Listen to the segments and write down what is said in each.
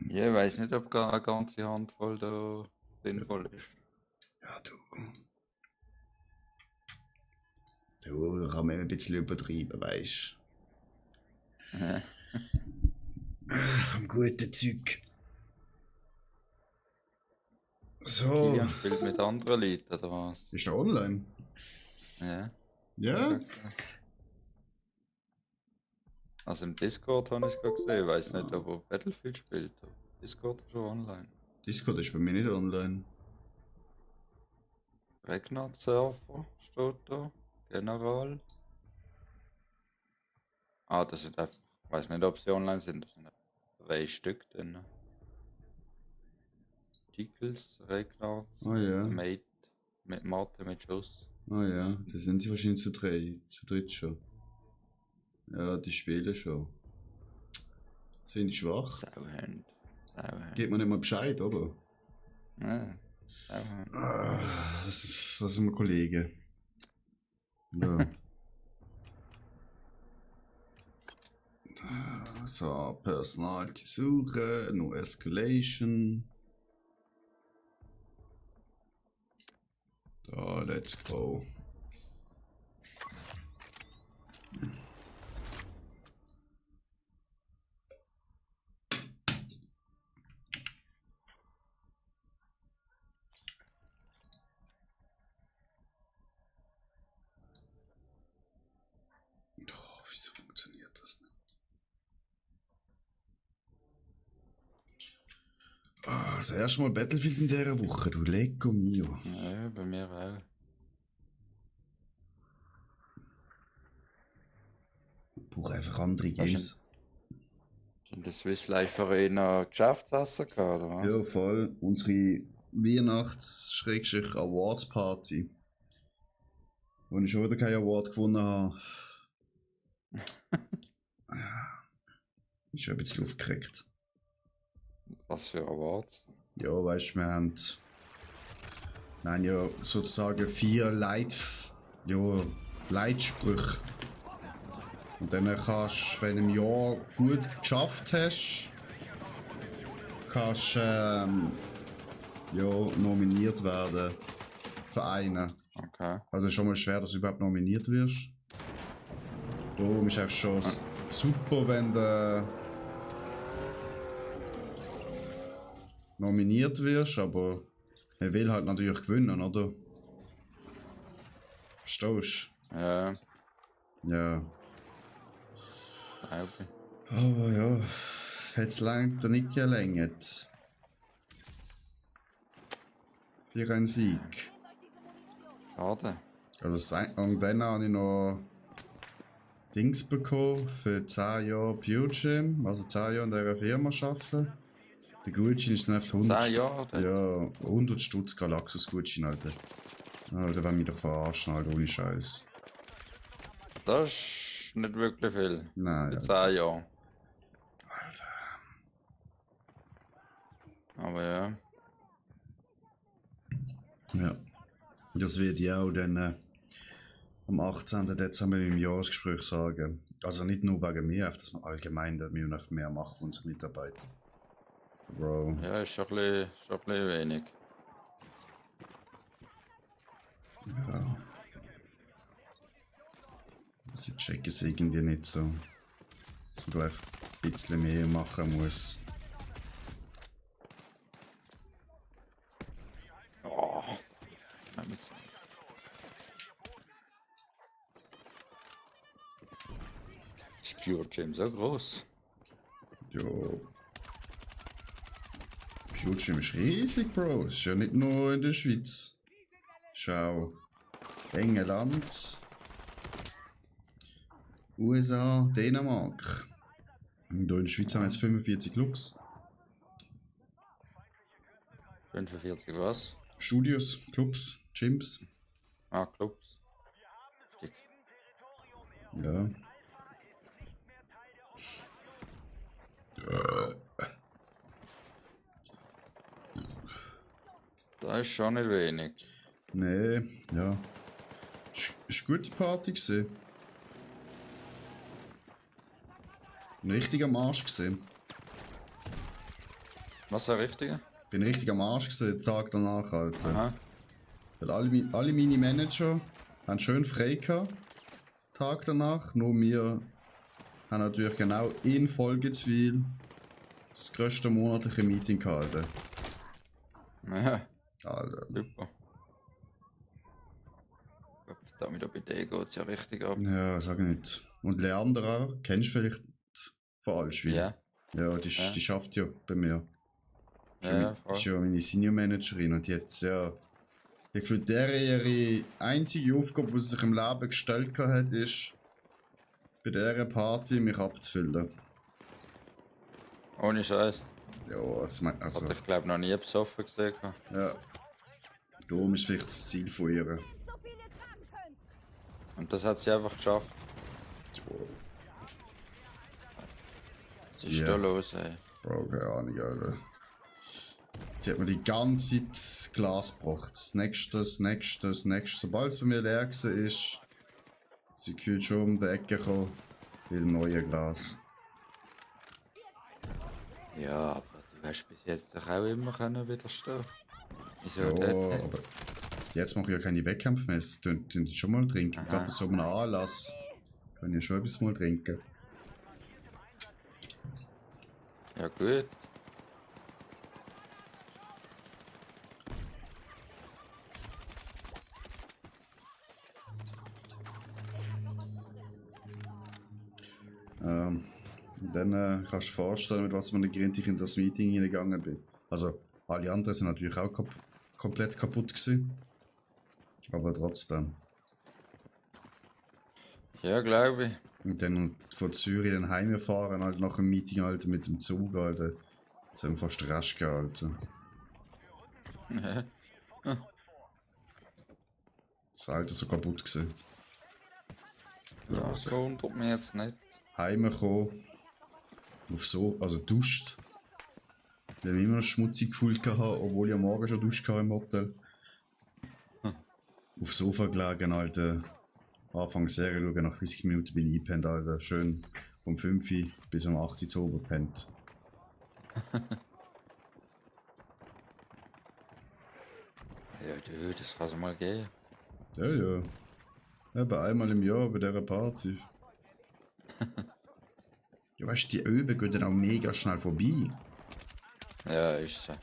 Ja, ich weiß nicht, ob eine ganze Handvoll da sinnvoll ist. Ja, du. Du, da kann man ein bisschen übertreiben, weißt Ja. du. Am guten Zeug. So. Kilian spielt mit anderen Leuten, oder was? Ist er online? Ja. Ja? Also im Discord habe ich es gerade gesehen. Ich weiß nicht, ob er Battlefield spielt. Aber Discord ist schon online. Discord ist bei mir nicht online. Ragnar-Server steht da. General. Ah, das sind einfach. Ich weiß nicht, ob sie online sind. Das sind einfach 3 Stück drin. Tickles, Ragnar, Ah ja. Mate, mit Mate mit Schuss. Ah ja. Da sind sie wahrscheinlich zu dritt schon. Ja, die spielen schon. Das finde ich schwach. Sauhand. Gibt man nicht mal Bescheid, oder? Ja, Sauhand. Das sind wir Kollegen. Ja. So, Personality suche, no Escalation. Da, let's go. Oh, wieso funktioniert das nicht? Das erste Mal Battlefield in dieser Woche, du Lecco mio. Ja, bei mir auch. Ich brauche einfach andere Games. In der Swiss Life Arena Geschäftsessen gehabt, oder was? Ja, voll. Unsere Weihnachts-Awards-Party. Wo ich schon wieder keinen Award gewonnen habe. Ist schon ein bisschen aufgeregt. Was für Awards? Ja, weißt du, wir haben ja sozusagen 4 Leitsprüche. Und dann kannst du, wenn du im Jahr gut geschafft hast, kannst nominiert werden für einen. Okay. Also schon mal schwer, dass du überhaupt nominiert wirst. Darum ist es schon super, wenn du nominiert wirst, aber er will halt natürlich gewinnen, oder? Verstehst du? Ja. Ja. Glaube ich. Aber ja, jetzt langt der nicht gelangt. Für einen Sieg. Schade. Also, und dann habe ich noch Dings bekommen für 10 Jahre Biogym, also 10 Jahre in dieser Firma arbeiten. Der Gutschein ist dann einfach 100 10 Jahre? Ja, 100 Stutz Galaxus-Gutschein, Alter. Ah, da wollen wir doch verarschen, Alter, ohne Scheiß. Das ist nicht wirklich viel. Nein. Für 10 Jahre. Alter. Aber ja. Ja. Das wird ja auch dann am 18. Dezember im Jahresgespräch sagen. Also nicht nur wegen mir, dass wir allgemein noch mehr machen von unseren Mitarbeitern. Bro. Ja, ist schon ein bisschen wenig. Ja. Sie checken es irgendwie nicht so. Dass man einfach ein bisschen mehr machen muss. Oh. Ist Pure Gym so groß? Jo. Pure Gym ist riesig, Bro. Das ist ja nicht nur in der Schweiz. Schau. England. USA, Dänemark. Und hier in der Schweiz haben wir jetzt 45 Clubs. 45 was? Studios, Clubs, Gyms. Ah, Clubs. Richtig. Ja. Das ist schon nicht wenig. Nee, ja. Ist eine gute Party gewesen. Ein richtiger Marsch gesehen. Was ist der Richtige? Bin richtig am Arsch gewesen, den Tag danach, Alter. Aha. Weil alle meine Manager haben schön frei gehabt, Tag danach. Nur wir haben natürlich genau in Folge zu viel das grösste monatliche Meeting gehalten. Ja, Alter. super. Damit bei dir geht es ja richtig ab. Ja, sag ich nicht. Und Leandra, kennst du vielleicht von Allschwil? Ja. Ja, die schafft ja bei mir. Ja, Ist voll. ja meine Senior Managerin und die hat ja. Ich glaube, ihre einzige Aufgabe, die sie sich im Leben gestellt hat, ist, bei dieser Party mich abzufüllen. Ohne Scheiß. Ja, also, Hatte ich glaube noch nie besoffen gesehen. ja. Darum ist vielleicht das Ziel von ihr. Und das hat sie einfach geschafft. Was ist da los, ey? Bro, keine Ahnung, Alter. Die hat mir die ganze Zeit das Glas gebracht. Das nächste. Sobald es bei mir leer war, ist sie kühlt schon um die Ecke gekommen. Mit dem neuen Glas. Ja, aber du hast bis jetzt doch auch immer können widerstehen. Wieso Ja, dort nicht? aber jetzt mache ich ja keine Wettkämpfe mehr. Das tun die schon mal trinken. Aha. Gerade bei so einem Anlass können ja schon etwas mal trinken. Ja gut. Und dann kannst du dir vorstellen, mit was ich in das Meeting hineingegangen bin. Also, alle anderen sind natürlich auch komplett kaputt gewesen. Aber trotzdem. Ja, glaube ich. Und dann von Zürich dann heimfahren, halt nach dem Meeting, Alter, mit dem Zug, Alter. Das haben wir fast Stress gehabt, Alter. Das Auto so kaputt gewesen. Ja, so wundert mich jetzt nicht. Heimgekommen. Also duscht. Ich habe immer noch schmutzig gefühlt gehabt, obwohl ich am Morgen schon duscht hatte im Hotel. Aufs Sofa gelegen, Alter. Anfang Serie schauen, nach 30 Minuten bin ich eingepennt, Alter. Schön vom 5 Uhr bis um 8 Uhr zu oben gepennt. Ja, du, das kann es mal gehen. Ja, ja. Eben einmal im Jahr bei dieser Party. Ja, weißt du, die Öben gehen dann auch mega schnell vorbei. Ja, ist so.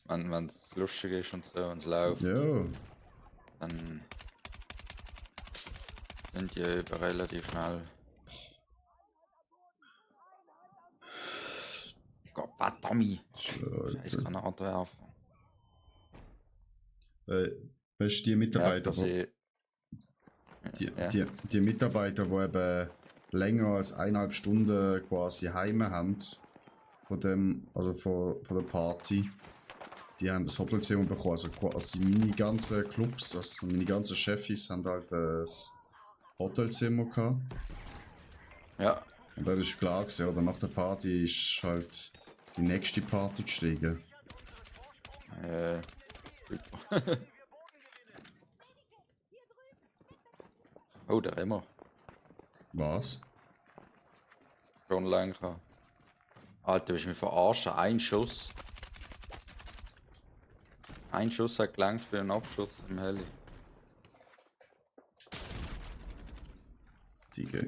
Wenn es lustig ist und so und es läuft, Ja. dann sind die über relativ schnell. Gott, Tommy! Scheiß Granate werfen. Weißt du, die Mitarbeiter, die Mitarbeiter, die eben länger als 1,5 Stunden quasi heim haben, von der Party, die haben das Hotelzimmer bekommen. Also quasi meine ganzen Clubs, also meine ganzen Chefs haben halt das Hotelzimmer gehabt. Ja. Und dann ist klar gewesen, oder nach der Party ist halt die nächste Party gestiegen. Super. Oh, der immer. Was? Schon länger. Alter, willst du mich verarschen? Ein Schuss. Ein Schuss hat gelangt für einen Abschuss im Heli. Digga.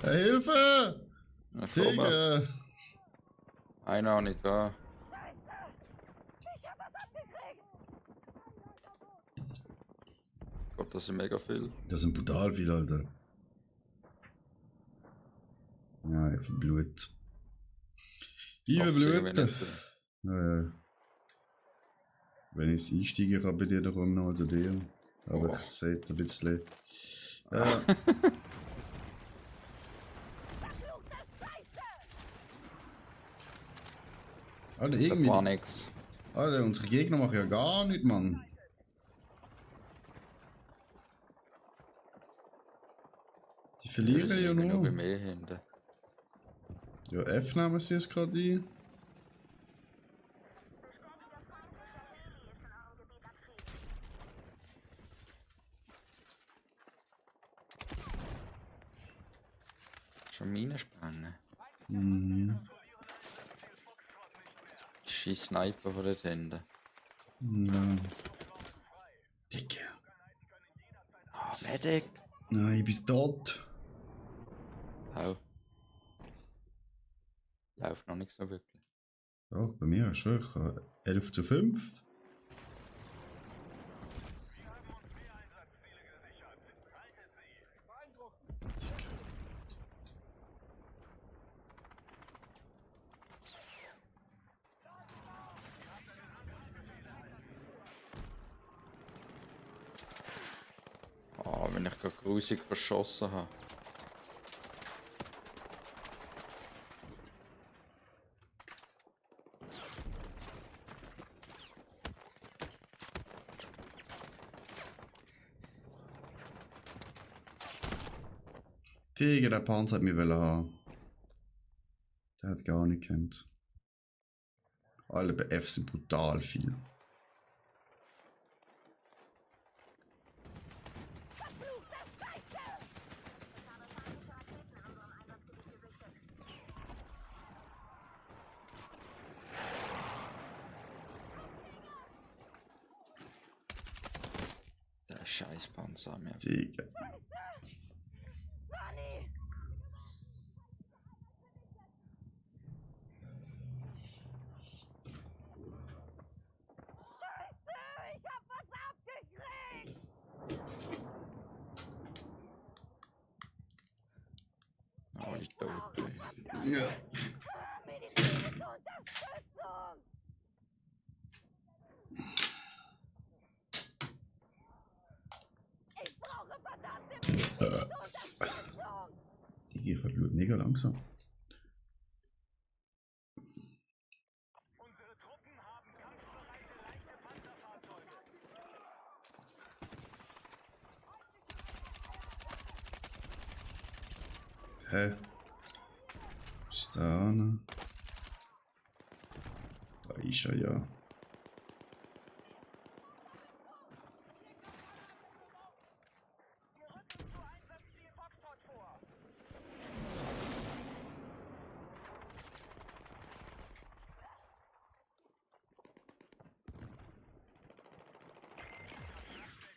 Hilfe! Ja, Digga! Eine Ahnung, da. Gott, das sind mega viel. Das sind brutal viel, Alter. Ja, ich verblut. Ich verblute. Ja. Wenn ich einsteigen kann bei dir, dann komme ich noch zu dir. Aber ich sehe ein bisschen. Ja. Alter, Das war nix. Alter, unsere Gegner machen ja gar nichts, Mann. Die verlieren ja Nur bei noch. mir hinten. Ja, F nehmen sie es gerade ein. Schon Mine sprengen. Mhm. Scheiß Sniper von dort hinten. Ja. Dicke. Ah, Medic! Nein, ich bin tot. Läuft noch nicht so wirklich. Ja, bei mir schon. Ich habe 11:5. Dicke. Ah, wenn ich gerade grusig verschossen habe. Digga, der Panzer hat mich haben. Der hat gar nicht gekannt. Alle bei F sind brutal viel. Der scheiß Panzer an mir. Digga. Alle tot, ey. Ja. Medizinische Unterstützung! Ich brauche verdammte medizinische Unterstützung! Digga, ich war mega langsam. Unsere Truppen haben kampfbereite leichte Panzerfahrzeuge. Hä? Ist da ne? Da ist er ja. Wir rücken zu Einsatzziel Foxtrot vor.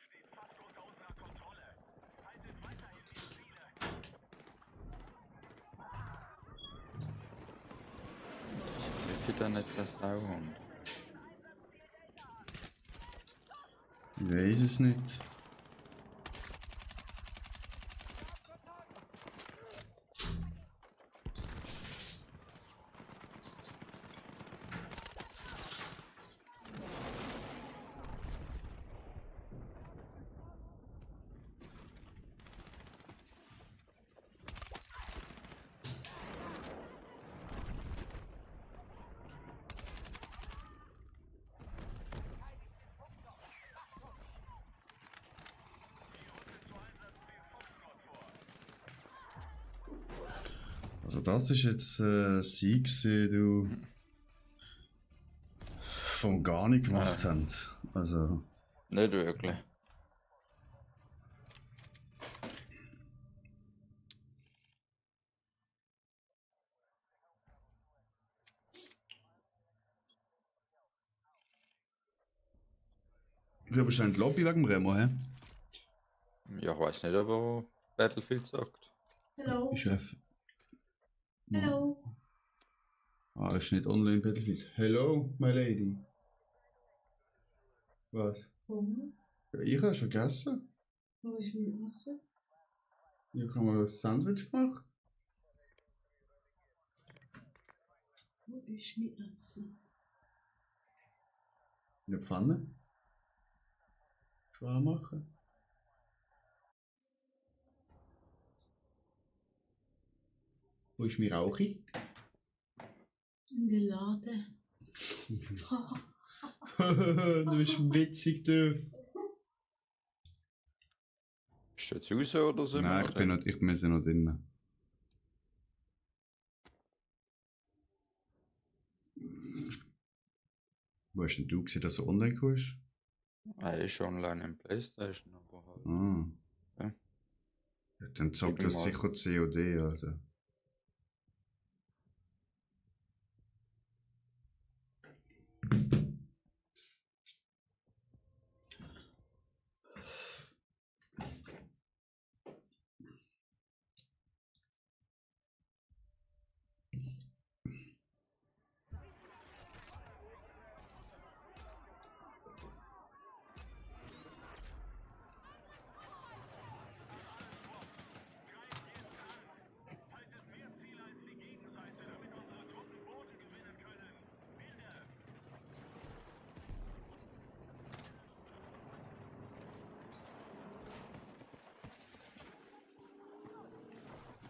Steht fast unter unserer Kontrolle. Haltet weiterhin die Ziele. Ich treffe da nicht das Sauhund. Ich weiß es nicht. Also das ist jetzt Sieg, du von gar nicht gemacht haben. Also Nicht wirklich. ich glaube, es ist die Lobby wegen dem Remo, hä? Ja, ich weiß nicht, ob er Battlefield sagt. Hello. Ich Chef. Hello. Ah, ist nicht online Battlefield. Hello, my lady. Was? Hunger? Ja, ich habe schon gegessen. Wo ist mein Essen? Ich habe mir ein Sandwich gemacht. Wo ist mein Essen? In der Pfanne. Schwer machen. Wo ist mein Rauchi? In der Lade. Du bist witzig, du. Ist Bist du jetzt raus oder so? Nein, ich bin noch, wir sind noch drinnen. Wo hast denn du gesehen, dass er online kommst? Er ist online im Playstation, aber halt. Ah. Ja. Ja, dann zockt Gib das mal. sicher COD, Alter.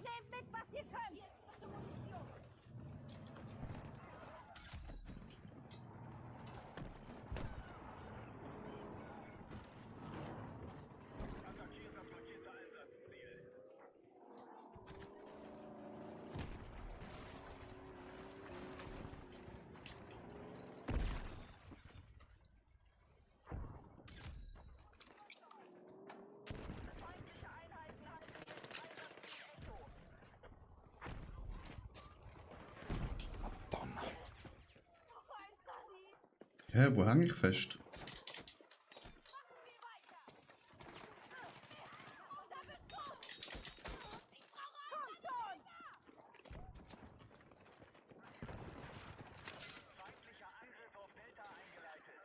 Nehmt mit, was ihr könnt! Attackiert das markierte Einsatzziel. Feindliche Einheiten halten den Einsatz Echo. Donner. Noch ein Sani! Hä, wo häng ich fest? Komm schon! Feindlicher Angriff auf Delta eingeleitet.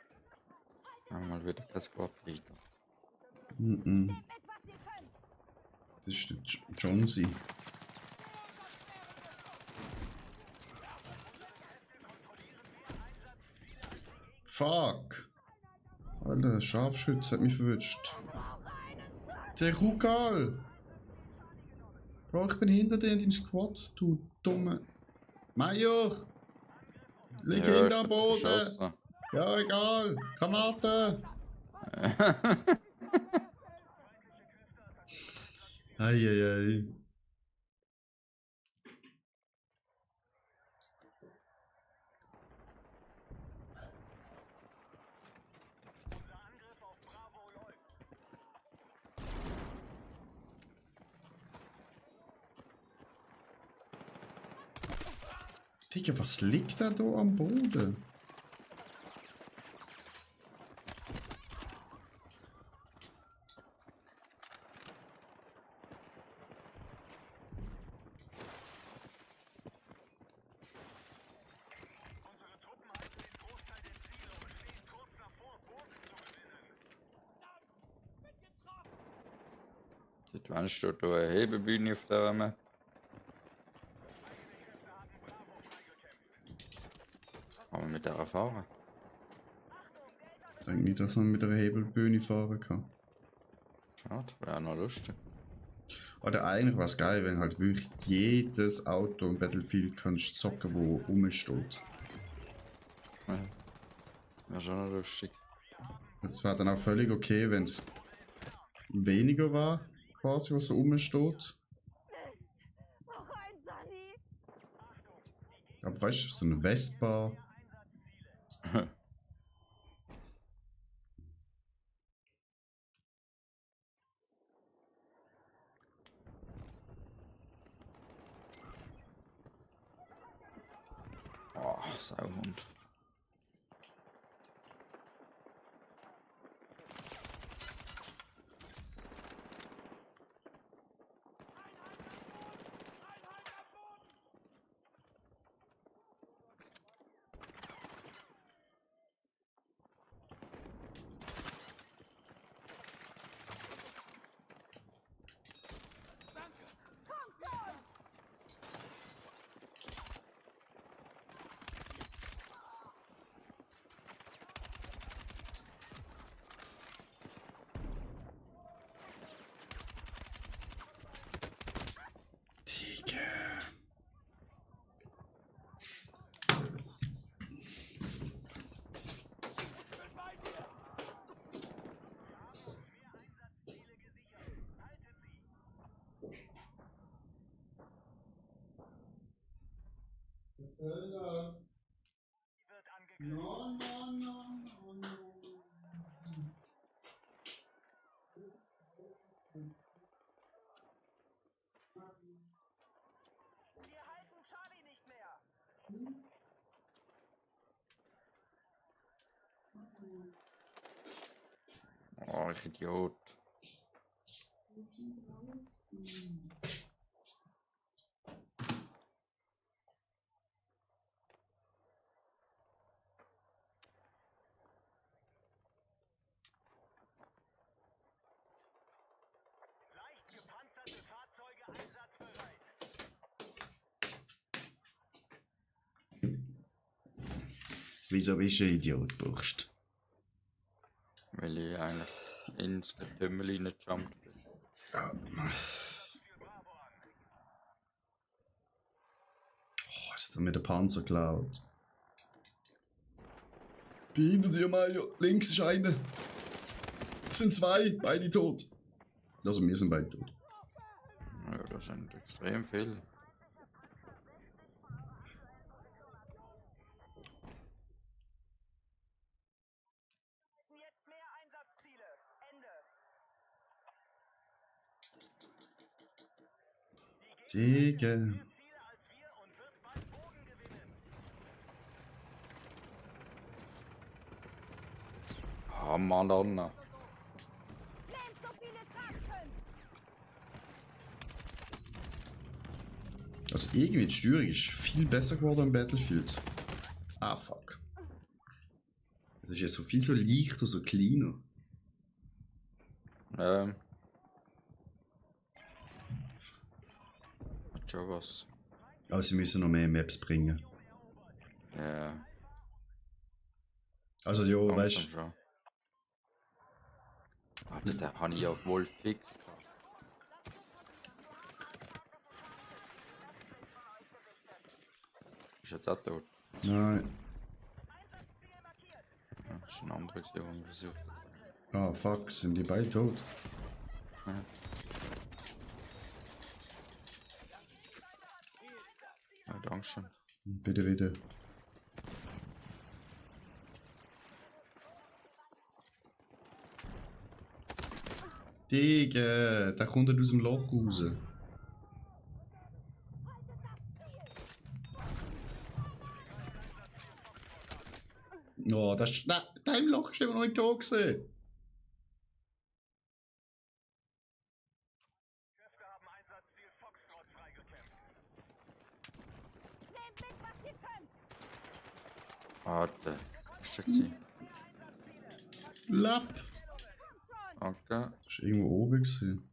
Ja, mal wieder kein Squad Leader. Mhm. Nehmt mit, was ihr könnt! Das ist der Jonesy. Fuck! Alter, der Scharfschütze hat mich verwünscht. Der Rugal! Bro, ich bin hinter dir in deinem Squad, du dumme Major! Lieg Ja, hinter am Boden! Ja, egal! Granate! Eieiei. Unser Angriff auf Bravo läuft. Digga, was liegt da am Boden? Unsere Truppen halten den Großteil der Ziele und stehen kurz davor, Boden zu gewinnen. Seit wann steht da eine Hebebühne auf der Map? Eigene Kräfte hatten Bravo freigekämpft. Aber mit der fahren. Ich denke nicht, dass man mit einer Hebelbühne fahren kann. Schade, wäre noch lustig. Oder eigentlich wäre es geil, wenn halt wirklich jedes Auto im Battlefield kannst zocken, wo rumsteht. Ja. Wäre schon noch lustig. Es wäre dann auch völlig okay, wenn es weniger war, quasi, was so rumsteht. Mist! Noch ein Sani! Aber weißt du, so eine Vespa. Oh, Sauhund. Wird angegriffen. Wir halten Charlie nicht mehr. Oh, ich Idiot. Leicht gepanzerte Fahrzeuge einsatzbereit. Wieso bist du ein Idiot, Burst? Weil ich eigentlich ins Getümmel reingejumpt bin. Ja. Für Bravo an. Oh, jetzt hat er mir den Panzer geklaut. Hinter dir, Mario. Links ist einer. Es sind zwei, beide tot. Also wir sind beide tot. Ja, das sind extrem viele. Jetzt mehr Einsatzziele. Ende. Digga. Mehr Ziele als wir und wird bald Boden gewinnen. Ah, Madonna. Nehmt so viele tragen könnt. Also irgendwie die Steuerung ist viel besser geworden im Battlefield. Ah, fuck. Es ist ja so viel so leichter, so kleiner. Hat schon was. Aber sie müssen noch mehr Maps bringen. Ja, Also ja, langsam weißt du. schon. Warte, den habe ich ja wohl fix gehabt. Ist jetzt auch tot. Nein. Ja, das ist ein anderer, der wir versucht hat. Ah, fuck, sind die beide tot? Ja, Dankeschön. Bitte, bitte. Digga, der kommt nicht aus dem Loch raus. Oh, das ist. Der im Loch ist immer noch nicht da gewesen. Kräfte haben Einsatzziel Foxtrot freigekämpft. Nehmt mit, was ihr könnt. Warte. Ist das gewesen? Lapp. Komm schon. Danke. Das ist irgendwo oben gewesen.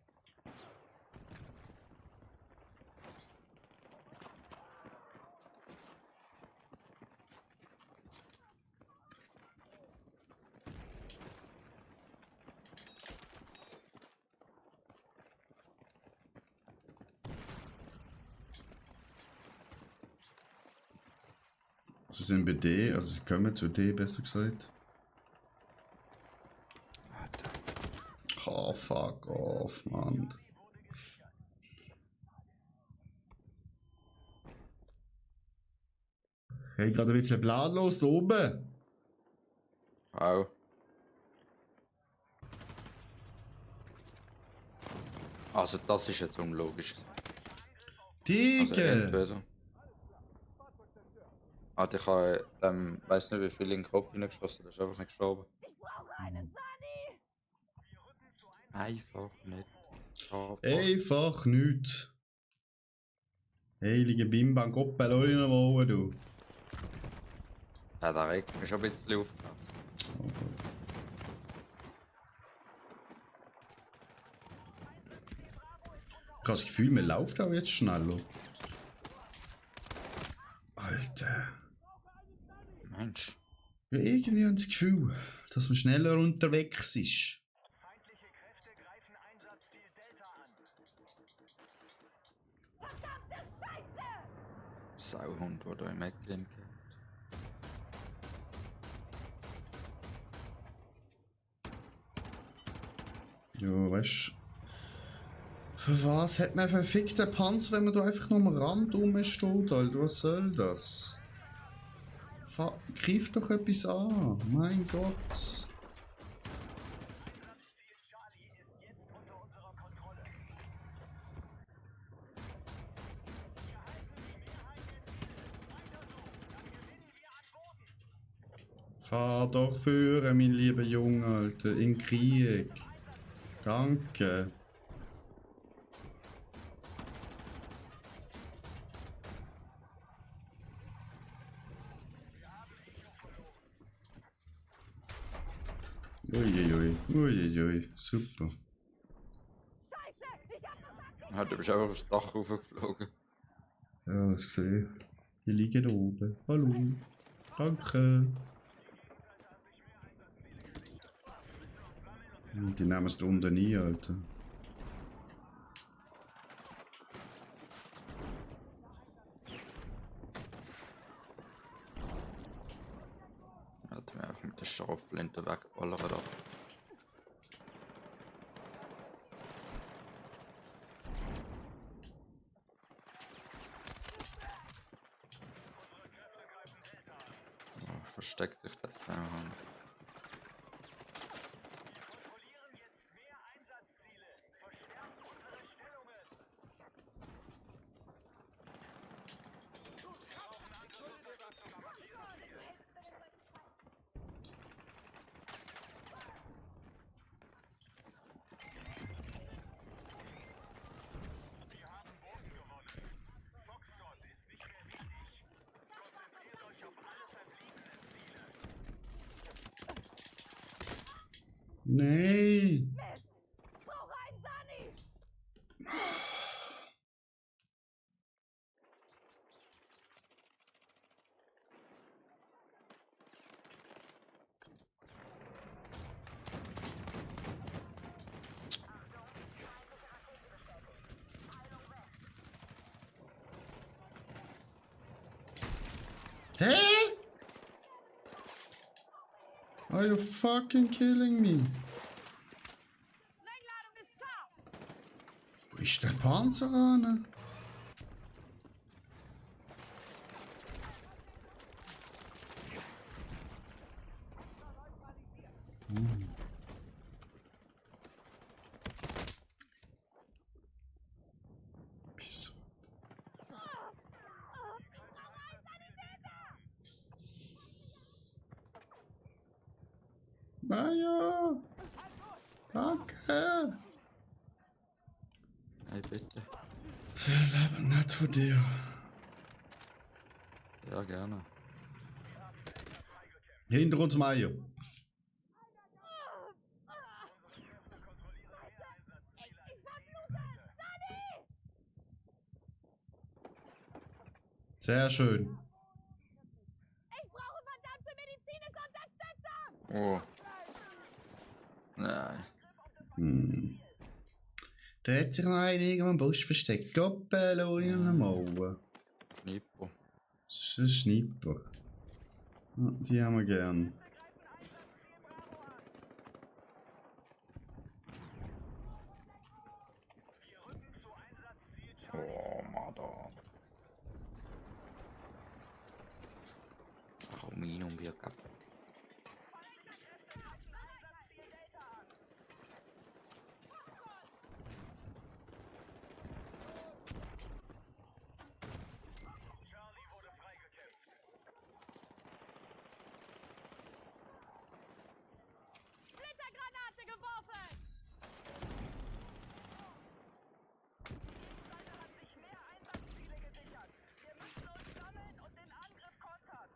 Sie sind bei D, also sie kommen zu D, besser gesagt. Warte. Oh, fuck off, Mann. Hey, gerade ein bisschen planlos da oben. Au. Also das ist jetzt unlogisch. Also Digga! entweder. Warte, ich habe weiß nicht wie viel in den Kopf hineingeschossen, das ist einfach nicht gestorben. Ich brauche einen Sani. Einfach nicht. Oh, Einfach nichts. Heilige Bimbang, Goppelolina wollen, du. Ja, da regt mich schon ein bisschen aufgehört. Ich habe das Gefühl, man läuft auch jetzt schneller. Alter. Mensch. Ja, irgendwie habe ich das Gefühl, dass man schneller unterwegs ist. Feindliche Kräfte greifen Einsatzziel Delta an. Verdammte Scheiße. Sauhund, der da im Eck liegt. Ja, weißt du. Für was hat man einen verfickten Panzer, wenn man da einfach nur am Rand rumsteht, Alter? Was soll das? Greif doch etwas an. Mein Gott. Ziel Charlie ist jetzt unter unserer Kontrolle. Wir halten die Mehrheit der Ziele. Weiter so, dann gewinnen wir an Boden. Fahr doch führen, mein lieber Junge, Alter. In Krieg. Danke. Uiuiui, uiuiui, super. Scheiße! Ich hab gesagt, Ah, du bist einfach aufs Dach raufgeflogen. Ja, hast gesehen. Die liegen da oben. Hallo. Danke. Die nehmen es da unten nie, Alter. Hat mir einfach mit der Scharflinte wegballern da. Oh, versteckt sich das ja. Kontrollieren jetzt mehr Einsatzziele. Verstärkt unsere Stellungen. Wir haben Boden gewonnen. Foxtrot ist nicht mehr wichtig. Konzentriert euch auf alle verbliebenen Ziele. Nein. Mist! Brauche einen Sani! Hä? Are you fucking killing me? Sprengladung ist scharf! Wo ist der Panzer an? Wieso? Maja! Danke! Hey, bitte. Sehr leben nicht von dir. Ja, gerne. Hinter uns, Maja. Ich verblute! Sani! Sehr schön. Ich brauche verdammte medizinische Unterstützung! Oh. Nein. Da hat sich noch einer irgendwo im Busch versteckt. Goppelo in einer Mauer. Schnipper. Das ist ein Sniper. Ja, die haben wir gern. Oh, Mann. Aluminium wir gehabt. Charlie wurde freigekämpft. Splittergranate geworfen! Seite hat sich mehr Einsatzziele gesichert. Wir müssen uns sammeln und den Angriff kontern.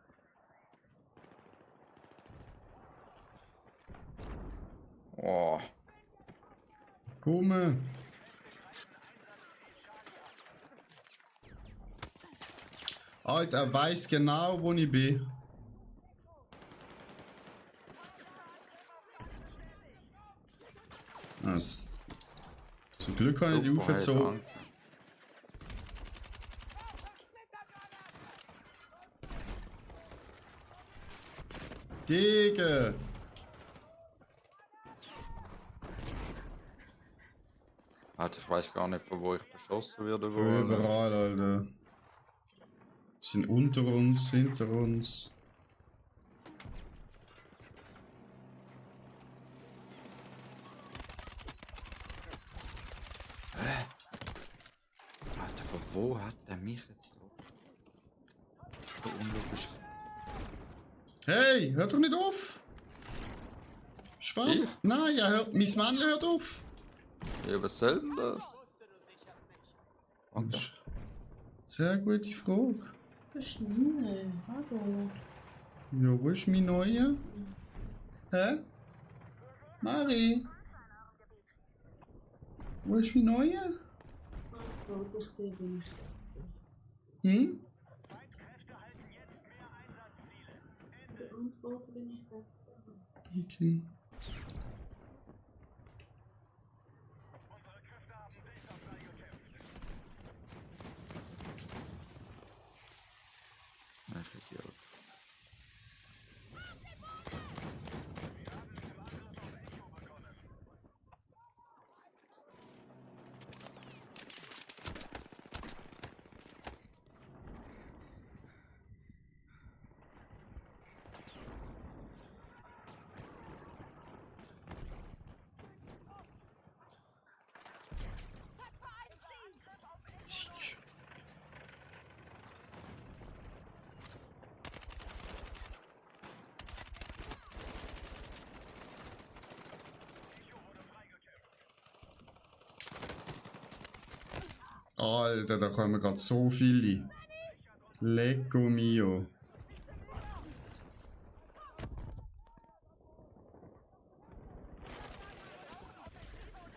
Oh. Komm. Alter, er weiß genau, wo ich bin. Das, zum Glück habe ich die Super, hey, aufgezogen. danke. Digga! Alter, ich weiß gar nicht, von wo ich beschossen werde. Von überall, Alter. Sind unter uns, hinter uns. Alter, von wo hat der mich jetzt drauf? So unlogisch. Hey, hört doch nicht auf! Schwarm? Ich? Nein, ja, hört, mein Männchen hört auf! Ja, was soll denn das? Okay. Sehr gute Frage. Was ist denn? Hallo. Ja, wo ist mein neuer? Hä? Mari? Wo ist mein neuer? Antworte ich dir, bin ich das. Hm? Feindkräfte halten jetzt mehr Einsatzziele. Beantworte bin ich das. Okay. Unsere Kräfte haben dicht auf Sei gekämpft. Ach, Idiot. Wir haben im Anschluss auf Echo begonnen. Alter, da kommen gerade so viele. Lecco mio.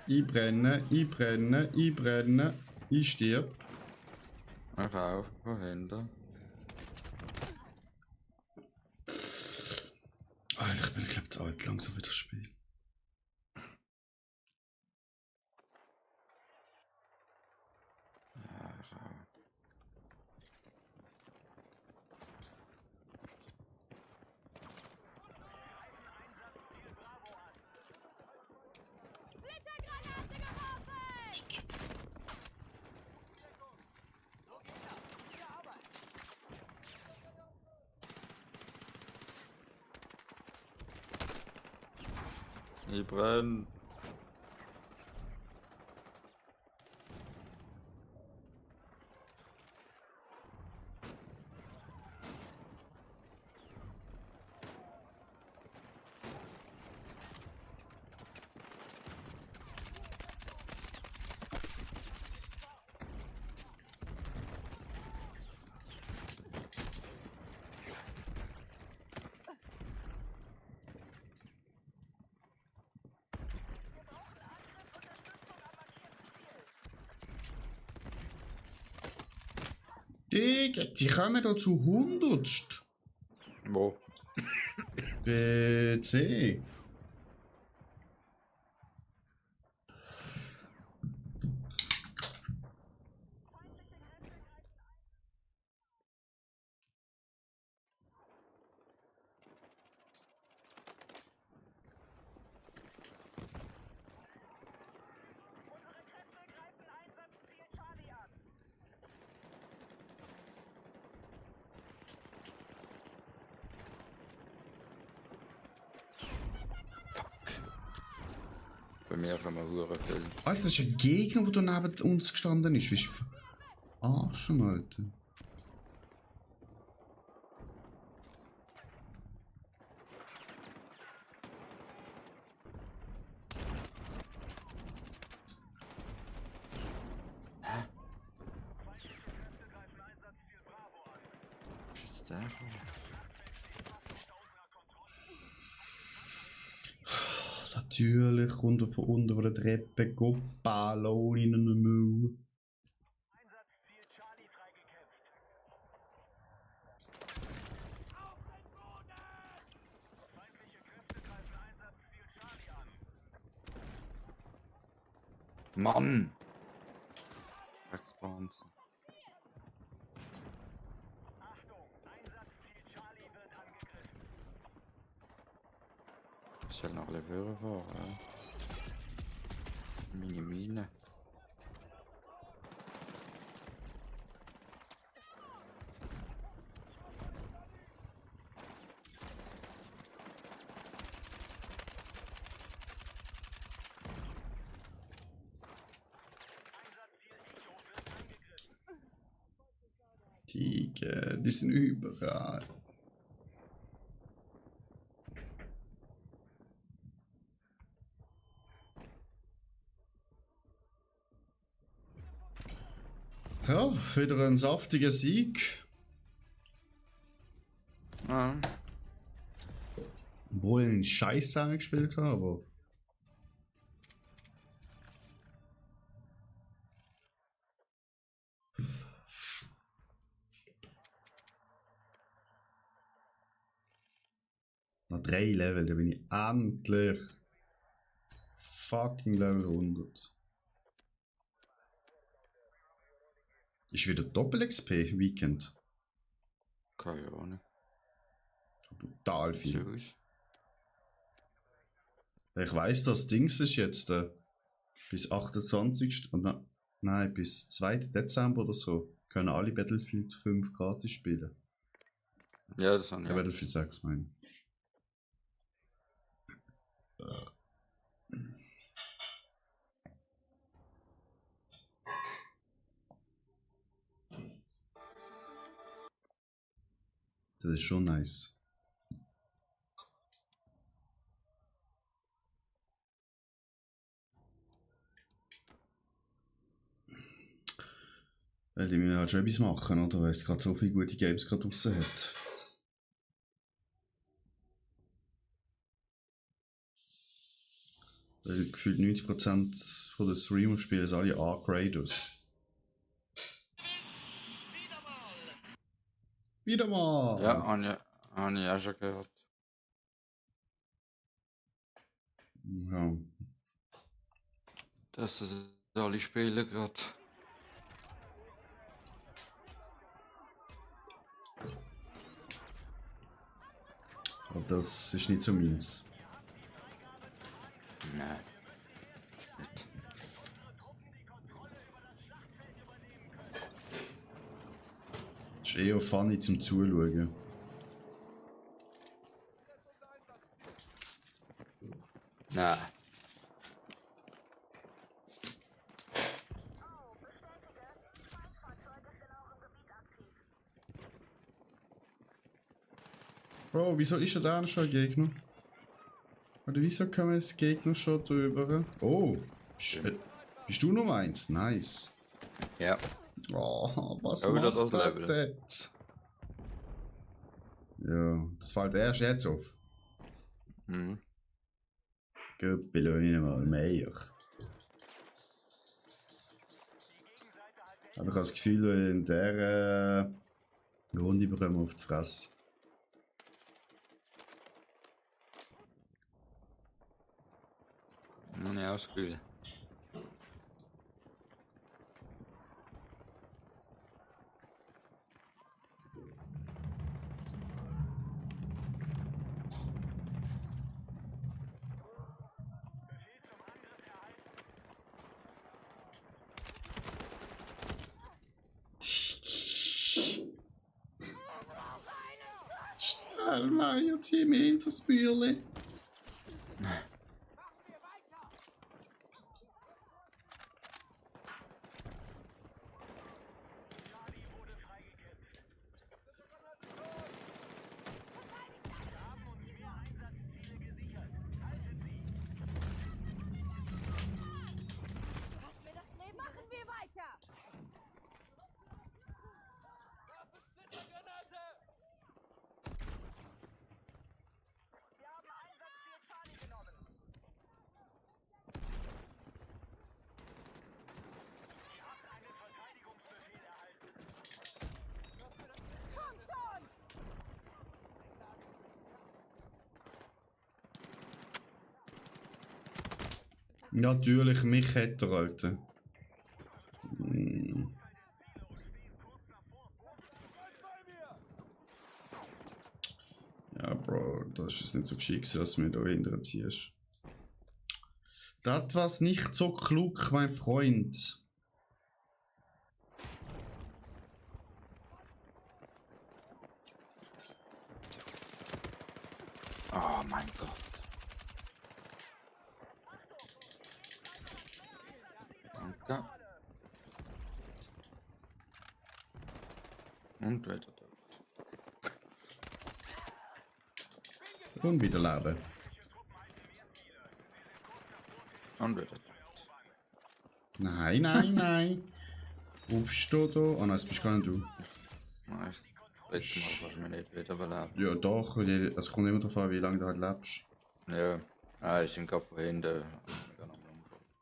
Einbrennen. Ich stirb. Ach auf, wohin da? Alter, ich bin, glaube zu alt langsam für das Spiel. Ach auf. Splittergranate geworfen! Ich brenn. Digga, die kommen da zu hundertst. Wo? BC. Unsere Kräfte greifen Einsatzziel Charlie an. Bei mir kann man hure viel. Alter, das ist ein Gegner, der neben uns gestanden ist. Wie ist Arschen, Alter. Feindliche Kräfte greifen Einsatzziel Bravo an. Was ist der? Natürlich kommt er von unten von der Treppe Ballon in den Müll. Einsatzziel Charlie freigekämpft. Feindliche Kräfte greifen Einsatzziel Charlie an. Mann! Dreckspanzer. Achtung, Einsatzziel Charlie wird angegriffen. Ich soll noch ein bisschen fahren, ja. Meine Mine. Tiger, die sind überall. Ja, wieder ein saftiger Sieg. Ja. Obwohl ich einen Scheiß gespielt habe, aber. Nach 3 Level, da bin ich endlich. Fucking Level 100. Ist wieder Doppel-XP Weekend. Keine Ahnung. Brutal viel. So ist. Ich weiss, das Dings ist jetzt bis 28. Und nein, bis 2. Dezember oder so können alle Battlefield 5 gratis spielen. Ja, das habe ich Ja, auch. Battlefield 6 mein. Das ist schon nice. Weil die müssen halt schon etwas machen, oder? Weil es gerade so viele gute Games gerade draussen hat. Weil gefühlt 90% von den Streamer spielen es alle Arc Raiders. Wieder mal! Ja, habe ich auch schon gehört. Ja. Dass es alle spielen gerade. Aber das ist nicht so meins. Nein. Nicht. Das ist eher funny zum Zuschauen. Nein. Bro, wieso ist er da schon ein Gegner? Oder wieso kommen jetzt Gegner schon drüber? Oh, bist du Nummer 1? Nice. Ja. Oh, was Ja, wieder macht das der Level. dort? Ja, das fällt erst jetzt auf. Mhm. Gut, belohnen mal mehr. Aber ich habe das Gefühl, in der Runde bekommen wir auf die Fresse. Muss ich ausspielen. Schnell, Meier, zieh mich hinter das Bühle. Machen wir weiter! Wir haben Einsatzziel Charlie genommen. Ihr habt einen Verteidigungsbefehl erhalten. Komm schon! Natürlich, mich hätte er, Alter. Hm. Ja, Bro, das ist nicht so geschickt, dass du mich da hinterziehst. Das war's nicht so klug, mein Freund. Oh mein Gott. Danke. Und wieder tot. Und wieder leben. Und wieder tot. Nein, nein, nein. Aufstehen da. Oh nein, das bist gar nicht du. Nein, letztes Mal kannst du mich nicht wieder überleben. Ja, doch. Es kommt immer darauf an, wie lange du halt lebst. Ja. Ah, ich bin gerade von hinten.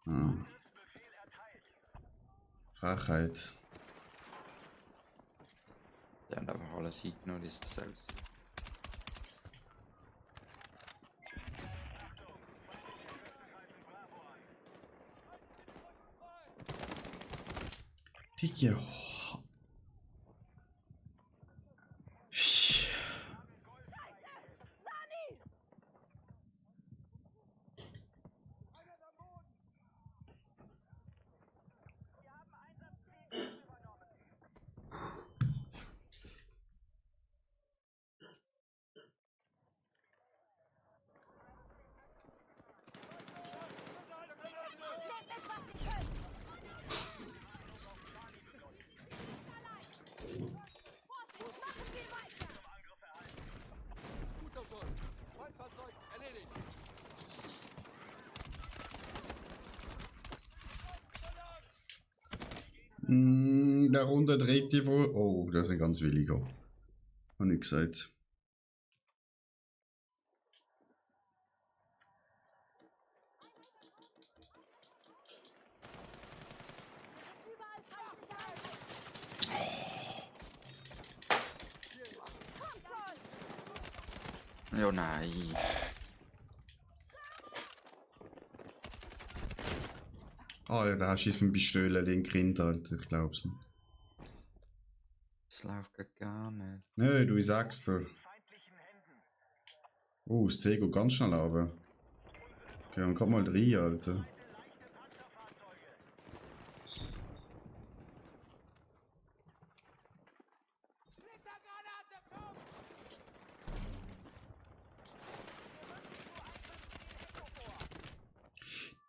Ah. Frechheit. Die haben einfach alles eingenommen, dieses Saus. Digga. Nehmt mit, was ihr könnt! Vorsicht, machen wir weiter! Guter Soll. Feindfahrzeug erledigt. Darunter dreht die vor. Oh, das ist ein ganz williger. Hab ich gesagt. Überall Feindsicherheit! Komm schon! Ja, nein. Ah ja, da schießt mit Pistole links rein, Alter. Ich glaub's nicht. Das läuft gar nicht. Nö, du sagst doch. Oh, das C geht ganz schnell runter. Okay, dann komm mal rein, Alter.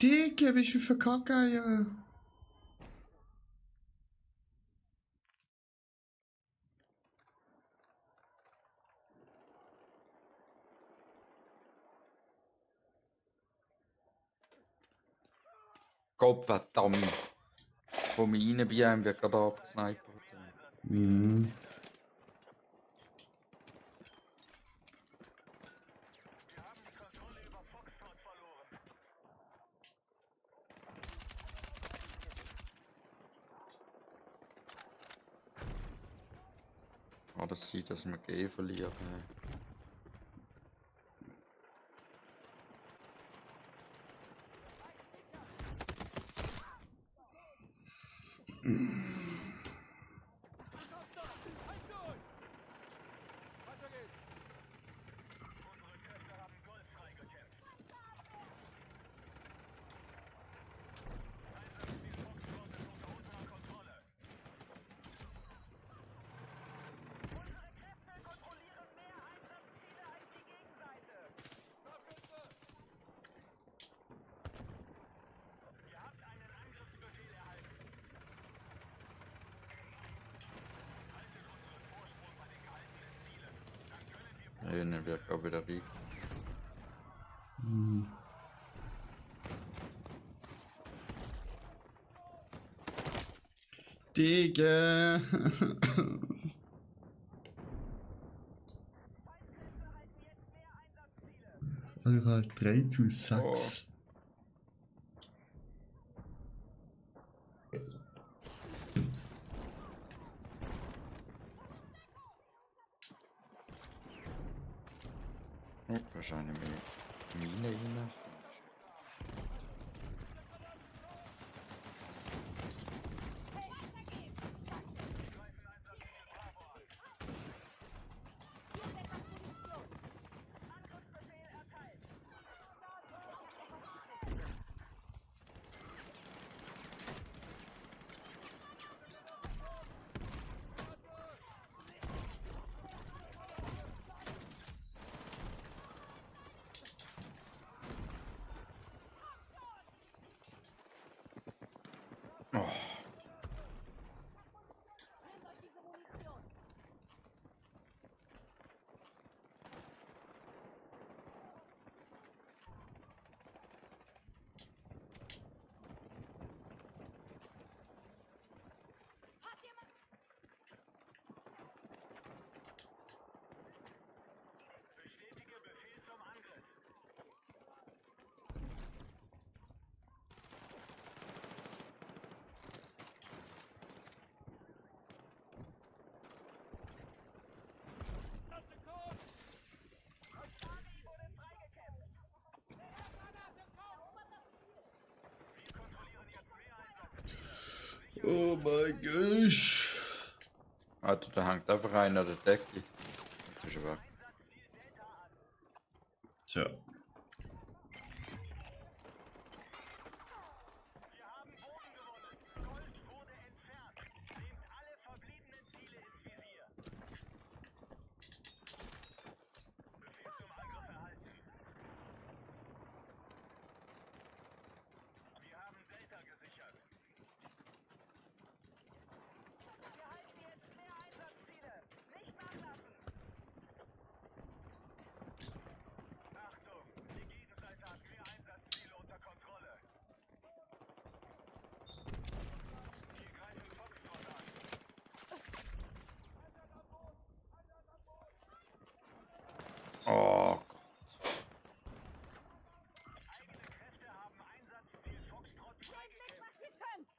Digga, wie viel verkacken, ja. Gott verdammt. Wo wir rein bin, haben wir gerade abgesnipert. Mhm. Oh, das sieht, dass wir G verlieren. Weiter geht's. Ja, dann wird auch wieder rein. Digga. Alter, 3 zu 6. Oh, wahrscheinlich mehr Mine rein. Oh mein Gott. Also da hängt einfach einer der Decke. Das ist aber. Tja. Wir haben Boden gewonnen. Gold wurde entfernt. Nehmt alle verbliebenen Ziele ins Visier. Befehl zum Angriff erhalten. Wir haben Delta gesichert. Wir halten jetzt mehr Einsatzziele. Nicht nachlassen. Achtung, die Gegenseite hat mehr Einsatzziele unter Kontrolle. Wir greifen Foxtrot an. Oh Gott. Eigene Kräfte haben Einsatzziel Foxtrot Gebt nicht, freigegeben. was ihr könnt.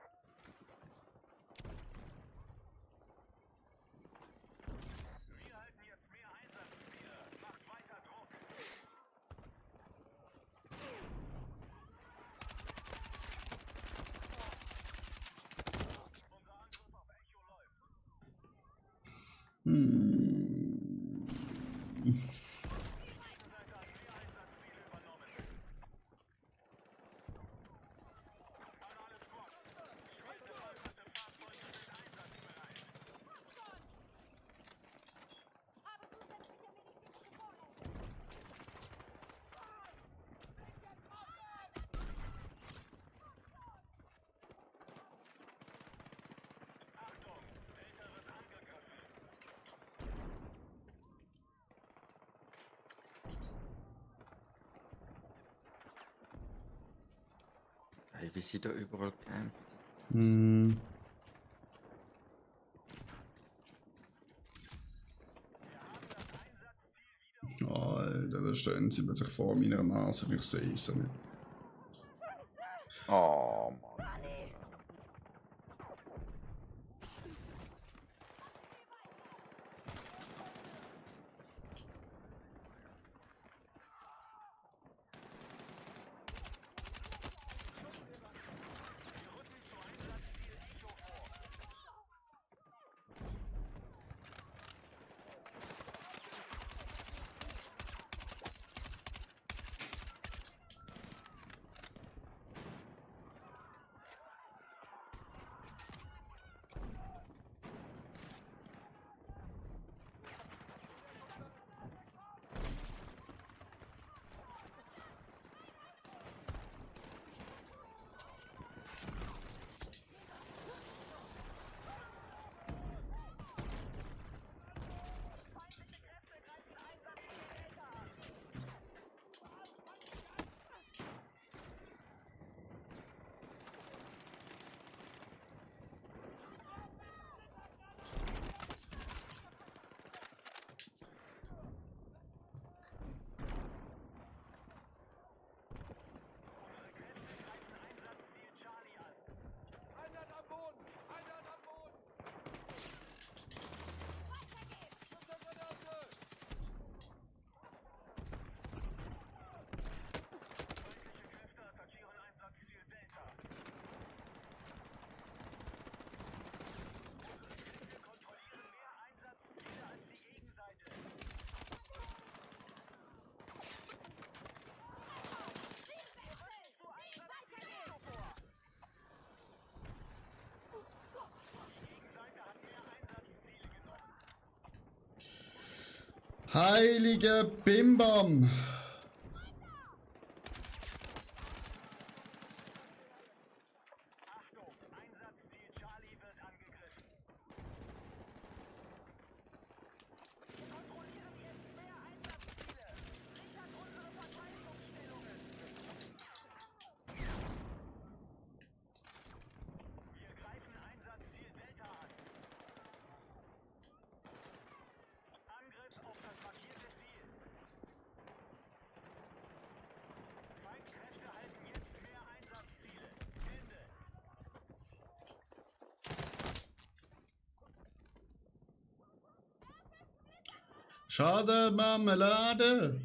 Wir halten jetzt mehr Einsatzziele. Macht weiter Druck. Unser Angriff auf Echo läuft. Die Gegenseite hat mehr Einsatzziele übernommen. An alle Squads. Schwere gepanzerte Fahrzeuge sind einsatzbereit. Habe zusätzliche medizinische Vorräte. Achtung, Delta wird angegriffen. Ey, wie sie da überall campen. Hm. Alter, da stehen sie plötzlich vor meiner Nase und ich sehe es nicht. Oh Mann. Heilige Bimbam! Achtung, Einsatzziel Charlie wird angegriffen. Wir kontrollieren jetzt mehr Einsatzziele. Sichert unsere Verteidigungsstellungen. Wir greifen Einsatzziel Delta an. Angriff auf das markierte Ziel. Feindkräfte halten jetzt mehr Einsatzziele. Ende. Schade, Marmelade!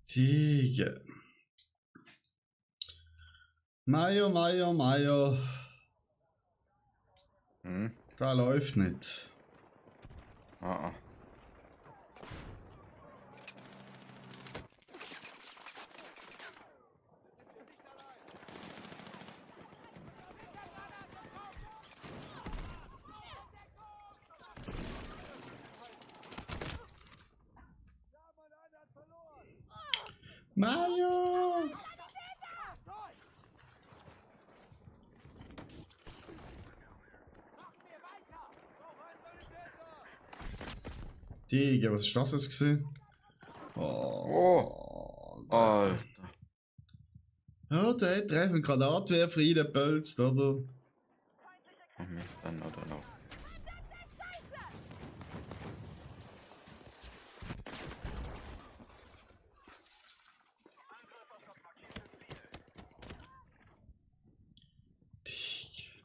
Tiger. Mayo. Hm? Da läuft nicht. Ah, ah. Mayo! Digga, was ist das jetzt gewesen? Oh. Alter. Ja, der hat einen Granatwerfer reingepölzt, oder? Mach mich dann oder noch.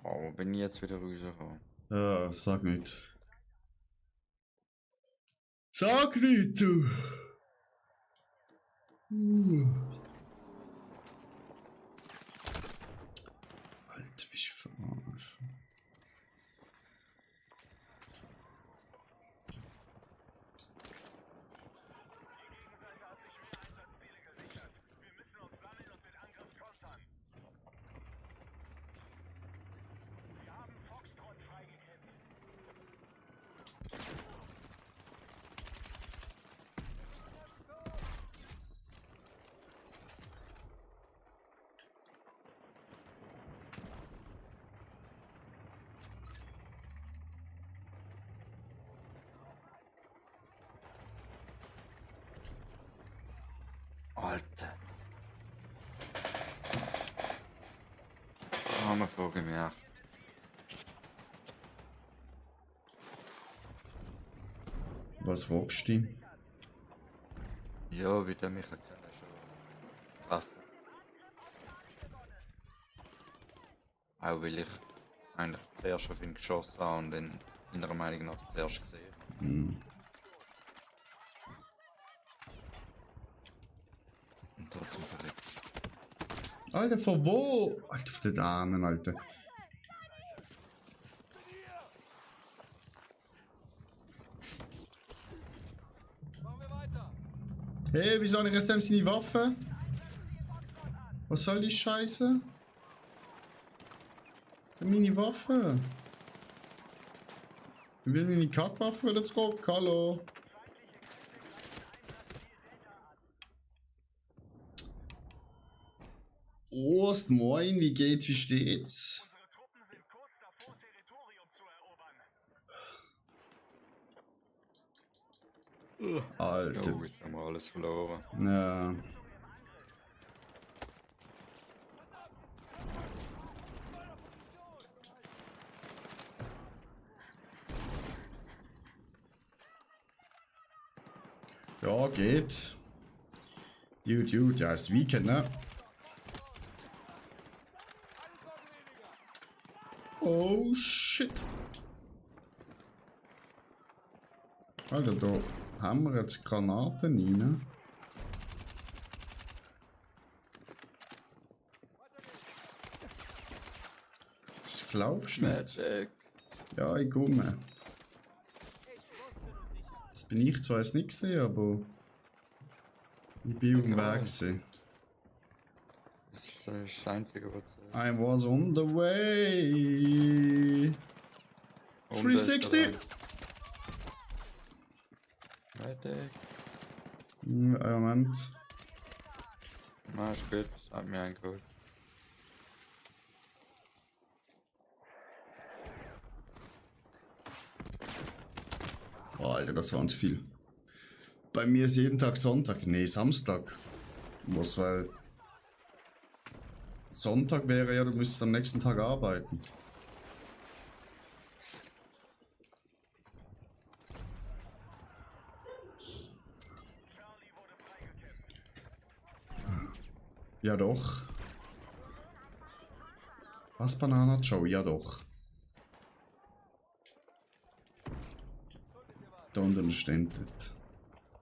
Oh, wo bin ich jetzt wieder rausgekommen? Ja, sag nicht. Sag nicht, du! Alter, bist du verarscht. Gegenseite hat sich mehr Einsatzziele gesichert. Wir müssen uns sammeln und den Angriff kontern. Wir haben Foxtrot freigegeben. Alter. Haben wir vorgemerkt. Was fragst du? Ja, wie der mich schon treffen. Auch weil ich eigentlich zuerst auf ihn geschossen habe und ihn meiner Meinung nach zuerst gesehen habe. Hm. Und trotzdem verrückt. Alter, von wo? Alter, von den Damen, Alter. Hey, wieso habe ich erst seine Waffe? Was soll die Scheiße? Meine Waffe. Ich will meine Kackwaffe wieder zurück, hallo. Ost, moin, wie geht's, wie steht's? Unsere Truppen sind kurz davor, Territorium zu erobern. Alter. Oh, jetzt haben wir alles verloren. Ja. Ja, geht. Gut, ja, ist Weekend, ne? Oh, shit. Alter, da haben wir jetzt Granaten rein. Das glaubst du nicht. Magic. Ja, ich komme. Das bin ich zwar jetzt nicht gesehen, aber ich bin auf dem Weg gewesen. Das ist das Einzige, was... I was on the way. 360. Magic. Moment. Na, ist gut. Hat mir eingeholt. Oh, Alter, das waren zu viel. Bei mir ist jeden Tag Sonntag. Nee, Samstag. Was, weil... Sonntag wäre ja, du müsstest am nächsten Tag arbeiten. Ja doch. Was, Banana Joe? Ja doch. Don't understand it.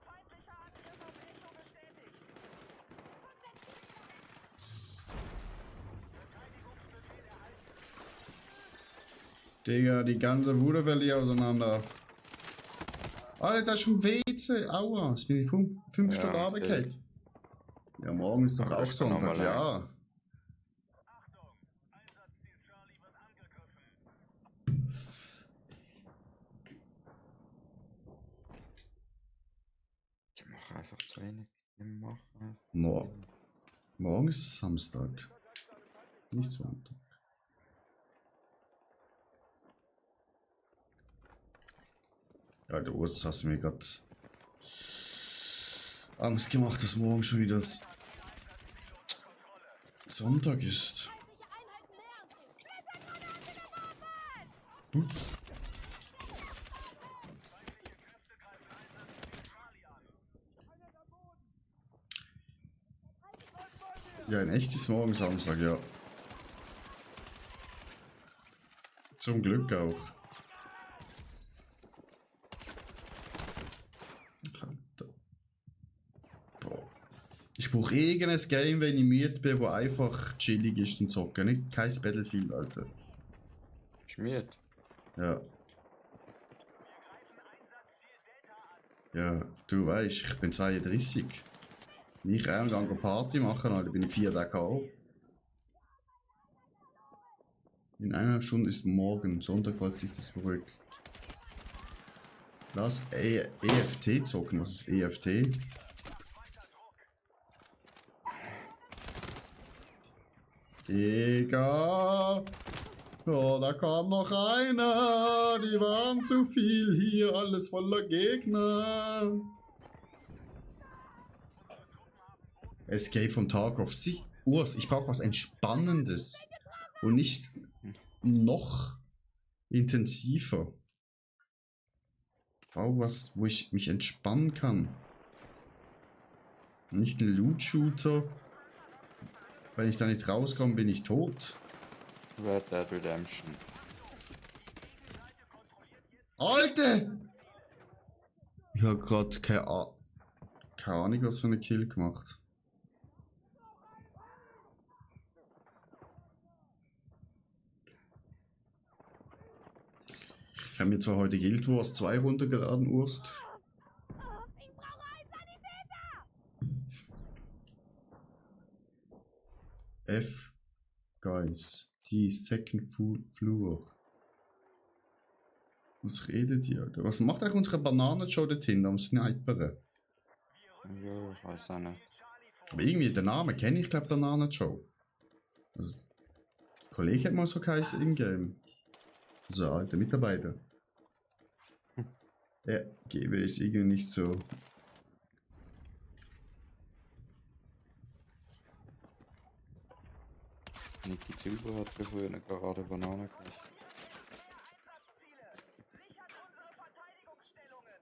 Feindlicher Angriff auf Echo bestätigt. Digga, die ganze Bude fällt hier auseinander. Alter, das ist vom WC. Aua, jetzt bin ich 5 Ja, Stunden okay. runtergefallen. Ja, morgen ist doch Aber auch das kann noch Sonntag, mal ja. Achtung! Einsatzziel Charlie wird angegriffen. Ich mache einfach zu wenig. Ich mache. Morgen ist Samstag. Nicht Sonntag. Ja, du Urs hast mir gerade Angst gemacht, dass morgen schon wieder Sonntag ist. Ups. Ja, in echt ist morgen Samstag, ja. Zum Glück auch. Ich brauche irgendein Game, wenn ich müde bin, wo einfach chillig ist zum Zocken. Nicht kein Battlefield, Alter. Schmiert. Ja. Ja, du weißt, ich bin 32. Wenn ich auch eine Party machen, Alter, bin ich 4 Tage K.O. In 1,5 Stunden ist morgen, Sonntag, falls sich das beruhigt. Lass EFT zocken. Was ist EFT? Digga! Oh, da kam noch einer! Die waren zu viel hier, alles voller Gegner! Escape from Tarkov. Urs, ich brauche was Entspannendes. Und nicht noch intensiver. Ich brauche was, wo ich mich entspannen kann. Nicht ein Loot-Shooter. Wenn ich da nicht rauskomme, bin ich tot. Red Dead Redemption. Alter! Ich habe gerade keine Ahnung, was für eine Kill gemacht. Ich habe mir zwar heute Guild Wars 2 runtergeladen, Urst. Ich brauche einen Sanitäter! F. Guys. Die Second Floor. Was redet ihr, Alter? Was macht eigentlich unsere Bananenshow dort hinten am Sniperen? Ja, ich weiß auch nicht. Aber irgendwie den Namen kenne ich, glaube der Bananenshow. Also, der Kollege hat mal so geheißen im Game. So, alter Mitarbeiter. Der GW ist irgendwie nicht so. Niki Zilber hat früher eine gerade Banane gekriegt. Einsatzziele! Sichert unsere Verteidigungsstellungen!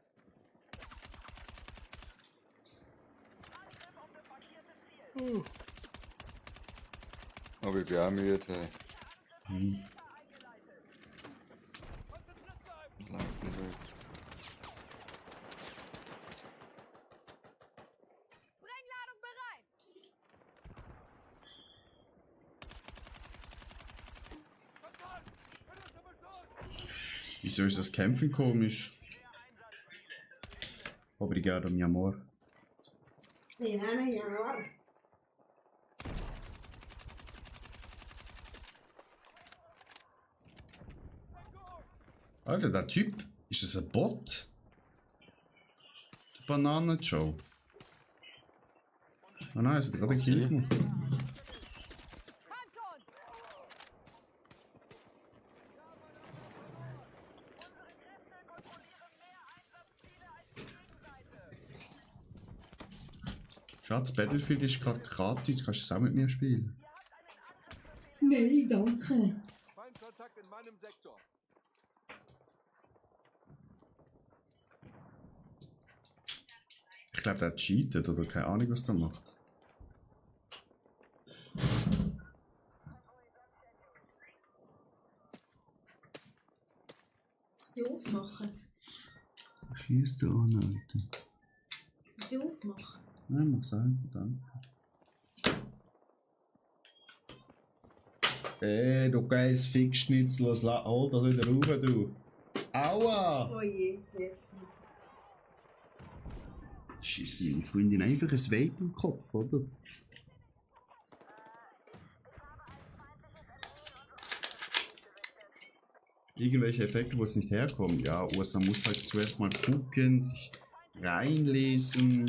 Angriff auf das markierte Ziel! Aber ich bin auch müde. Hm. Ich laufe nicht weg. Sprengladung bereit! Wieso ist das Kämpfen komisch? Obrigado, mi amor. Alter, der Typ, ist das ein Bot? Die Bananenshow. Oh nein, es hat gerade einen Kill gemacht. Panzern! Unsere Kräfte kontrollieren mehr Einsatzziele als die Gegenseite! Schatz, Battlefield ist gerade gratis, kannst du es auch mit mir spielen? Nein, danke. Feindkontakt in meinem Sektor. Ich glaube, der cheatet oder keine Ahnung, was der macht. Soll ich die aufmachen? Schießt du an, Alter. Soll ich die aufmachen? Nein, mach selber, danke. Du geiles Fickschnitzel, hol das wieder rauf, du. Aua! Oh je, Querfuß. Schießt meine Freundin einfach ein Vape im Kopf, oder? Irgendwelche Effekte, wo es nicht herkommt. Ja, man muss halt zuerst mal gucken, sich reinlesen.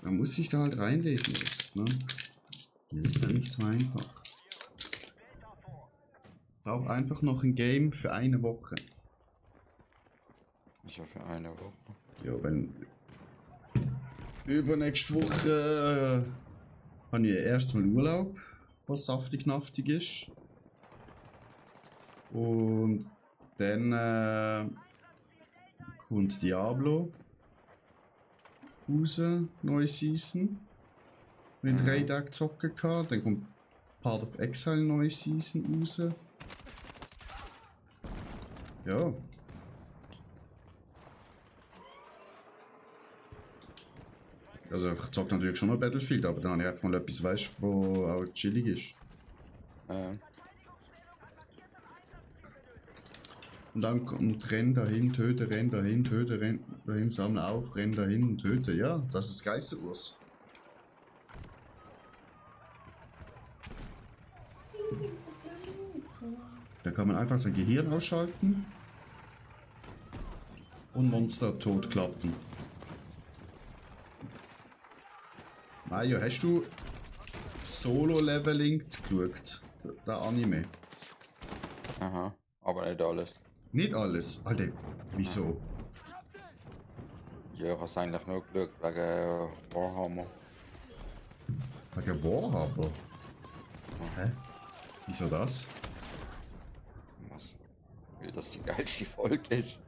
Man muss sich da halt reinlesen jetzt, ne? Das ist ja nicht so einfach. Brauch einfach noch ein Game für eine Woche. Ich ja für eine Woche. Ja, wenn... Übernächste Woche habe ich erst mal Urlaub, was saftig-naftig ist. Und dann kommt Diablo raus, neue Season. Mit 3 Tagen zocken gehabt. Dann kommt Path of Exile neue Season raus. Ja. Also ich zocke natürlich schon mal Battlefield, aber dann habe ich einfach mal etwas, weißt, wo auch chillig ist. Und dann kommt renn dahin, töte, renn dahin, töte, renn dahin, sammle auf, renn dahin und töte. Ja, das ist das geilste Urs. Da kann man einfach sein Gehirn ausschalten und Monster totklappen. Mario, hast du Solo-Leveling geschaut? Der Anime? Aha, aber nicht alles. Nicht alles? Alter, wieso? Ja, ich habe es eigentlich nur geschaut wegen Warhammer. Wegen Warhammer? Hä? Wieso das? Was? Weil das die geilste Folge ist.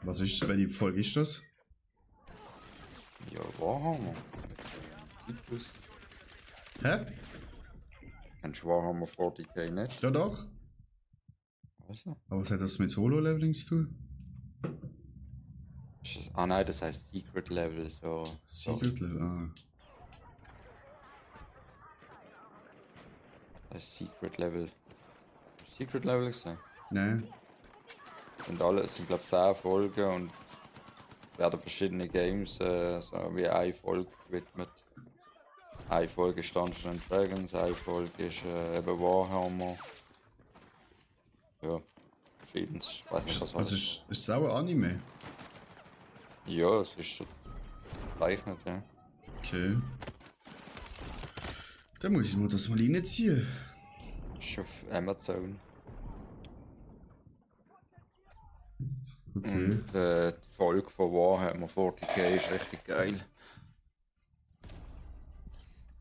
Was ist, welche Folge ist das? Ja, Warhammer. Zyklus. Hä? Kennst du Warhammer 40k nicht? Ja doch. Also, Aber was hat das mit Solo-Leveling zu tun? ist das, ah nein, das heißt Secret Level, so. Secret Level, ah. Das ist Secret Level. Secret Level gesehen? Ne. Es sind glaube ich 10 Folgen und werden verschiedene Games so wie eine Folge gewidmet. Eine Folge ist Dungeons and Dragons, eine Folge ist eben Warhammer. Ja, verschiedenes. Ich weiß nicht, was Also ist es auch ein Anime? Ja, es ist so gezeichnet, ja. Okay. Dann muss ich mir das mal reinziehen. Ist auf Amazon. Okay. Und die Folge von Warhammer 40k ist richtig geil.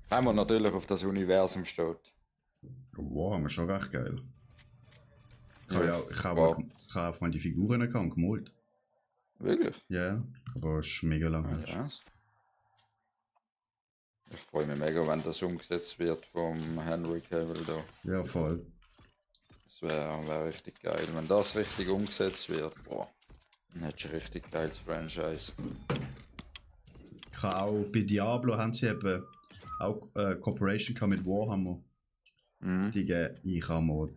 Wenn man natürlich auf das Universum steht. Wow, haben wir schon recht geil. Ich Ja, habe auch mal die Figuren gemalt. Wirklich? Ja, aber es ist mega lang. Ah, ja. Ich freue mich mega, wenn das umgesetzt wird vom Henry Cavill da. Ja, voll. Das wär richtig geil. Wenn das richtig umgesetzt wird, boah, dann hättest du ein richtig geiles Franchise. Ich habe auch bei Diablo haben sie eben auch Cooperation gehabt mit Warhammer. Mhm. Ich habe mir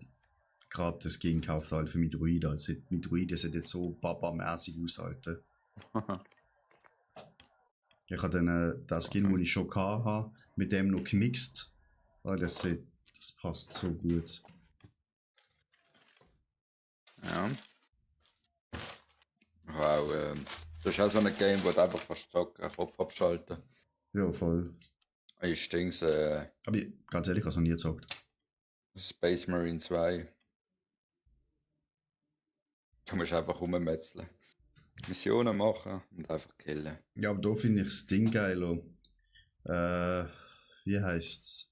gerade das Skin gekauft halt für meine Druiden. Also meine Druiden sind jetzt so Baba-mäßig aushalten. Ich habe dann das Skin, den ich schon hatte, mit dem noch gemixt. Weil das passt so gut. Ja. Wow, das ist auch so ein Game, wo du einfach fast Kopf abschalten. Ja, voll. Ich Dings, Aber ganz ehrlich, ich habe es noch nie gezockt. Space Marine 2. Du musst einfach rummetzeln. Missionen machen und einfach killen. Ja, aber da finde ich das Ding geiler. Wie heisst's?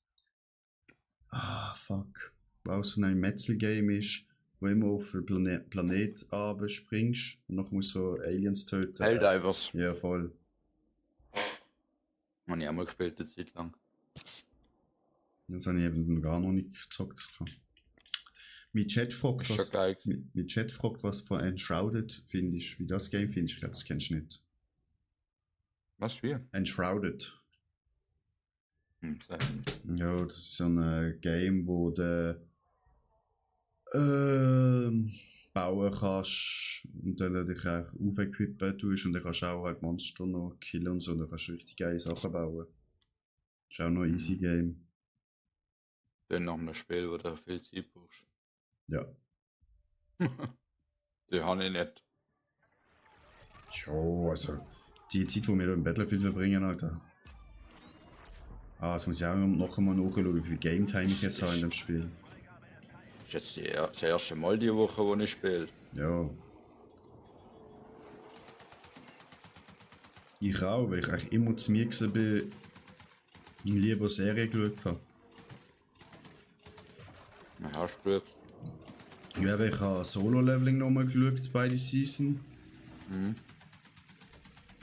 Ah, fuck. Weil so ein Metzel-Game ist, wo immer auf den Planet springst und noch musst du so Aliens töten. Helldivers. Ja, voll. Habe ich auch mal gespielt, eine Zeit lang. Das habe ich eben gar noch nicht gezockt. Mein Chat fragt, Ist schon geil. mein Chat fragt, was von Enshrouded findest, wie das Game findest. Ich glaube, das kennst du nicht. Was wie? Enshrouded. Sag nicht. Ja, das ist so ein Game, wo du bauen kannst und dann dich auch aufequippen tust und dann kannst du auch halt Monster noch killen und so, und dann kannst du richtig geile Sachen bauen. Das ist auch noch ein easy Game. Dann noch ein Spiel, wo du viel Zeit brauchst. Ja. Die habe ich nicht. Ja, also die Zeit, die wir da im Battlefield verbringen, Alter. Ah, jetzt muss ich auch noch einmal nachschauen, wie viel Game Time ich jetzt habe in dem Spiel. Das ist jetzt das erste Mal die Woche, wo ich spiele. Ja. Ich auch, weil ich eigentlich immer zu mir gewesen bin und lieber Serien geschaut habe. Mein Haarspruch. Ja, aber ich habe Solo-Leveling nochmal geschaut, beide Season. Mhm.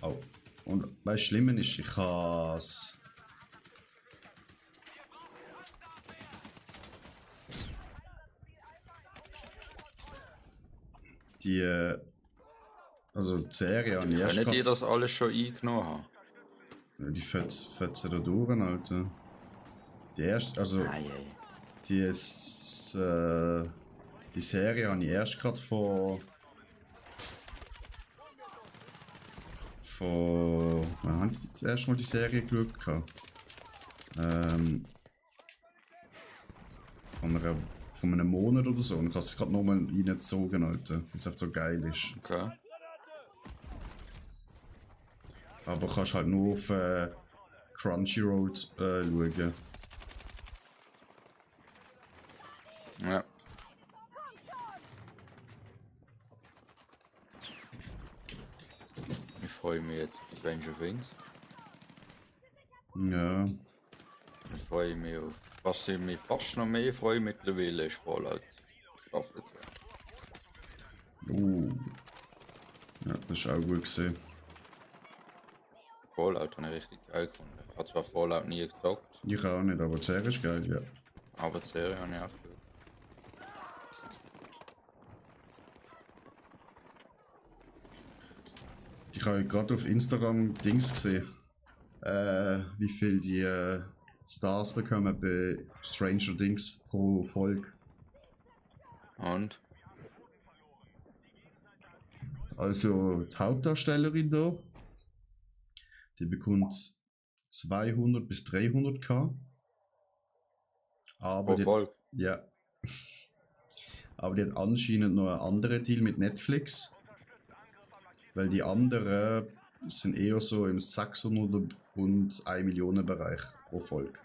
Oh. Und weißt du, das Schlimme ist, ich habe die, also die Serie habe ich erst Können die grad- das alles schon eingenommen haben? Ja, die fetzen da durch, Alter. Die erste, also die Serie habe ich erst gerade wann habe ich das erste Mal die Serie geschaut? Von einem Monat oder so. Und ich habe es gerade nochmal reingezogen, Alter. Weil es einfach so geil ist. Okay. Aber kannst halt nur auf Crunchyroll schauen. Ja. Ich freue mich jetzt auf Stranger Things. Ja. Ich freue mich auf. Was ich mich fast noch mehr freue mittlerweile ist Fallout Staffel 2. Ja, das ist auch gut gesehen. Fallout habe ich richtig geil gefunden. Ich habe zwar Fallout nie gezockt, Ich auch nicht, aber die Serie ist geil, ja. aber die Serie habe ich auch geschaut. Ich habe gerade auf Instagram Dings gesehen, wie viel die Stars bekommen bei Stranger Things pro Folge. Und? Also die Hauptdarstellerin da, die bekommt 200 bis 300k. Aber Pro die, Folge? ja. Aber die hat anscheinend noch einen anderen Deal mit Netflix. Weil die anderen sind eher so im 600 und 1 Millionen Bereich pro Folge.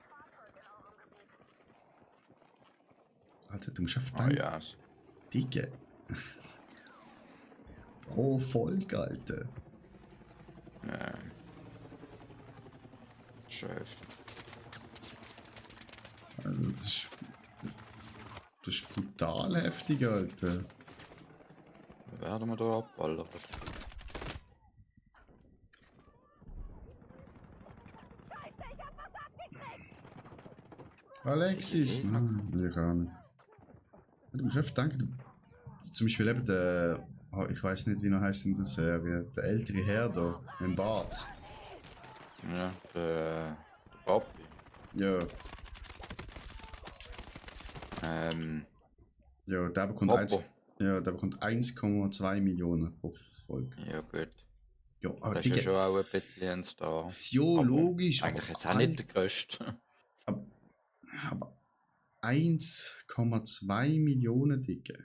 Alter, du musst einfach Ah denken. ja. Dicke. Pro Folge, Alter. Chef. Also, das ist brutal heftig, Alter. Werden wir da abballern? Alexis? Nein, ich auch nicht. Du musst einfach denken, zum Beispiel eben der, ich weiß nicht, wie er heißt in der Serie, der ältere Herr da, mit dem Bart. Ja, der Papi. Ja, ja, der bekommt Oppo. der bekommt 1,2 Millionen pro Folge. Ja gut. Ja, aber Das ist ja Digga, schon auch ein bisschen ein Star. jo, Aber logisch, eigentlich aber jetzt auch nicht der größte. aber 1,2 Millionen, Digga.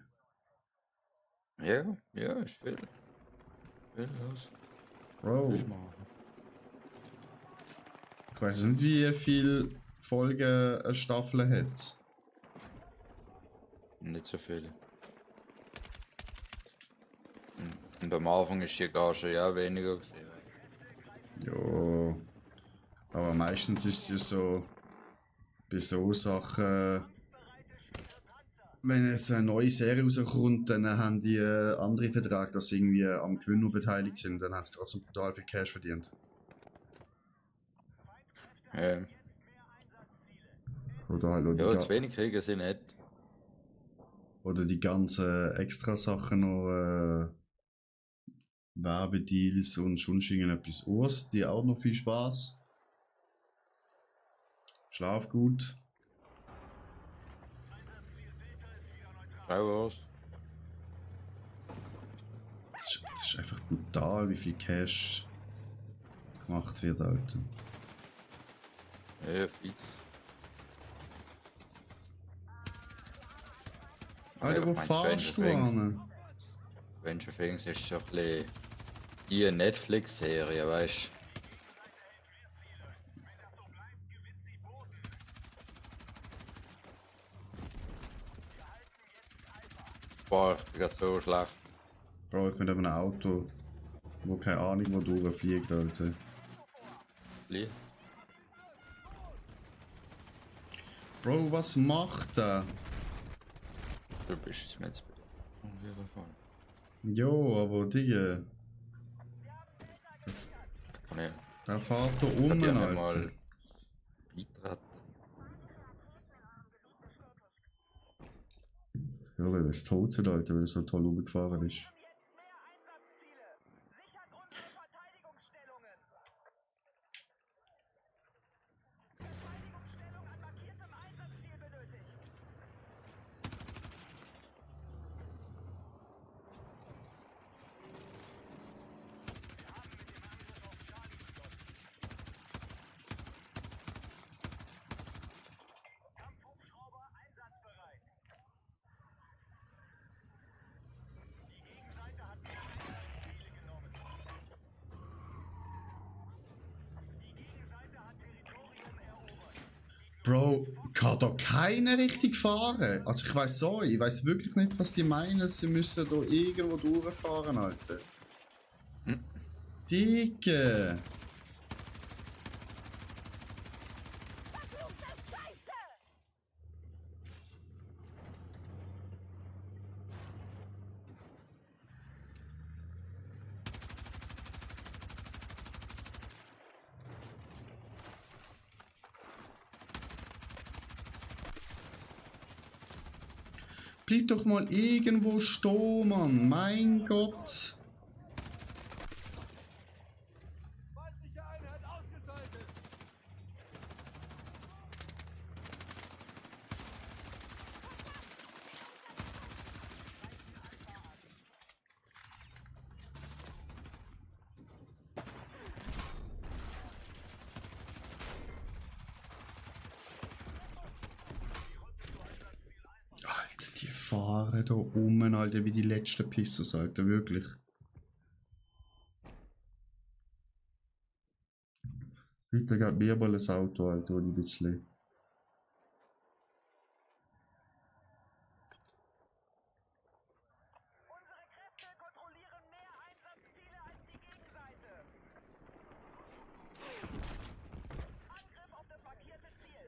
Ja, ja, ist viel. Viel los. Bro, Ist machen. ich weiß nicht, wie viele Folgen eine Staffel hat. Nicht so viel. Und am Anfang ist die Gage ja weniger gewesen. Ja, aber meistens ist es ja so, bei so Sachen, wenn jetzt eine neue Serie rauskommt, dann haben die andere Vertrag, dass sie irgendwie am Gewinn noch beteiligt sind, dann haben sie trotzdem total viel Cash verdient. Oder halt auch Ja, zu wenig kriegen sie nicht. oder die ganzen extra Sachen noch Werbedeals und sonst irgendetwas aus. Dir auch noch viel Spaß. Schlaf gut. Schau aus. Das ist einfach brutal, wie viel Cash gemacht wird, Alter. Ja, fix. Alter, Ja, wo ich mein, fahrst du Stranger Things. an? Stranger Things ist so ein bisschen die Netflix-Serie, weißt du? Boah, ich bin grad so schlecht. Bro, ich bin in einem Auto, wo keine Ahnung wo durchfliegt, Alter. Flieh. Bro, was macht er? Du bist es mir jetzt bitte. Auf jeden Fall. Jo, aber Digga, Kann ich, der fährt da kann um, ich nicht Alter. mal beitreten. Ja, weil er ist tot sind, Alter, weil er so toll rumgefahren ist. Jetzt mehr Einsatzziele. Sichert unsere Verteidigungsstellungen. Verteidigungsstellung an markiertem Einsatzziel benötigt. Kampfhubschrauber einsatzbereit. Die Gegenseite hat mehr Einsatzziele genommen. Die Gegenseite hat Territorium erobert. Bro, kann da keiner richtig fahren? Also ich weiß so, ich weiß wirklich nicht, was die meinen. Sie müssen da irgendwo durchfahren, Alter. Digga! Verfluchte Scheiße! Bleib doch mal irgendwo stehen, Mann. Mein Gott. Feindliche Einheit ausgeschaltet. Alter, die fahren da um, Alter, wie die letzten Pissos, Alter, wirklich. Heute geht mir mal ein Auto, Alter, ohne ein bisschen. Unsere Kräfte kontrollieren mehr Einsatzziele als die Gegenseite. Angriff auf das markierte Ziel.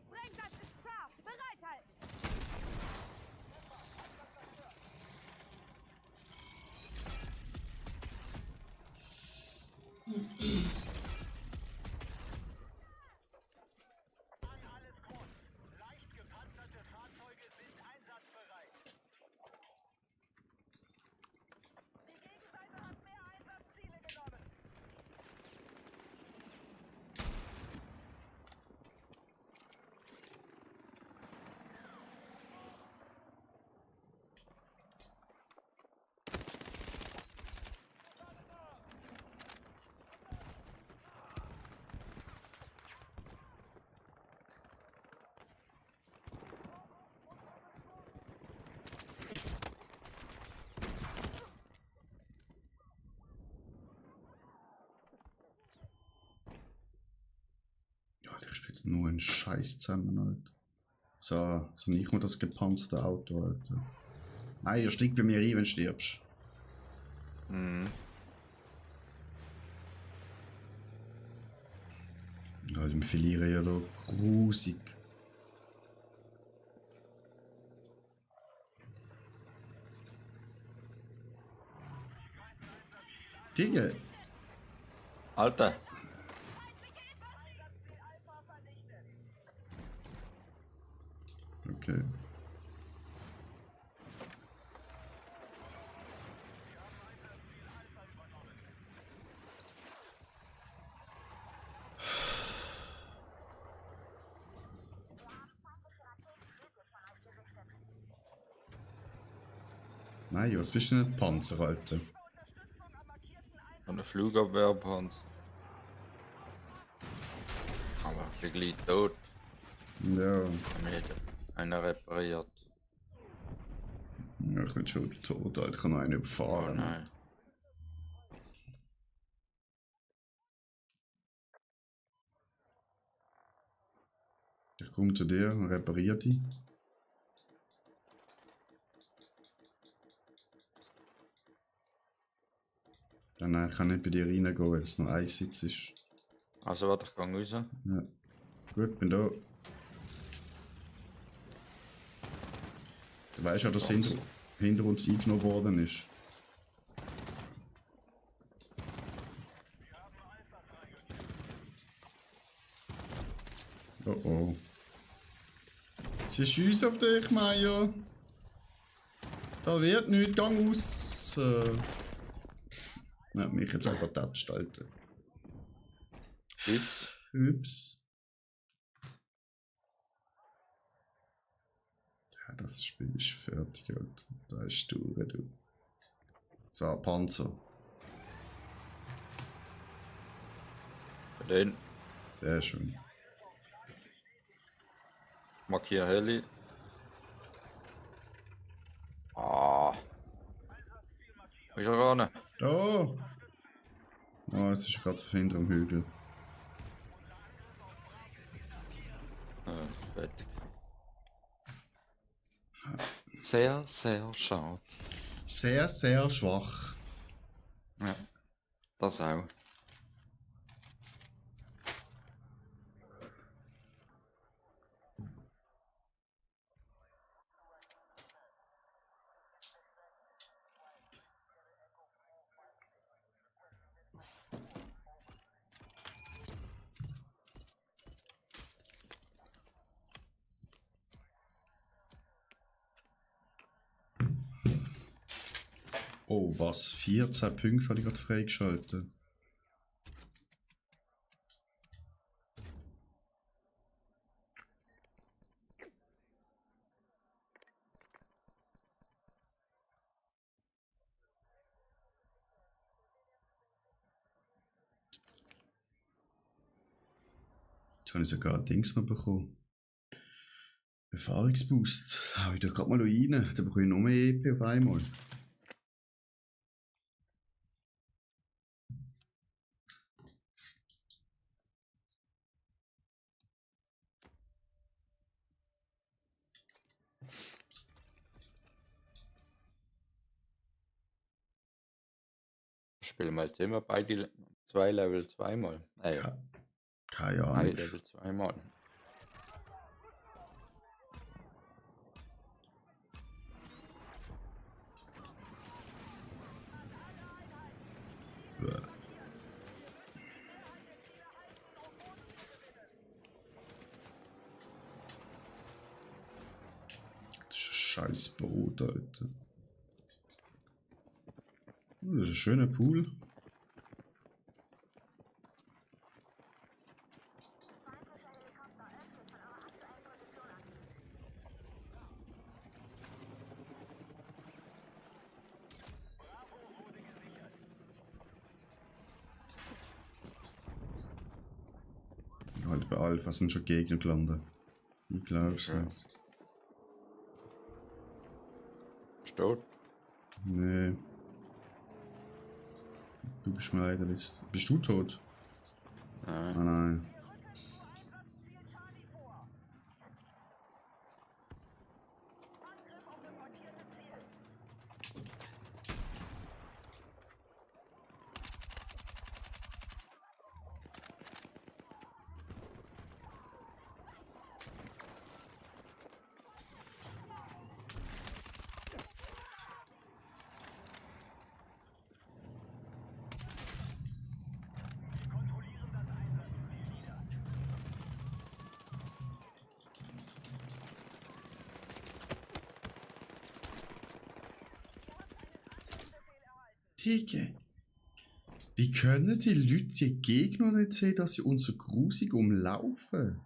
Sprengsatz ist scharf. Bereithalten. An alles Grund. Leicht gepanzerte Fahrzeuge sind einsatzbereit. Die Gegenseite hat mehr Einsatzziele genommen. Ja, ich spiele nur einen Scheiß zusammen, Alter. So nicht mal das gepanzerte Auto, Alter. Nein, ihr steigt bei mir ein, wenn du stirbst. Mhm. Alter, wir verlieren ja da grusig. Digga, Alter! Einsatzziel Alpha vernichtet. okay. Nein, was bist du denn ein Panzer, Alter? Eine Flugabwehrpanzer. Aber ich bin gleich tot. Ja, Nicht einer repariert. ja, ich bin schon tot, Alter. Ich kann noch einen Oh überfahren. nein. Ich komme zu dir und repariere dich. Ja, nein, ich kann nicht bei dir reingehen, weil es nur ein Sitz ist. Also warte, ich gehe raus. Ja. Gut, bin da. Du weißt ja, dass hinter uns eingenommen worden ist. Oh oh. Sie schiessen auf dich, Meier. Da wird nichts, gang aus. Ja, mich jetzt einfach getatscht, Alter. Ups. Ups. Ja, das Spiel ist fertig, Alter. Da ist du. So, Panzer. Den Der ist schön. markiere Heli. Ah. Ist er gar nicht? Oh! Oh, es ist gerade hinter dem Hügel. Fertig. Sehr, sehr schade. Sehr, sehr schwach. Ja, das auch. Oh, was? 14 Punkte habe ich gerade freigeschaltet. Jetzt habe ich sogar Dings noch bekommen. Erfahrungsboost. Hau ich da gerade mal noch rein. Dann bekomme ich noch mehr EP auf einmal. Spielen wir jetzt immer beide 2 Level zweimal. Keine Ein Ahnung. Level zweimal. Das ist ein scheiß Boot, Alter. Oh, das ist ein schöner Pool. Halt bei Alpha sind schon Gegner gelandet. Ich glaub's Ja. nicht. Steht? Nee. Du bist mir leider nicht. Bist du tot? Nein. Ah nein. Digga. Wie können die Leute die Gegner nicht sehen, dass sie uns so grusig umlaufen?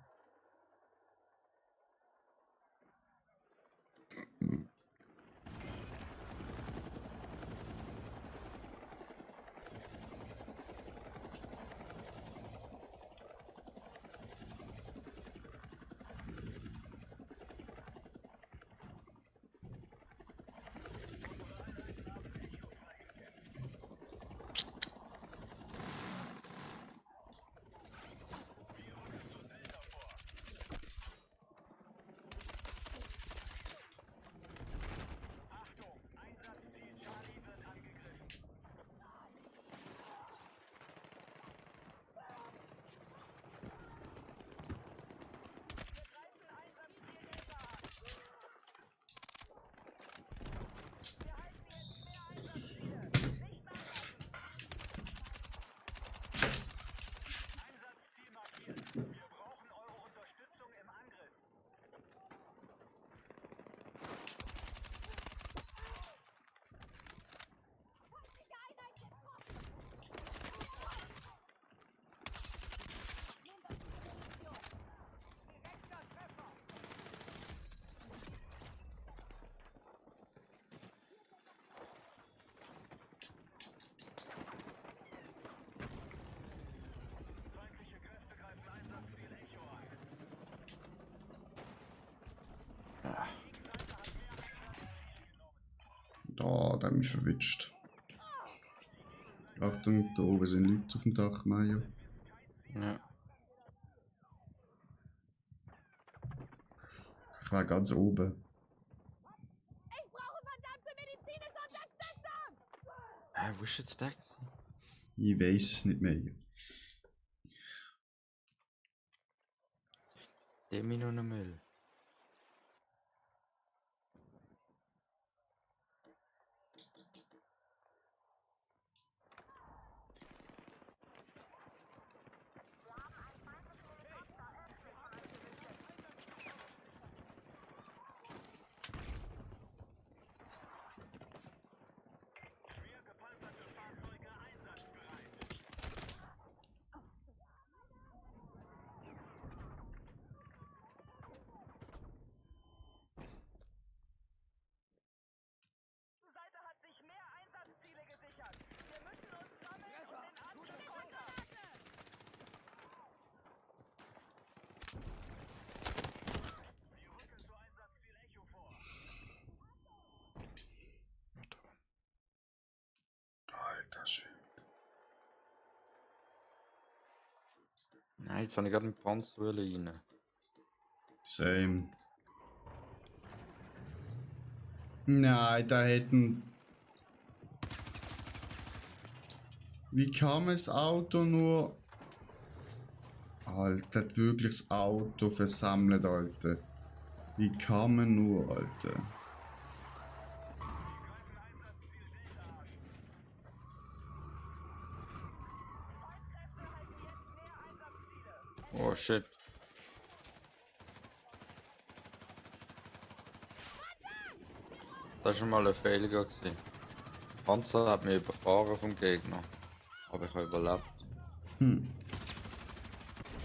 Oh, der hat mich verwünscht. Achtung, da oben sind Leute auf dem Dach, Mario. Ja. Ich war ganz oben. Ich brauche verdammte medizinische Unterstützung! Wo ist jetzt der? Ich weiß es nicht mehr. Dem noch einen Müll. Schwer gepanzerte Fahrzeuge einsatzbereit. Die Seite hat sich mehr Einsatzziele gesichert. Wir müssen uns sammeln und den Angriff unterlassen. Sie rücken zu Einsatzziel Echo vor. Alter Schwede. Nein, jetzt habe ich gerade einen Panzerwelle rein. Same. Nein, da hätten. Wie kam das Auto nur. Alter, hat wirklich das Auto versammelt, Alter. Wie kam man nur, Alter? Streitkräfte halten jetzt mehr Einsatzziele. Oh shit. Das war schon mal ein Fehler gewesen. Der Panzer hat mich überfahren vom Gegner. Aber ich habe überlebt. Hm.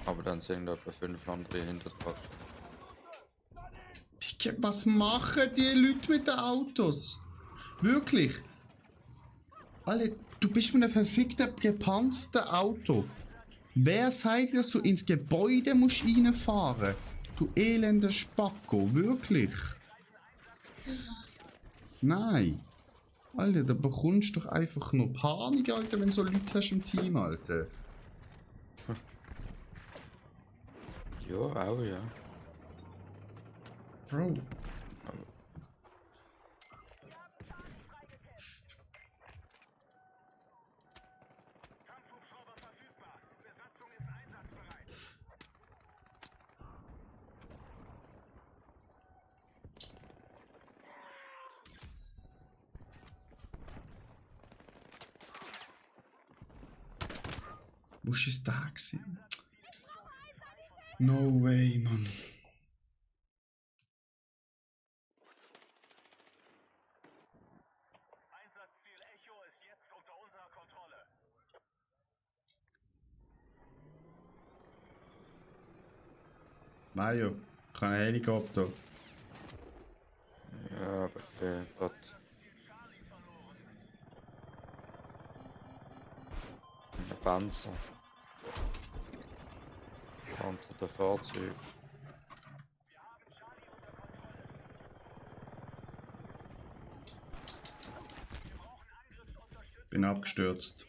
Aber dann sind etwa 5 andere hinter dran. Digga, was machen die Leute mit den Autos? Wirklich? Alle, du bist mit einem verfickten gepanzerten Auto. Wer sagt, dass du ins Gebäude musst reinfahren? Du elender Spacko, wirklich? Nein. Alter, da bekommst du doch einfach nur Panik, Alter, wenn du so Leute hast im Team, Alter. Ja, auch ja. Bro. Kampfhubschrauber verfügbar. Besatzung ist einsatzbereit. Wo ist es da gewesen? No way, Mann. Einsatzziel Echo ist jetzt unter unserer Kontrolle. Mario, ich habe einen Helikopter. Ja, aber der hat einen Panzer. Panzer der Fahrzeug. Bin abgestürzt.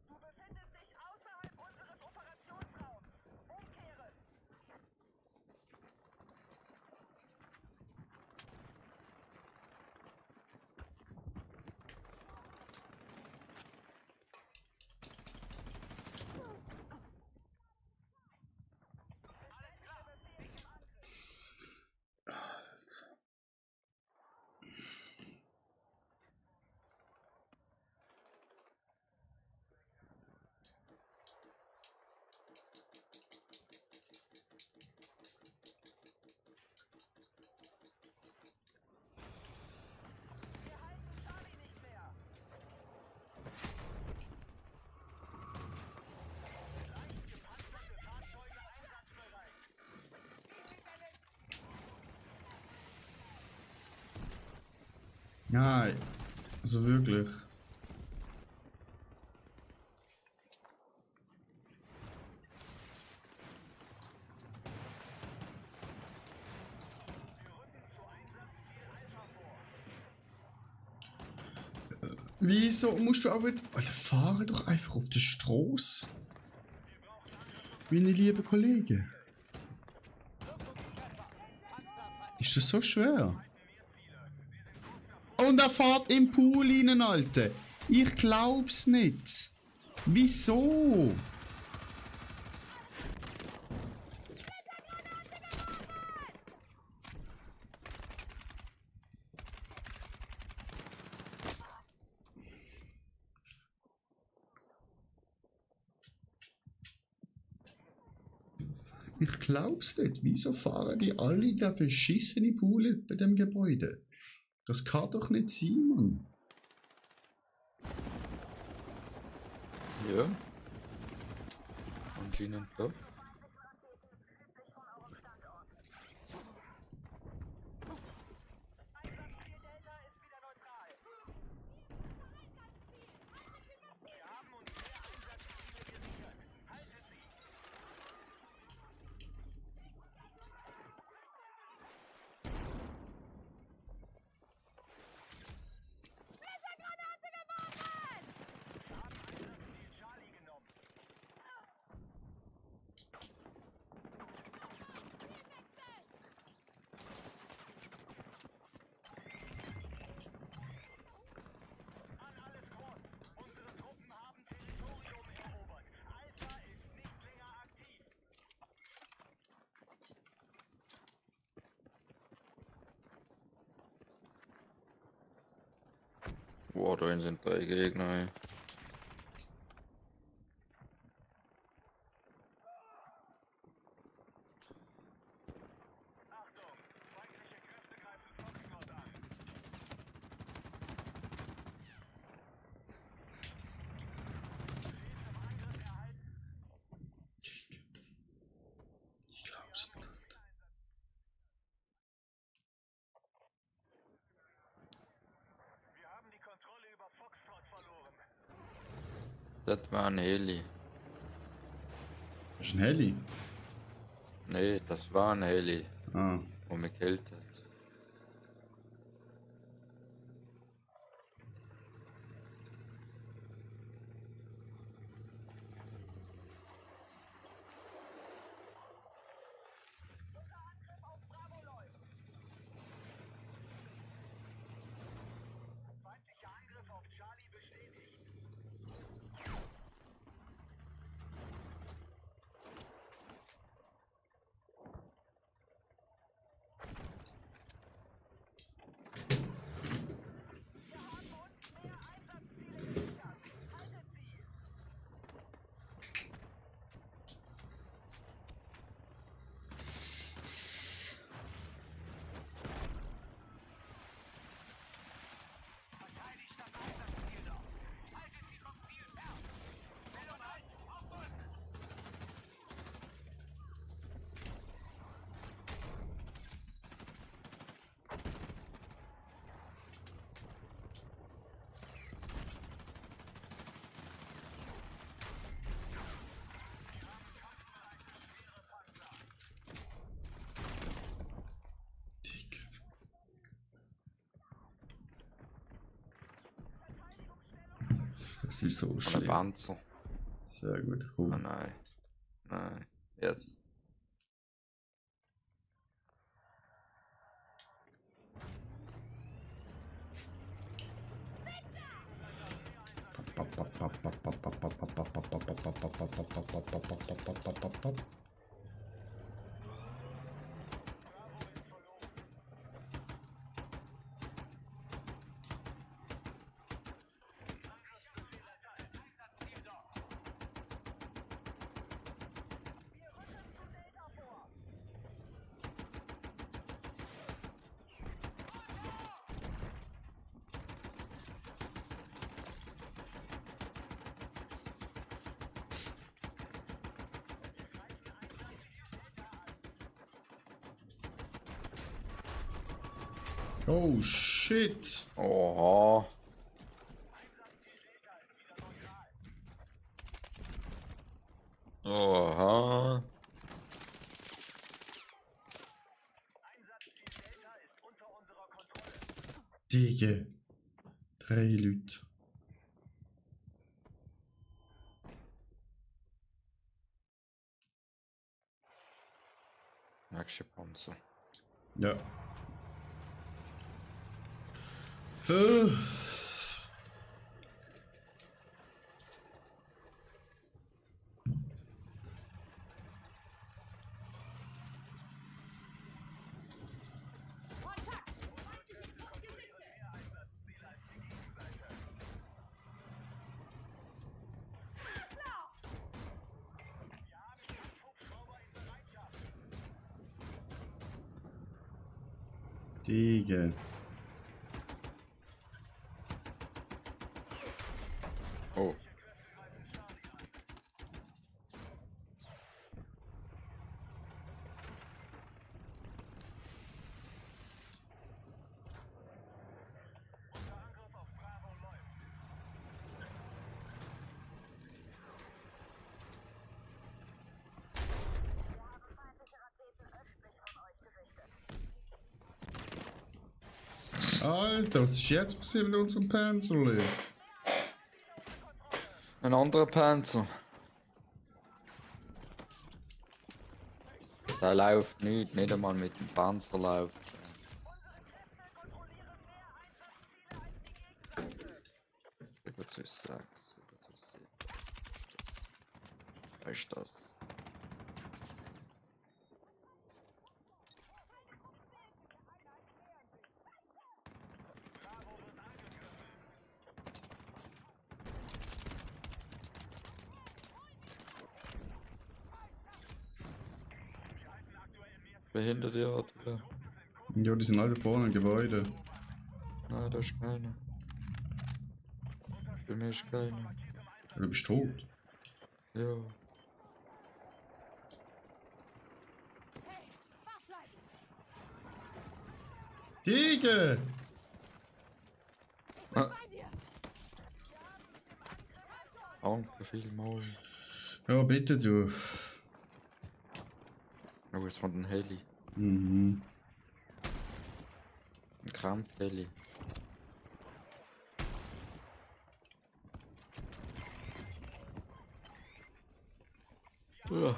Du befindest dich außerhalb unseres Operationsraums. Umkehren. Wir halten Charlie nicht mehr. Gepanzerte Fahrzeuge einsatzbereit. Nein. Also wirklich. Wieso musst du auch wieder... Alter, fahre doch einfach auf der Straße. Meine lieben Kollegen. Ist das so schwer? Und er fährt im Pool rein, Alter. Ich glaub's nicht. Wieso? Ich glaub's nicht. Wieso fahren die alle in den verschissenen Pool bei dem Gebäude? Das kann doch nicht sein, Mann. Ja. Anscheinend doch. Einsatzziel Delta ist wieder neutral. Wir haben uns mehr Einsatzziele gesichert. Haltet sie! Einsatzziel Charlie genommen. An alles Groß. Unsere Truppen haben Territorium erobert. Alpha ist nicht länger aktiv. Boah, da sind 3 Gegner. Ey. Achtung! Feindliche Kräfte greifen Foxtrot an. Ich glaub's nicht. Wir haben die Kontrolle über Foxtrot verloren. Das war ein Heli. Das ist ein Heli. Nee, das war ein Heli, Ah. wo mich hält hat. Feindlicher Angriff auf Charlie bestätigt. Wir haben uns mehr Einsatzziele gesichert. Haltet sie! Verteidigt das Einsatzziel noch. Haltet sie vom Ziel fern. Stellung halten. Aufrücken. Dick. Das ist so Von der schlimm. Panzer. Sehr gut, Ah cool. nein. Nein. Jetzt. Wir rücken zu Delta vor. Oh shit. Oha. Oha. Einsatzziel Delta ist unter unserer Kontrolle. Digga. 3 Leute. Action-Panzer. Ja. Digga. Oh. Alter, was ist jetzt passiert mit unserem Panzerli? Ein anderer Panzer. Der läuft nicht einmal mit dem Panzer läuft. Über zu 6, über zu 7. Was ist das? Behindert die Adler. Ja, die sind alle vorne im Gebäude. Nein, da ist keiner. Bei mir ist keiner. Du bist tot. Ja. Digga! Danke vielmals. Ja, bitte du. Oh, jetzt kommt ein Heli. Mhm. Ein Kampfheli. Uah.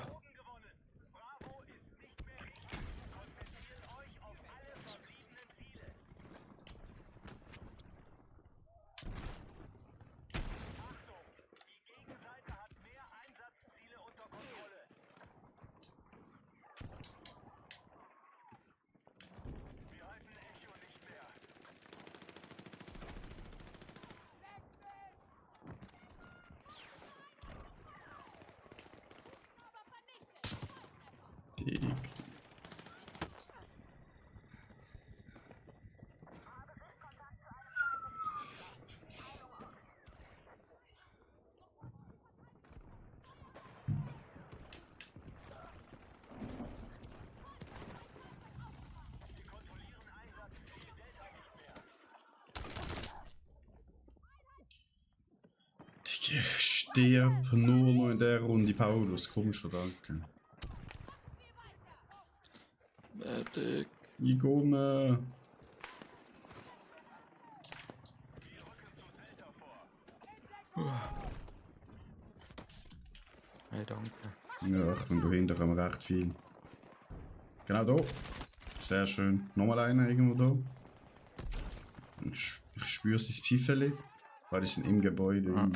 Digga. Ich sterb nur noch in der Runde, Paulus. Komm schon, danke. Medic. Ich komme. Hey, danke. Ja, Achtung, dahinter haben wir recht viel. Genau da. Sehr schön. Nochmal einer irgendwo da. Und ich spüre sein Pfeifeli. Weil die sind im Gebäude. Ah.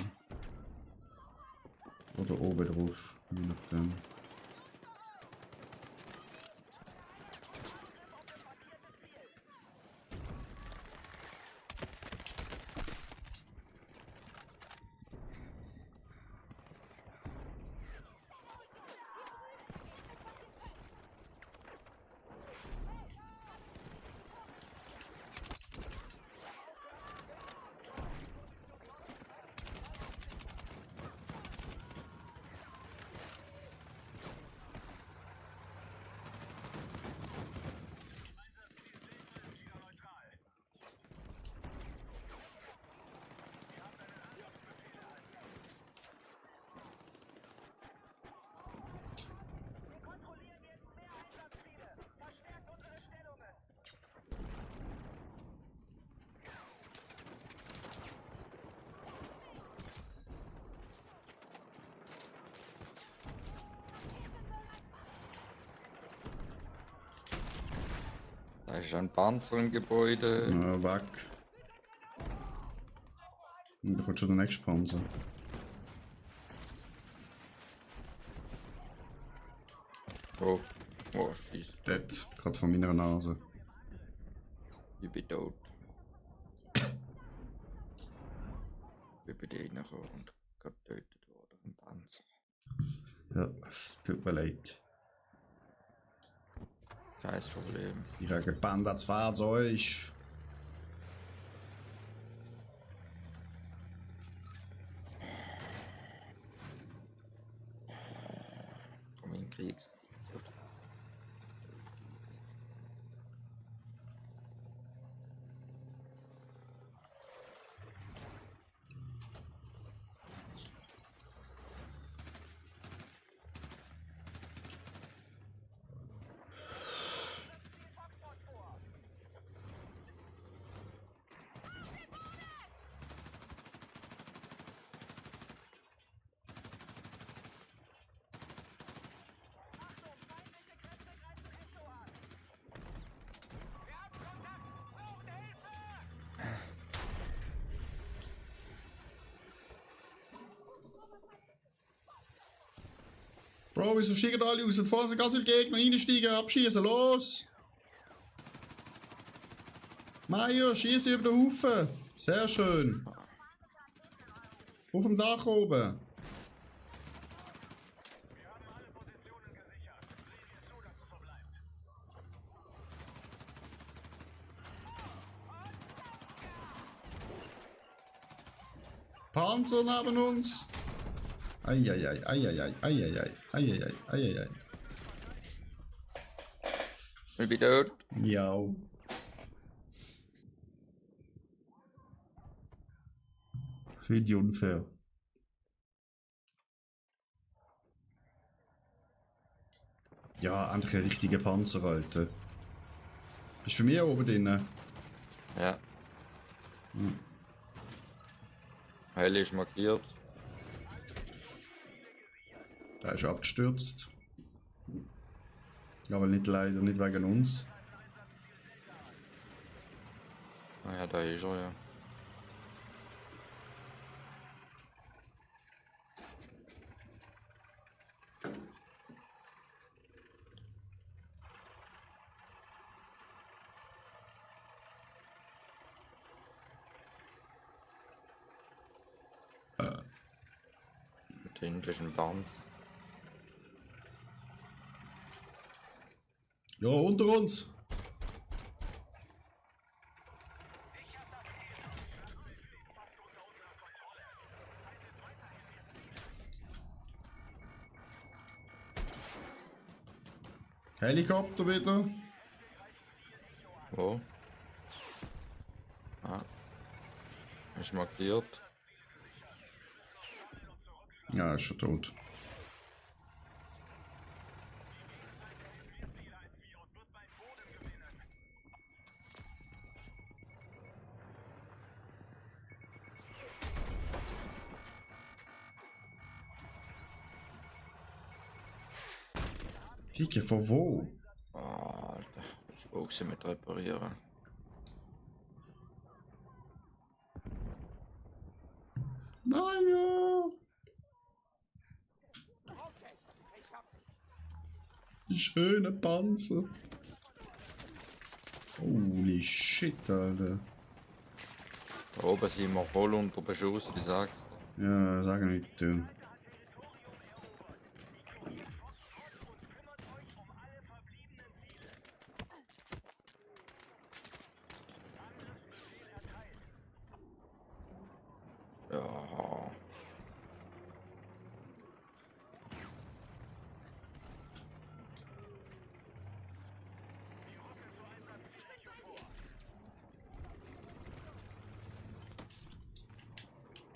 Oder oben drauf. Je nachdem. ist ein Panzer im Gebäude. Ja, weg. Und da kommt schon der nächste Panzer. Oh, oh, scheiße. Dort, gerade vor meiner Nase. Ich bin tot. Ich bin reingekommen und getötet worden vom Panzer. Ja, tut mir leid. Kein Problem. Ich habe gebannt als Fahrzeug. Komm in den Krieg. Bro, wieso steigen da alle raus? Da vorne sind ganz viele Gegner reinsteigen, abschießen, los! Meier, schieße über den Haufen! Sehr schön! Auf dem Dach oben! Wir haben alle Positionen gesichert. Sehen wir zu, dass es so bleibt. Panzer neben uns! Eieiei, eieiei, eieiei, eieiei, eieiei. Ich bin tot. Ja. Finde ich unfair. Ja, endlich ein richtiger Panzer, Alter. Bist du bei mir oben drin? Ja. Hm. Hell ist markiert. Der ist abgestürzt. Aber nicht leider nicht wegen uns. Ah ja, da ist er, ja. Mit hinten ist ein Band. Ja, unter uns! Helikopter wieder. Wo? Ah. Ist markiert. Ja, ist schon tot. Dicke, von wo? Ah, Alter. Ich brauche sie mit reparieren. Nein, ja! Die schöne Panzer. Holy shit, Alter. Da oben sind wir voll unter Beschuss, ich sag's dir. Ja, sag nicht, du. Ja.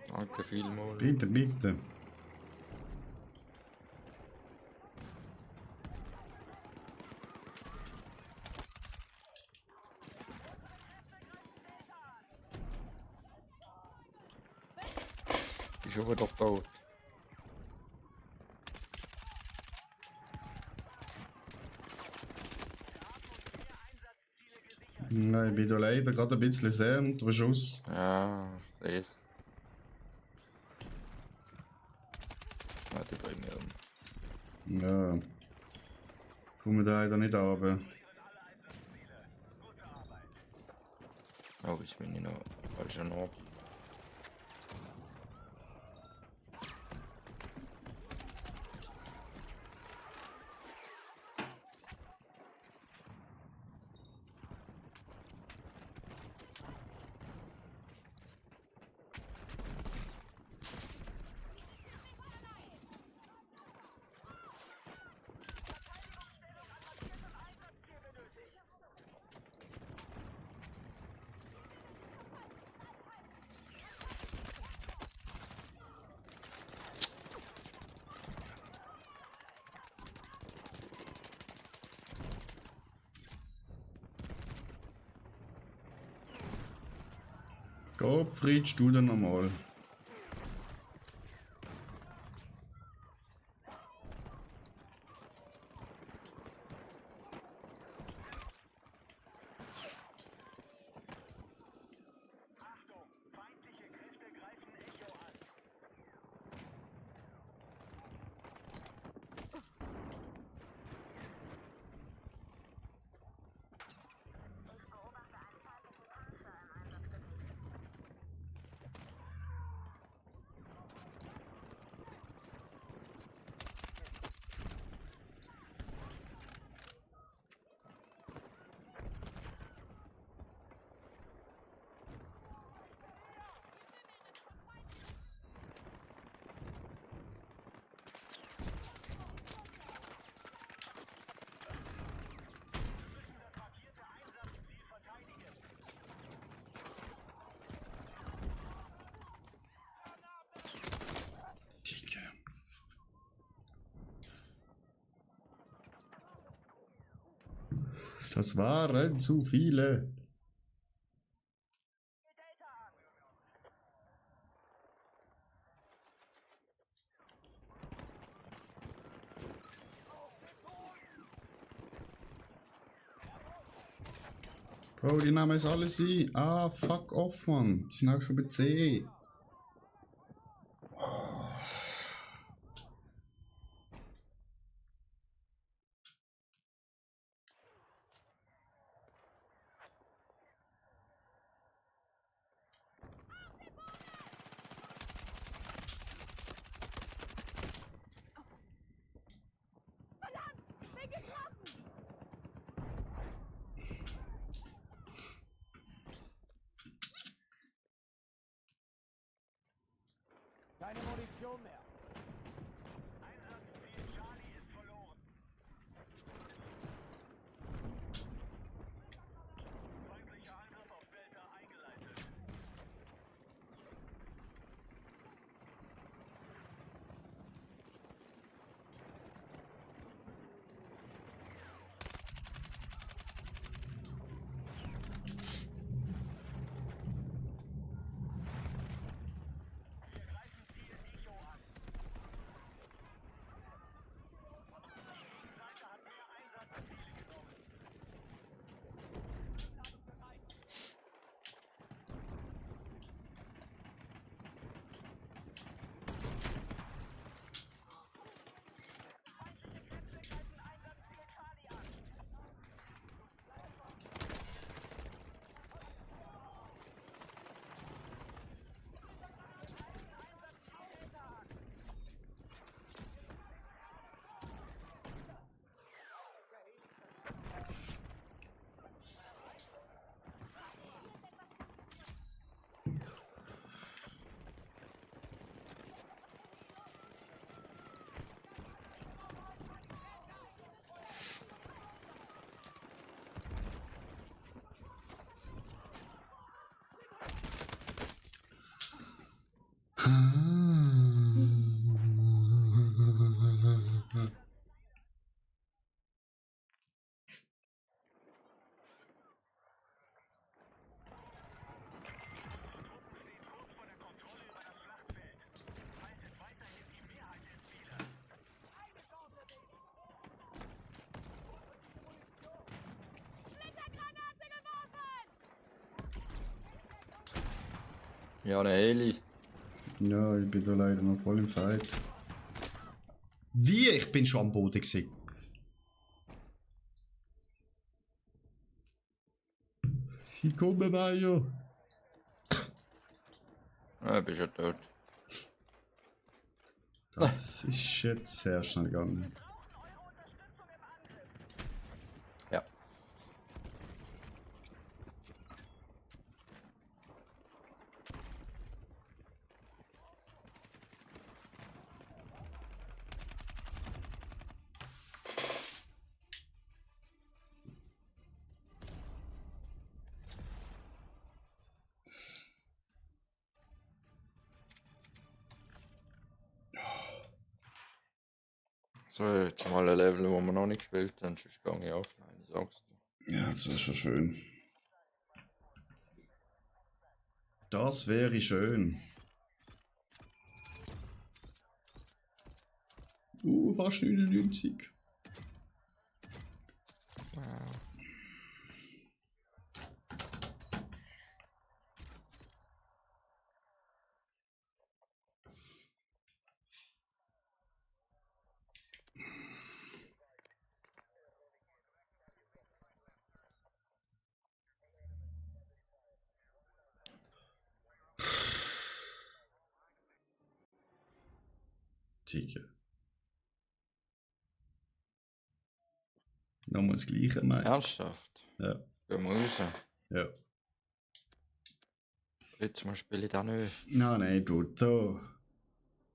Danke vielmals. Bitte, bitte. Ich bin wieder tot. Nein, ich bin da leider gerade ein bisschen sehr unter Beschuss. Ja, sehe es. Warte, ich bring mir um. Ja. Komme da leider nicht runter. Oh, ich bin hier noch falscher Ort. Gottfried, du denn nochmal? Achtung, feindliche Kräfte greifen Echo an. Dicke. Das waren zu viele. Bro, die Namen ist alles ein. Ah, fuck off, Mann. Die sind auch schon bei C. Keine Munition mehr. Einsatzziel Charlie ist verloren. Feindlicher Angriff auf Delta eingeleitet. Wir greifen Ziel Echo an. Ja, eine Heli. Ja, ich bin da leider noch voll im Fight. Wie? Ich bin schon am Boden gewesen. Ich komme bei ja. Ja, bist ja tot. Das ist jetzt sehr schnell gegangen. Ja. So, jetzt mal ein Level, wo wir noch nicht gespielt haben, sonst gehe ich offline, ich sag's dir. Ja, das wäre schon schön. Das wäre schön. Fast 99. Tiger. Nochmal das Gleiche, Mike. Ernsthaft? Ja. Gehen wir raus. Ja. Jetzt mal spiele ich da nicht. Nein, du, da.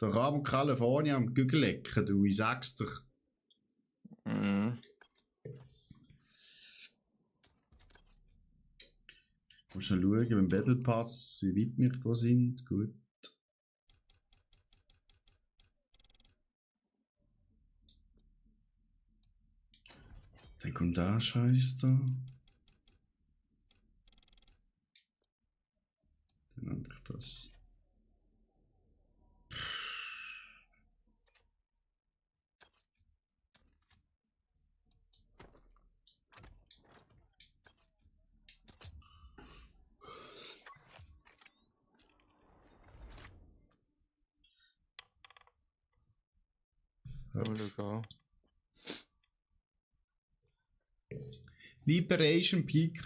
Der Raum Kalifornien am Gügelecken, du, ich sag's dir. Mhm. Muss schon schauen, beim Battle Pass, wie weit wir da sind. Gut. Dann kommt der Scheiß da. Dann habe ich das. Mal schauen. Liberation Peak.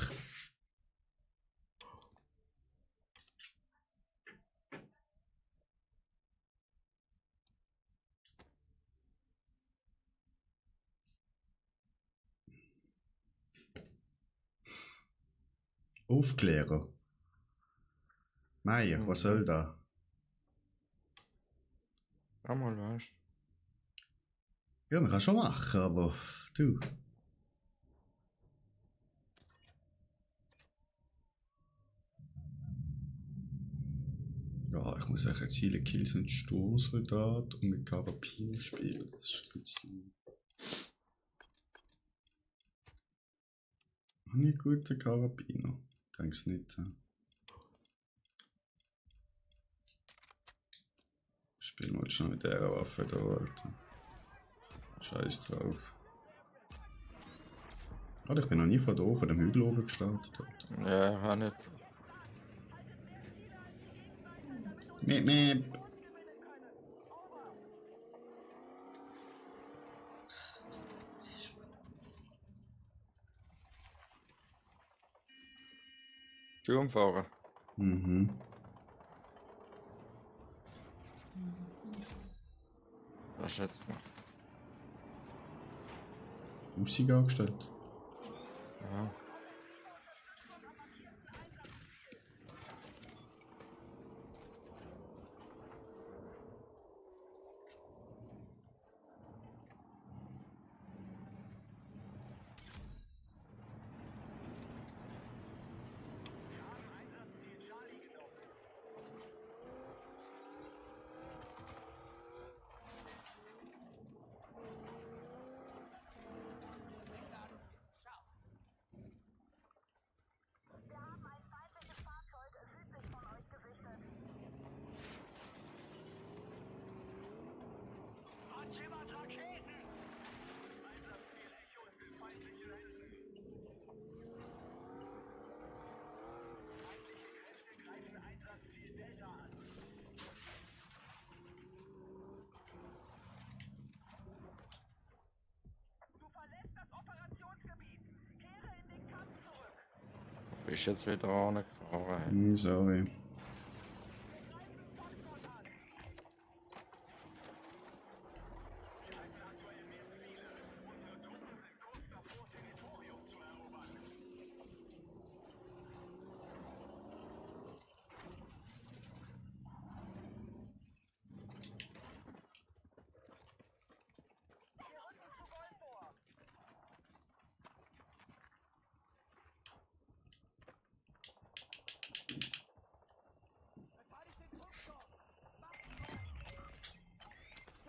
Aufklärer. Meier, was soll da? Ja, mal weißt Ja, man kann schon machen, aber du. Ja, ich muss echt jetzt viele Kills mit Sturmsoldat und mit Karabiner spielen. Das ist ein bisschen. Habe ich einen guten Karabiner? Denkst nicht, hä? Spielen wir jetzt schon mit dieser Waffe da, Alter. Scheiß drauf. Alter, ich bin noch nie von da oben, von dem Hügel oben gestartet, Alter. du? Ja, auch nicht. Meep. Sturm fahren. Mhm. Das ist jetzt gemacht. Musik angestellt. Ja. bist jetzt wieder angefahren. Sorry.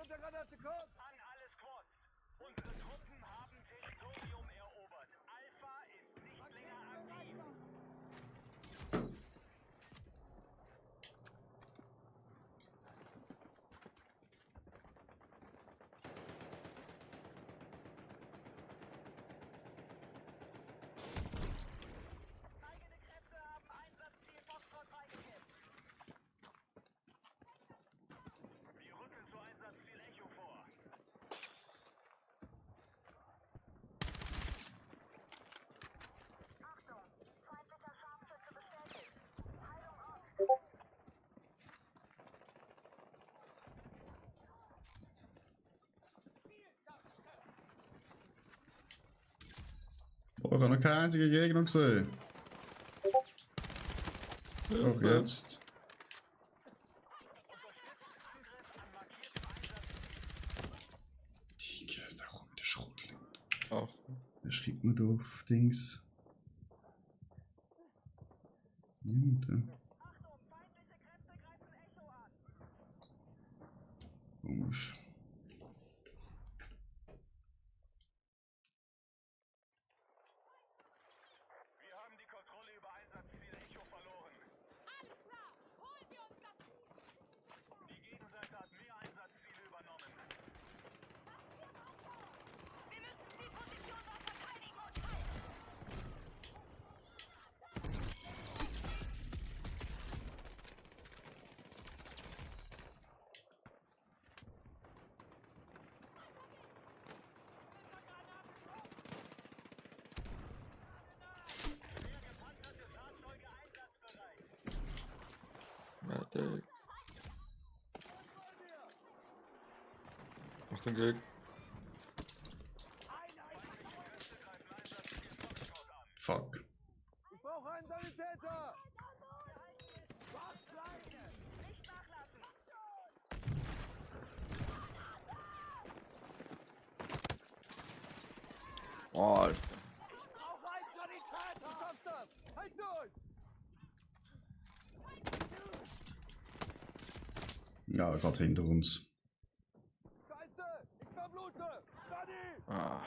Granate, komm! An alle Squads. Unsere Truppen haben Territorium erobert. Alpha ist nicht länger aktiv. Eigene Kräfte haben Einsatzziel Foxtrot freigegeben. Wir rücken zu Einsatzziel Echo vor. Achtung, feindlicher Scharfschütze bestätigt. Heilung auf. Oh, ich habe noch keinen einzigen Gegner gesehen. Doch, jetzt. Digga, da kommt der Schrottling. Ach, Wer schreibt mir da auf Dings? Niemand, Achtung, feindliche Kräfte greifen Echo an. Komisch. Wir haben die Kontrolle über Einsatzziel Echo verloren. Alles klar, holen wir uns das. Die Gegenseite hat mehr Einsatzziele übernommen. Wir müssen die Position dort verteidigen und halten. Schwer gepanzerte Fahrzeuge einsatzbereit. Medic. Achtung, Gegner. Fuck. Ich brauche einen Sanitäter! Was bleiben? Nicht nachlassen. Oh, Alter. Ich brauche einen Sanitäter! Du schaffst das! Halt durch! Ja, gerade hinter uns. Scheiße! Ich verblute! Sani! Ah.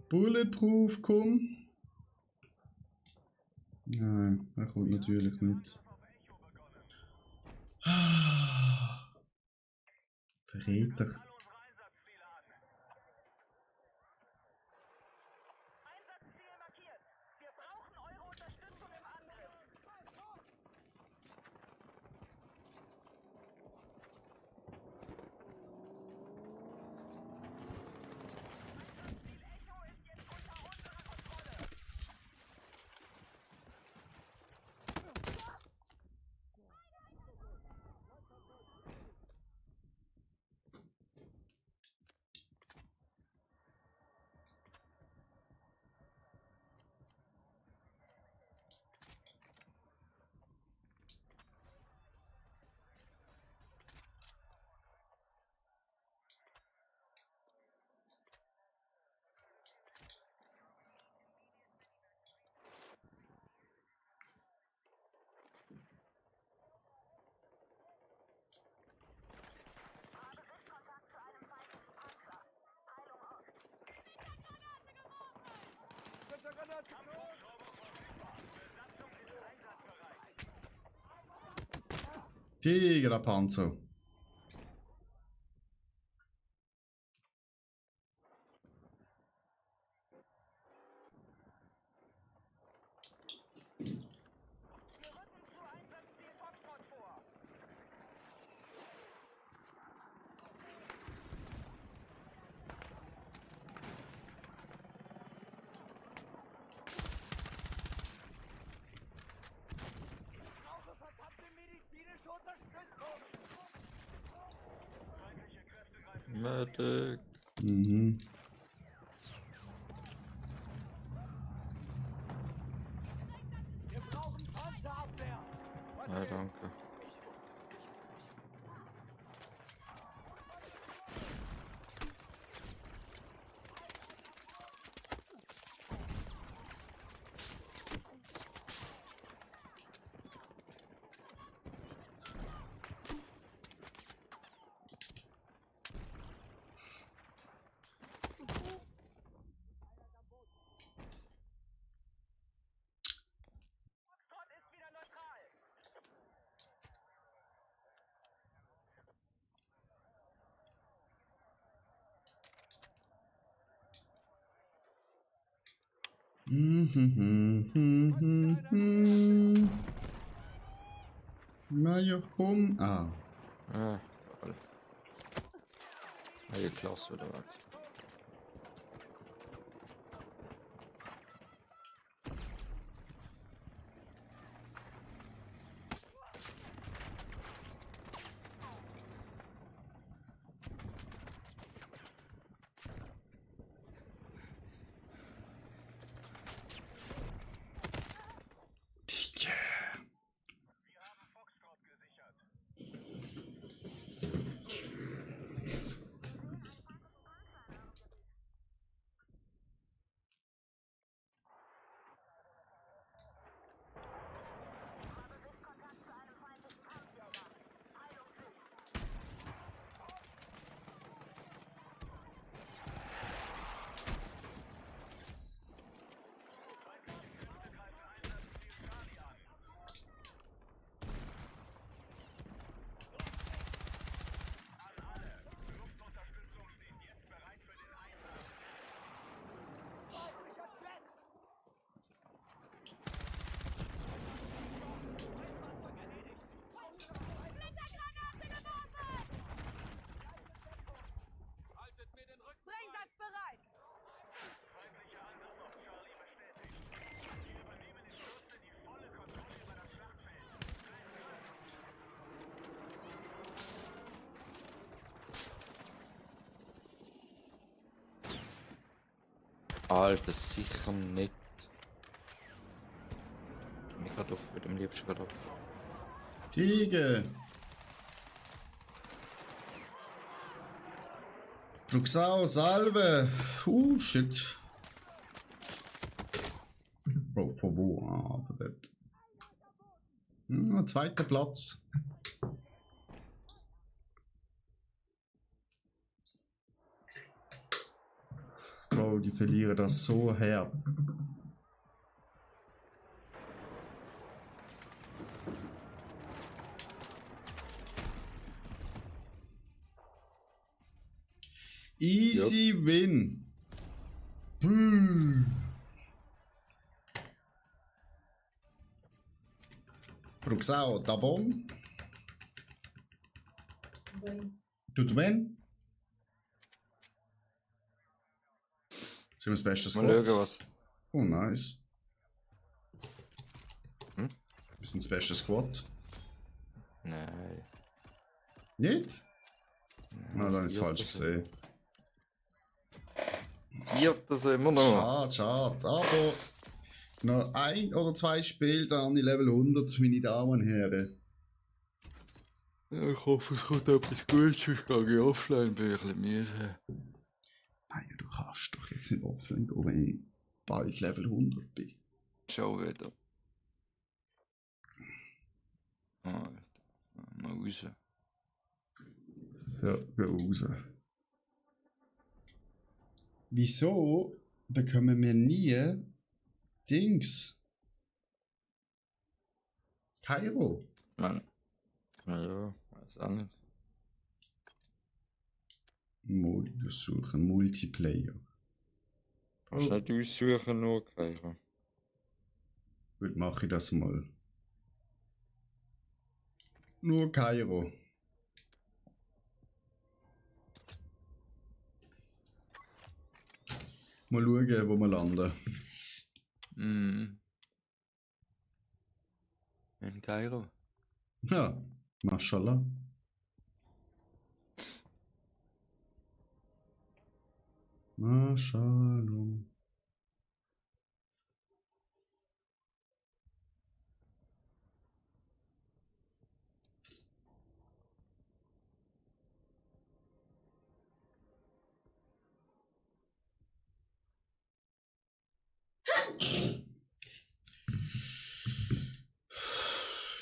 Bulletproof, komm! Nein, er kommt natürlich nicht. Verräter. All unsere Einsatzziele an. Einsatzziel markiert. Wir brauchen eure Unterstützung im Angriff. Einsatzziel Echo ist jetzt unter unserer Kontrolle. Habe Sichtkontakt zu einem feindlichen Panzer. Heilung aus. Granate, komm! Besatzung ist einsatzbereit. Digga, der Panzer. Wir rücken zu Einsatzziel Foxtrot vor. Medic. Mhm. Wir brauchen Panzerabwehr. Ja, danke. Foxtrot ist wieder neutral. Na ja, komm. Ah. Ah, toll. Hey, Klasse wieder weg. Digga. Wir haben Foxtrot gesichert. Luftunterstützung steht jetzt bereit für den Einsatz. Splittergranate geworfen! Sprengsatz bereit! Feindlicher Angriff auf Charlie bestätigt. Wir übernehmen in Kürze die volle Kontrolle über das Schlachtfeld. Alter, sicher nicht. Ich gerade auf, mit dem liebsten gerade auf. Digga. Bruxau, Salve. Shit. Bro, von wo? Ah, von dort. Zweiter Platz. Bro, die verlieren das so herb. Easy win. Bruxau, tá bom? Bem, Tudo bem? Sind wir das beste Mal Squad? schauen, was. Oh, nice. Hm? Wir sind das beste Squad. Nein. Nicht? Nein, Na, dann ist Vierter falsch sind- gesehen. Vierter sind wir noch. Schade, schade. Aber noch ein oder zwei Spiele, dann die Level 100, meine Damen und Herren. Ja, ich hoffe, es kommt etwas Gutes, sonst gehe ich offline, bin ich ein bisschen müde. Nein, du kannst doch jetzt nicht offline gehen, wenn ich bald Level 100 bin. Schau wieder. Alter, mal raus. Ja, geh raus. Wieso bekommen wir nie Dings? Kairo? Mann. Ja, weiß auch nicht. Wir suchen Multiplayer. Kannst du nicht aussuchen, nur Kairo. Gut, mache ich das mal. Nur Kairo. Mal schauen, wo wir landen. In Kairo. Ja, Mashallah. Ma Shalom.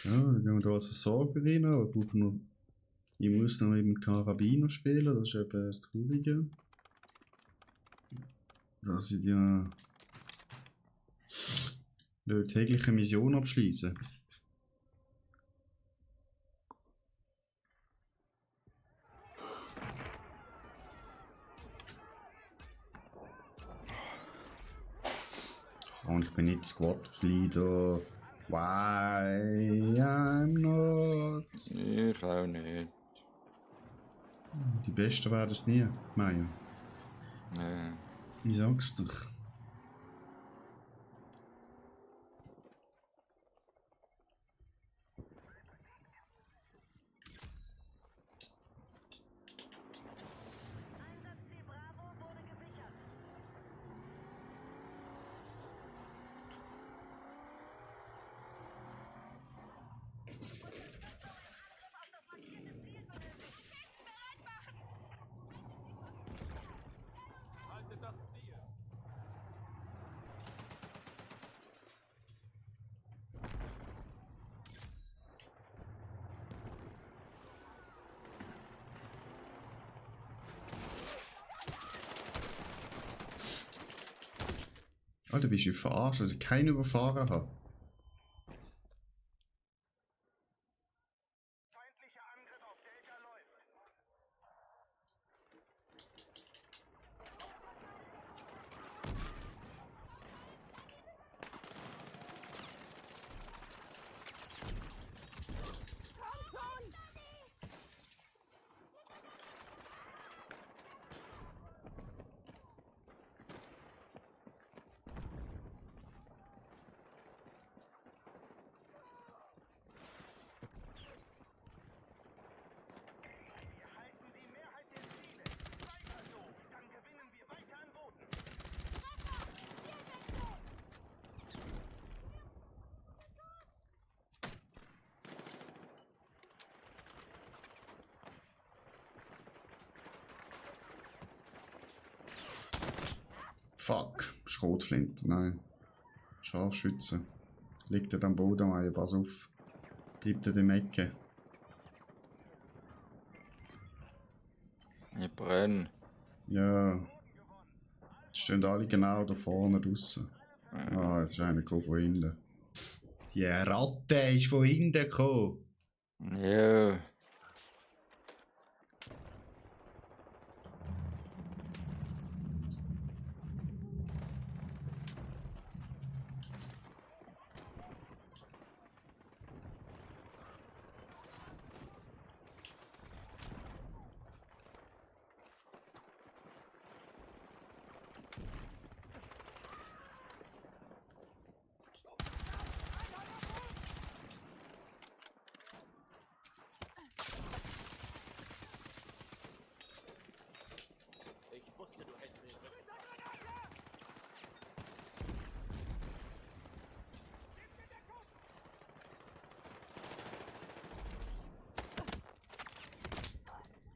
Ja, dann gehen wir da als Versorger rein, aber brauchen noch. Ich muss noch eben Karabiner spielen, das ist eben das Traurige. Dass ich die tägliche Mission abschließen. Und ich bin nicht Squad Leader. Why I'm not. Ich auch nicht. Die Besten werden es nie, Maya. Nee. Ich sag's doch. Einsatzziel Bravo wurde gesichert. Haltet das Ziel. Alter, bist du verarscht, dass ich keinen überfahren habe? Feindlicher Angriff auf Delta läuft. Wir halten die Mehrheit der Ziele. Weiter so, dann gewinnen wir weiter an Boden. Fuck, Schrotflinte, nein. Scharfschütze. Liegt er am Boden, Maya, pass auf. Bleibt er im Ecke. Ich brenne. Ja. Die stehen alle genau da vorne draussen. Ah, jetzt ist einer gekommen von hinten. Die Ratte ist von hinten gekommen. Ja. Ich wusste, du hättest mich.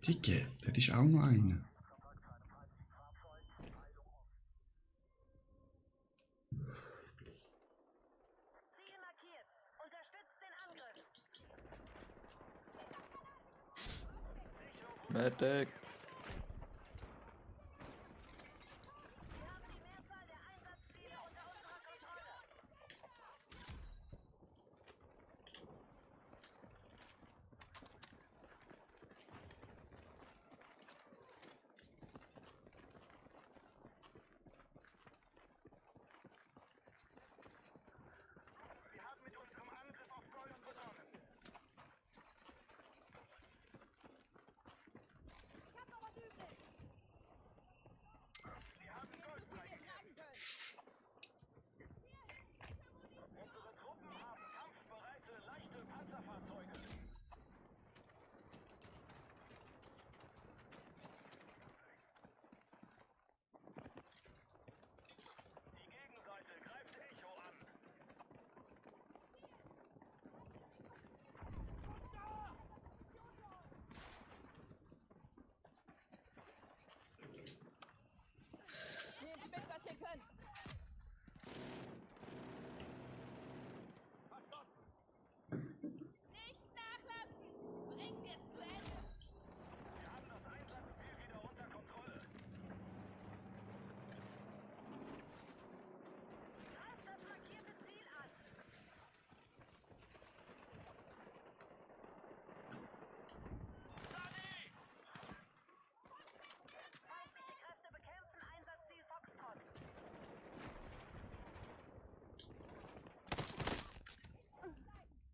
Dicke, das ist auch noch einer. Ziel markiert. Unterstützt den Angriff. Medic. Wir haben die Mehrzahl der Einsatzziele unter unserer Kontrolle. Wir haben mit unserem Angriff auf Gold begonnen.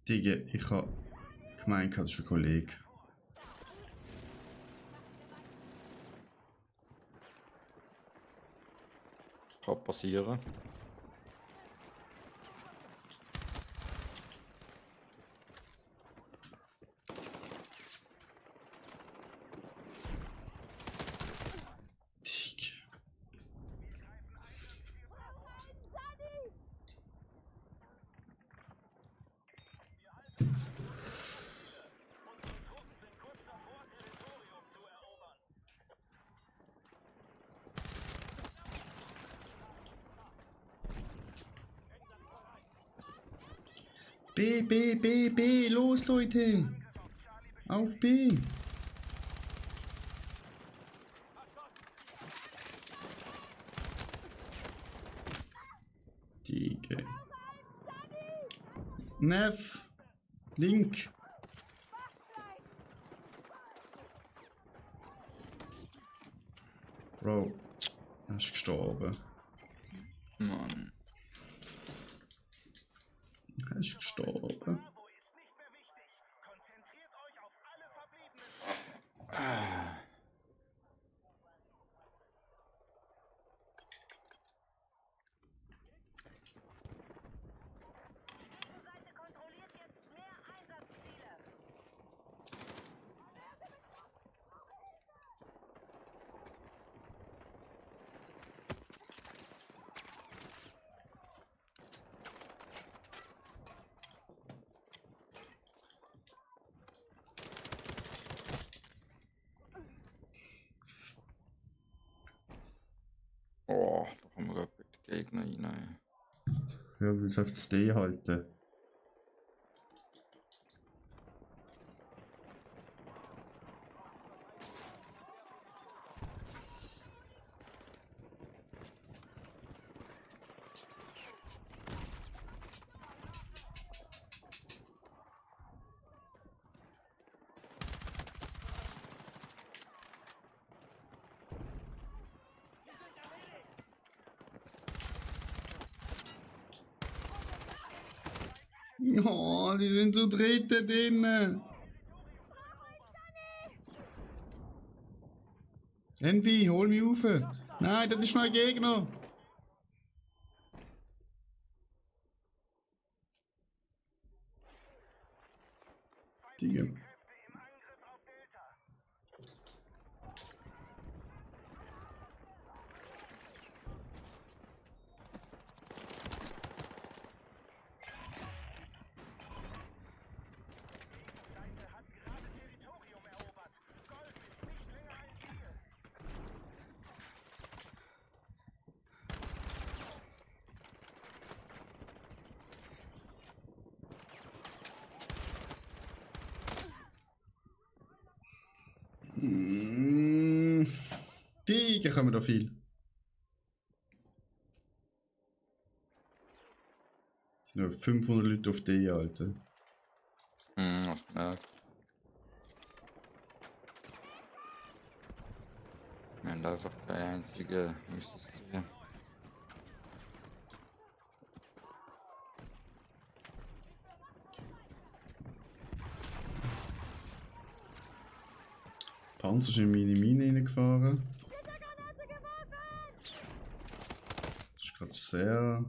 Digga, ich hab gemeint, das ist ein Kollege. Kann passieren. Digga. Truppen sind kurz davor, Territorium zu erobern. B, B, B, B, los Leute! Auf B! Digga. Neff! Link! Bro, er ist gestorben. Mann. Er ist gestorben. Bravo ist nicht mehr wichtig. Konzentriert euch auf alle verbliebenen. Unsere Seite kontrolliert jetzt mehr Einsatzziele. Oh, da kommen wir gerade die Gegner rein. Ja, wir müssen auf das D halten. Oh, die sind zu dritt da drinnen. Envy, hol mich auf. Nein, das ist noch ein Gegner. Digga. Kräfte im Angriff auf Delta. Die Seite hat gerade Territorium erobert. Gold ist nicht länger ein Ziel. Digga, kommen da viel. Es sind noch 500 Leute auf D, Alter. Hast du gemerkt? Wir haben einfach keine einzige Mississippi. Panzer ist in meine Mine reingefahren. Das ist gerade sehr.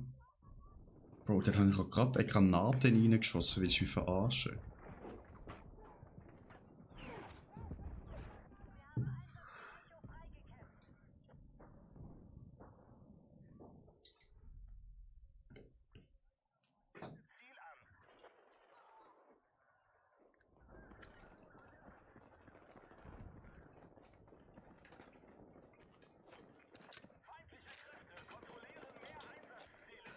Bro, dort habe ich auch gerade eine Granate reingeschossen, willst du mich verarschen? Ziel an. Feindliche Kräfte kontrollieren mehr Einsatzziele.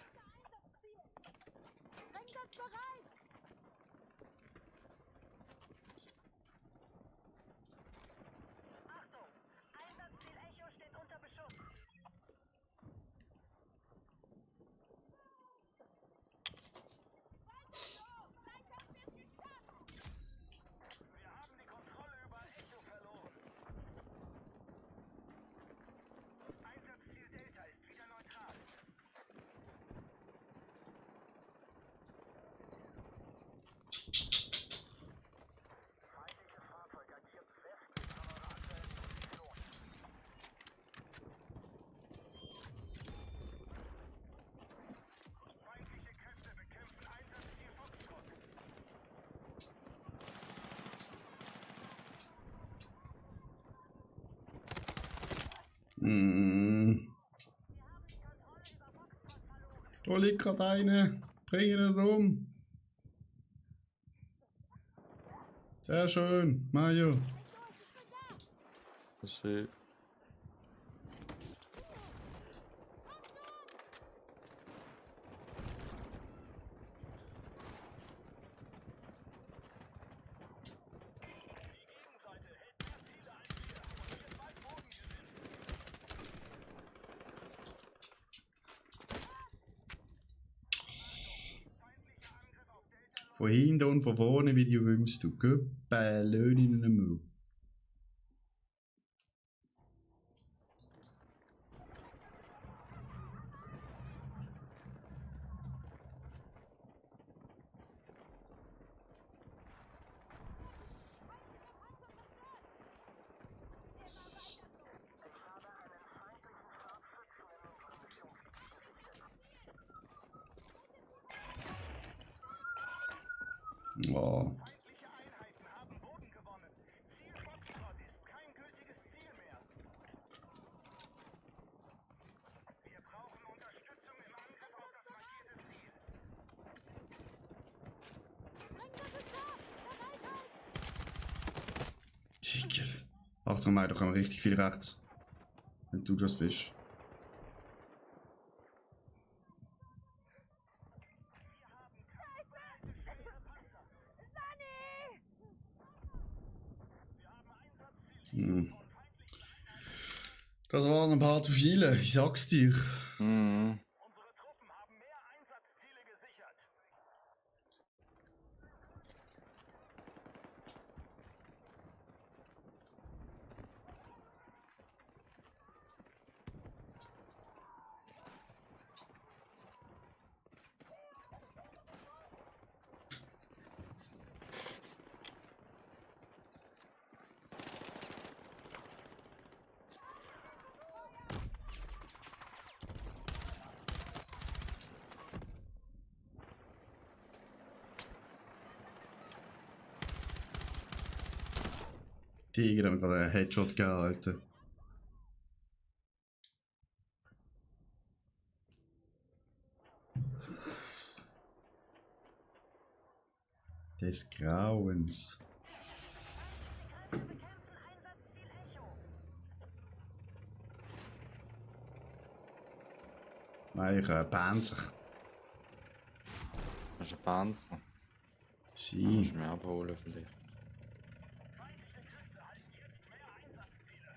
Einsatzbereit! Mm. Da liegt gerade eine. Bring ihn um. Sehr schön, Mario. Das ist Von hinten und von vorne, wie du willst, du Göppelön in den Müll. Oh. Feindliche Einheiten haben Boden gewonnen. Ziel Foxtrot ist kein gültiges Ziel mehr. Wir brauchen Unterstützung im Angriff auf das markierte Ziel. Digga. Achtung, Mei, da kommen richtig viel rechts. Wenn du das bist. Hm. Das waren ein paar zu viele, ich sag's dir. Mhm. Unsere Truppen haben mehr Einsatzziele gesichert. Digga, haben gerade einen Headshot gegeben, Alter. Des Grauens. Bekämpfen Einsatzziel Echo. Nein, ich Panzer. Das ist ein Panzer. Sie. Muss ich mir abholen vielleicht. Feindliche Kräfte halten jetzt mehr Einsatzziele.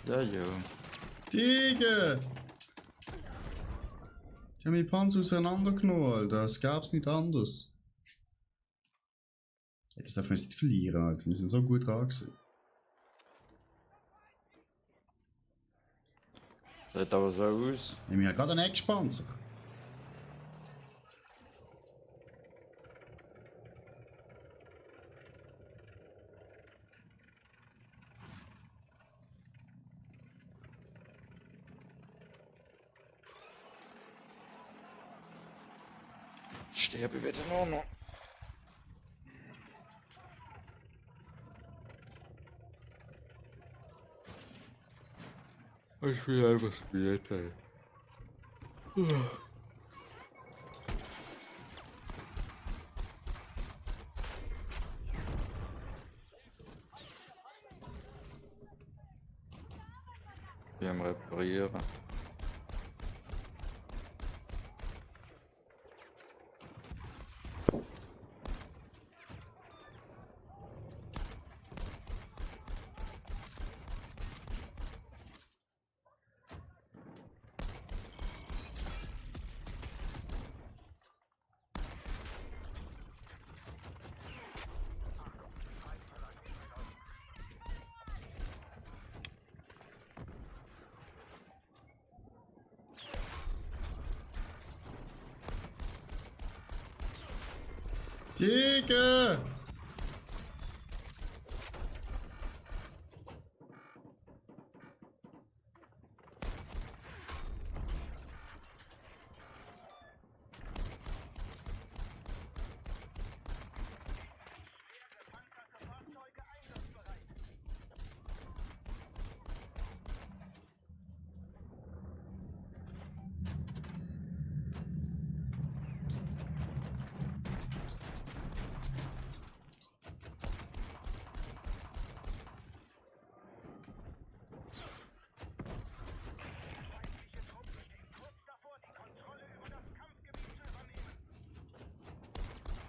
Ja, ja. Digga! Die haben die Panzer auseinandergenommen, Alter. Das gab's nicht anders. Ja, das darf man jetzt nicht verlieren, Alter. Wir sind so gut dran gewesen. Sieht aber so aus. Wir haben ja gerade einen Eckpanzer. Sterbe wieder nur noch. Ich will einfach spielen. Ey. Wir am Reparieren. Digga!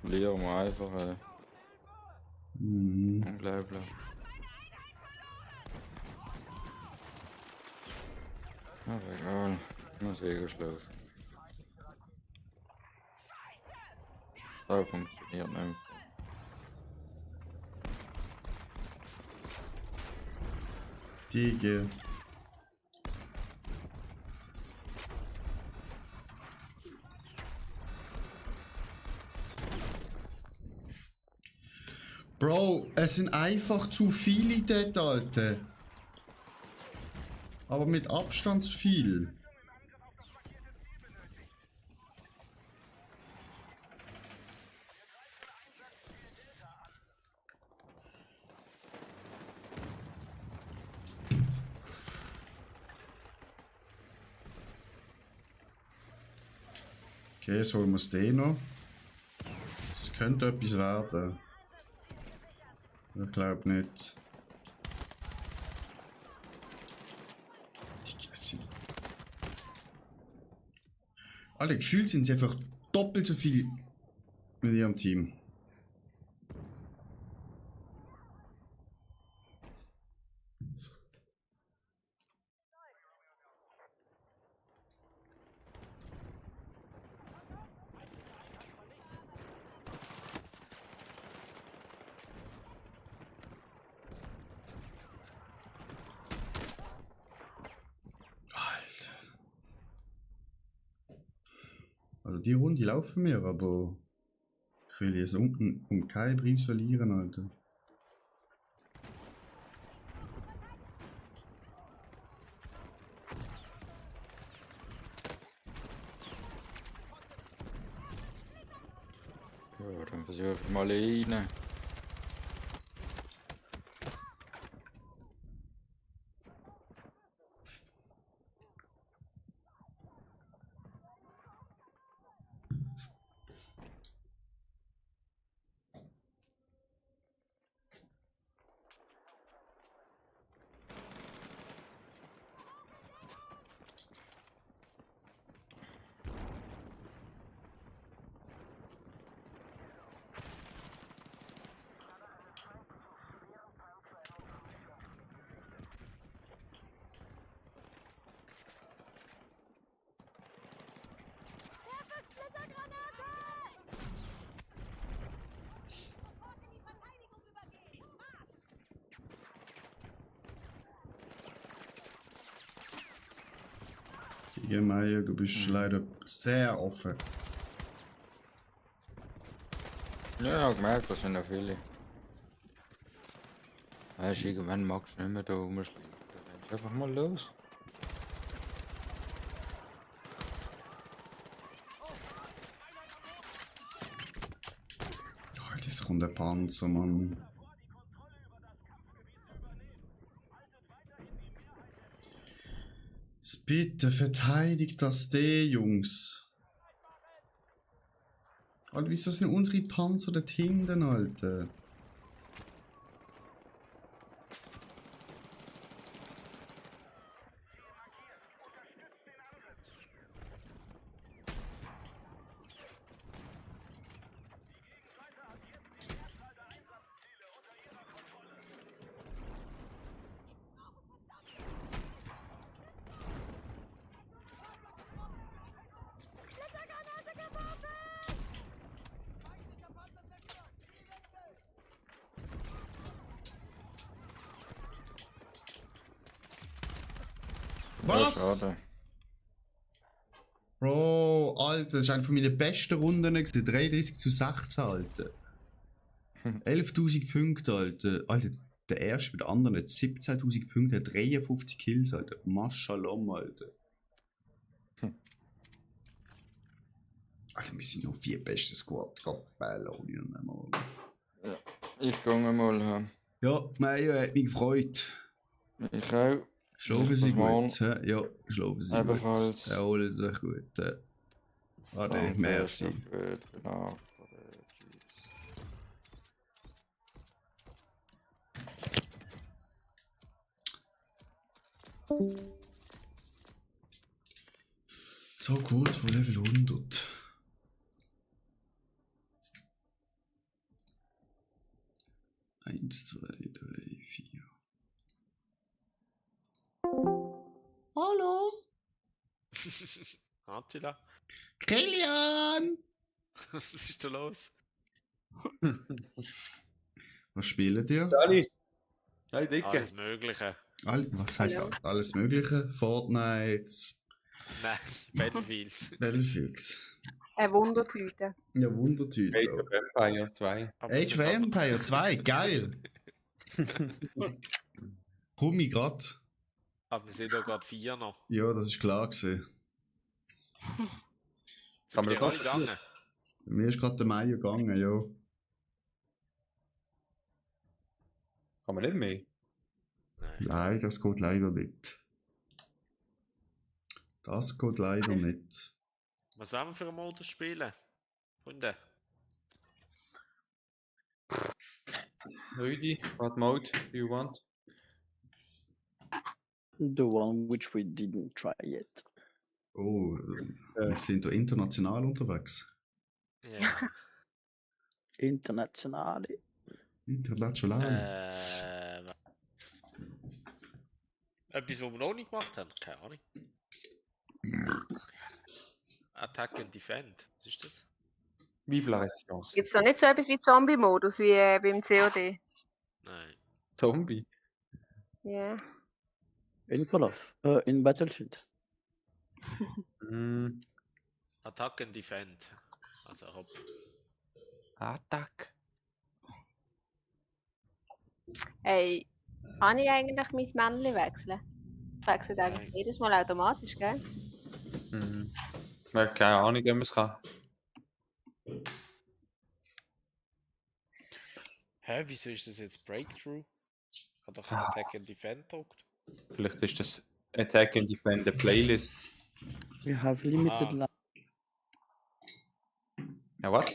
Verlieren wir einfach, unglaublich. Aber egal, muss eh geschlafen. So funktioniert einfach. Digga. Bro, es sind einfach zu viele dort, Alter. Aber mit Abstand zu viel. Okay, jetzt holen wir es den noch. Es könnte etwas werden. Ich glaube nicht. Alle gefühlt sind sie einfach doppelt so viel mit ihrem Team. Also die Runde laufen mir, aber ich will jetzt um keinen Preis verlieren, Alter. Ja, dann versuche ich mal rein. Werfe Splittergranate! Sofort in die Verteidigung übergehen! Marsch! Digga, Meier, du bist leider sehr offen. Ja, gemerkt, das sind ja viele. Weißt du, irgendwann magst du nicht mehr da rumschlagen. Da rennst du einfach mal los. Oh, das kommt der Panzer, Mann. Bitte verteidigt das D, Jungs. Alter, wieso sind unsere Panzer dort hinten, Alter? Splittergranate geworfen! Ja, Was? schade. Bro, Alter, das war eine von meinen besten Runden gewesen. 33:16, Alter. 11.000 Punkte, Alter. Alter, der erste mit der anderen hat 17.000 Punkte, hat 53 Kills, Alter. Maschallah, Alter. Alter, wir sind noch 4 beste Squad. Ich gehe mal haben. Ja, Mayo hat mich gefreut. Ich auch. Schlafen Sie Mal. gut? Hä? Ja, schlafen Sie Ebenfalls. gut. Erholen Sie sich gut. Ade, Danke, merci. gut, genau. So kurz vor Level 100. Eins, zwei, drei, vier. Hallo? Attila, Kilian! was ist da los? Was spielen ihr? Dani! Hey, Dicke! Alles Mögliche. Was heisst alles Mögliche? Fortnite, Nein, Battlefield. Battlefield. Eine Wundertüte. Ja, Wundertüte. Age of Empire 2. Aber Age es of sind aber- Empire 2, geil! Komm ich grad. Aber wir sind ja gerade 4 noch. Ja, das ist klar gewesen. Sind Kann man wir das alle noch- gegangen? Mir ist gerade der Mai gegangen, ja. Kann man nicht mehr? Nein. Nein, das geht leider nicht. Das geht leider nicht. Was wollen wir für einen Modus spielen? Freunde? Rüdi, what mode do you want? The one which we didn't try yet. Oh, wir sind da international unterwegs. Ja. Internationale. International. Etwas, was wir noch nicht gemacht haben? Keine Ahnung. Attack and Defend. Was ist das? Vive la Resistance. Gibt es da nicht so etwas wie Zombie-Modus wie beim COD? Nein. Zombie. Ja. In Call of. In Battlefield. Mm. Attack and Defend. Also hopp. Attack. Hey, kann ich eigentlich mein Männchen wechseln? Das wechselt eigentlich jedes Mal automatisch, gell? Mhm. Ja, keine Ahnung, ob man es kann. Hä, wieso ist das jetzt Breakthrough? Ich habe doch Attack and Defend gedruckt. Vielleicht ist das Attack and Defend eine Playlist. We have limited Ah. life. Ja, was?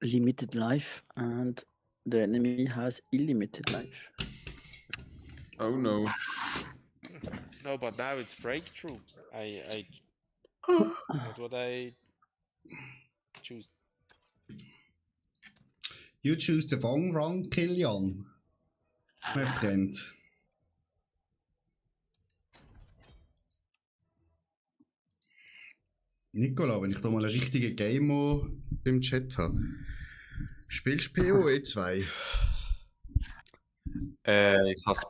Limited life and the enemy has unlimited life. Oh no. No, but now it's Breakthrough. What would I choose? You choose the wrong Kilian. Mein Freund. Nicola, wenn ich da mal einen richtigen Gamer im Chat habe. Spielst du PoE 2? Ich habe es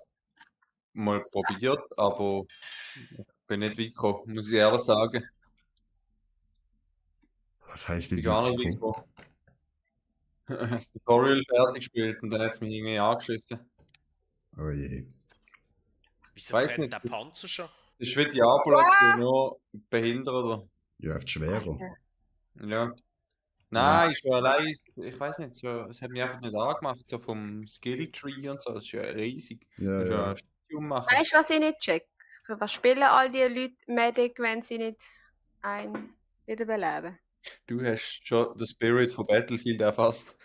mal probiert, aber ich bin nicht weit gekommen, muss ich ehrlich sagen. Was heisst Ich nicht bin gar nicht weit gekommen? gekommen. Das Tutorial fertig gespielt und dann hat es mich irgendwie angeschissen. Oh je. Wieso Weiß brennt nicht. der Panzer schon? Das ist wie Diablo, nur behinderter. Ja, oft schwerer. Ja. Nein, ich war allein, ich weiß nicht, so, es hat mich einfach nicht angemacht, so vom Skilltree und so, das ist ja riesig. Ja, Das ist ja ja. ein Studium machen. Weißt du, was ich nicht check? Für was spielen all die Leute Medic, wenn sie nicht einen wiederbeleben? Du hast schon den Spirit von Battlefield erfasst.